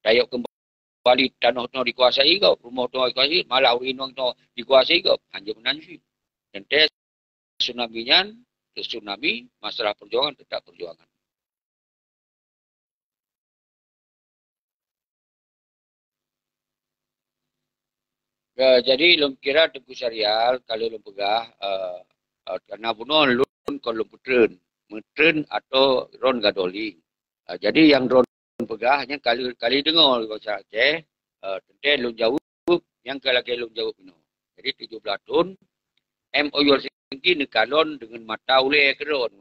Tajok kembali tanoh teuh dikuasai gob, rumoh teuh dikuasai, malah ureuëng inong teuh dikuasai gob. Hanjeuet meunan cit. Teuntée tsunami nyan, tsunami, masalah perjuangan tetap perjuangan. Ya, jadi lôn kira Teungku Syahrial, kalau lôn peugah, eh, eh, karena bunoe lôn kon lôn peutreun, meutreun atau droen gadôh lé. Eh, jadi nyang droen peugah nyan kali, kali deungoe lé bansa Aceh, eh, teuntée lôn jaweueb nyang ka lagée lôn jaweueb inoe. Jadi tujoh blaih thon, M O U Helsinki neukalon deungon mata ulée keudroe.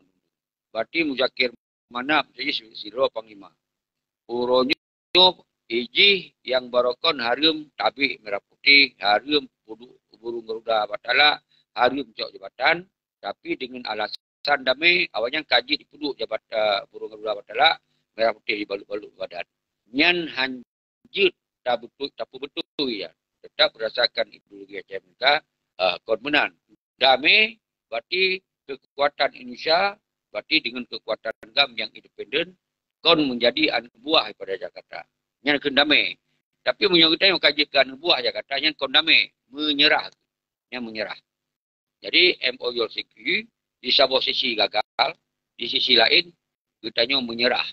Berarti Muzakir Manaf jadi sidroe panglima. Uroe nyoe ijih nyang barokon hareuem tabek merah putih, hareuem peuduek burông garuda bak talak, hareuem cok jabatan, tapi deungon alasan damé, awaknyan ka jeuet jipeuduek jabat, eh, burông garuda bak talak, merah putih jibalot-balot badan. Nyan han jeuet tabeutôi, tapeubeutôi ya. Tetap berdasarkan ideologi Aceh Merdeka, eh, kon meunan. Damé berarti kekuatan Indonesia, berarti dengan kekuatan GAM yang independen, kon menjadi aneuk buah daripada Jakarta. Nyan kheun damé. Tapi meunyoe geutanyoe ka jeuet keu aneuk buah Jakarta, nyan kon damé, menyerah. Nyan menyerah. Jadi, M O U Helsinki di saboh sisi gagal, di sisi laén geutanyoe menyerah.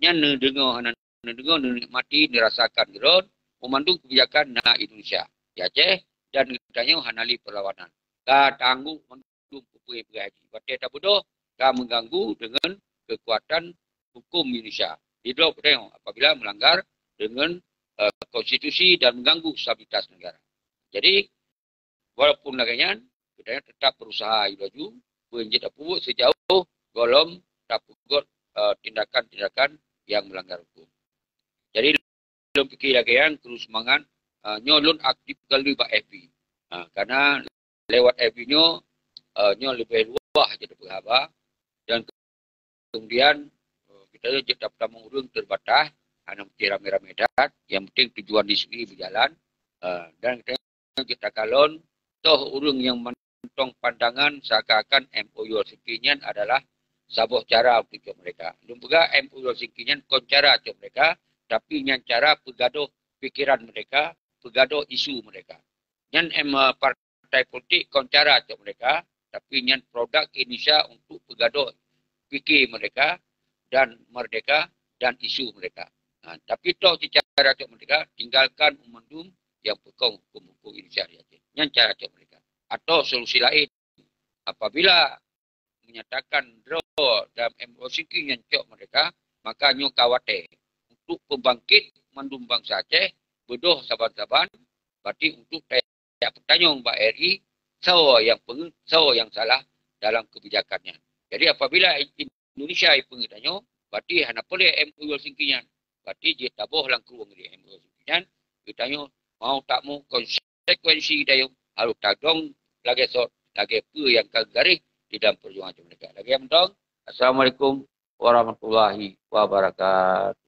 Nyan neudeungoe hana neudeungoe, neunikmati, neurasakan keudroe, meumandum kebijakan na Indonesia di Aceh dan geutanyoe hana lé perlawanan. Ka tanggong mandum peue-peue nyang peugah jih. Watée tabeudôh, ka mengganggu dengan kekuatan hukum Indonesia. Didrop geutanyoe apabila melanggar dengan, eh, konstitusi dan mengganggu stabilitas negara. Jadi, walaupun lagée nyan, geutanyoe tetap berusaha laju, beunjeuet tapeubuet sejauh gohlom tapeugét, eh, tindakan-tindakan nyang melanggar hukum. Jadi, lôn pike lagée nyan, kru seumangat, eh, nyoe lôn aktif galui bak F B. Ah, karena lewat F B nyoe, eh, nyoe leubeh luwah jeuet tapeugah haba dan kemudian, eh, geutanyoe jeuet tapeutamong ureuëng terbatas, hana meusti ramé-ramé that, yang penting tujuan di sini berjalan, eh, dan geutanyoe jeuet takalon toh ureuëng nyang mantong pandangan seakan-akan M O U Helsinki nyan adalah saboh cara untuk cok merdeka. Lôn peugah M O U Helsinki nyan kon cara cok merdeka, tapi nyan cara peugadôh pikiran merdeka, peugadôh isu merdeka. Nyan em, eh, partai politik kon cara cok merdeka, tapi nyan produk Indonesia untuk peugadôh pikir merdeka dan merdeka dan isu merdeka. Ha, tapi toh cara cok merdeka, tinggalkan mandum nyang peukong huköm-huköm Indonesia di Aceh. Nyan cara cok merdeka. Atau solusi laén, apabila menyatakan droe dalam M O U Helsinki nyan cok merdeka, maka nyoe ka watée untuk peubangkét mandum bansa Aceh, beudôh saban-saban, berarti untuk tajak peutanyong bak R I, soe nyang peungeuet, soe nyang salah dalam kebijakan nyan. Jadi, apabila Indonesia jipeungeuet tanyoe, berarti hana peureulée M O U Helsinki nyan. Berarti jeuet taboh lam krueng di M O U Helsinki nyan, geutanyoe mau tak mau konsekuensi geutanyoe harôh tadong lagée sot, lagée peue nyang ka geugaréh di dalam peujuangan merdeka. Lagée nyan mantong, Assalamualaikum warahmatullahi wabarakatuh.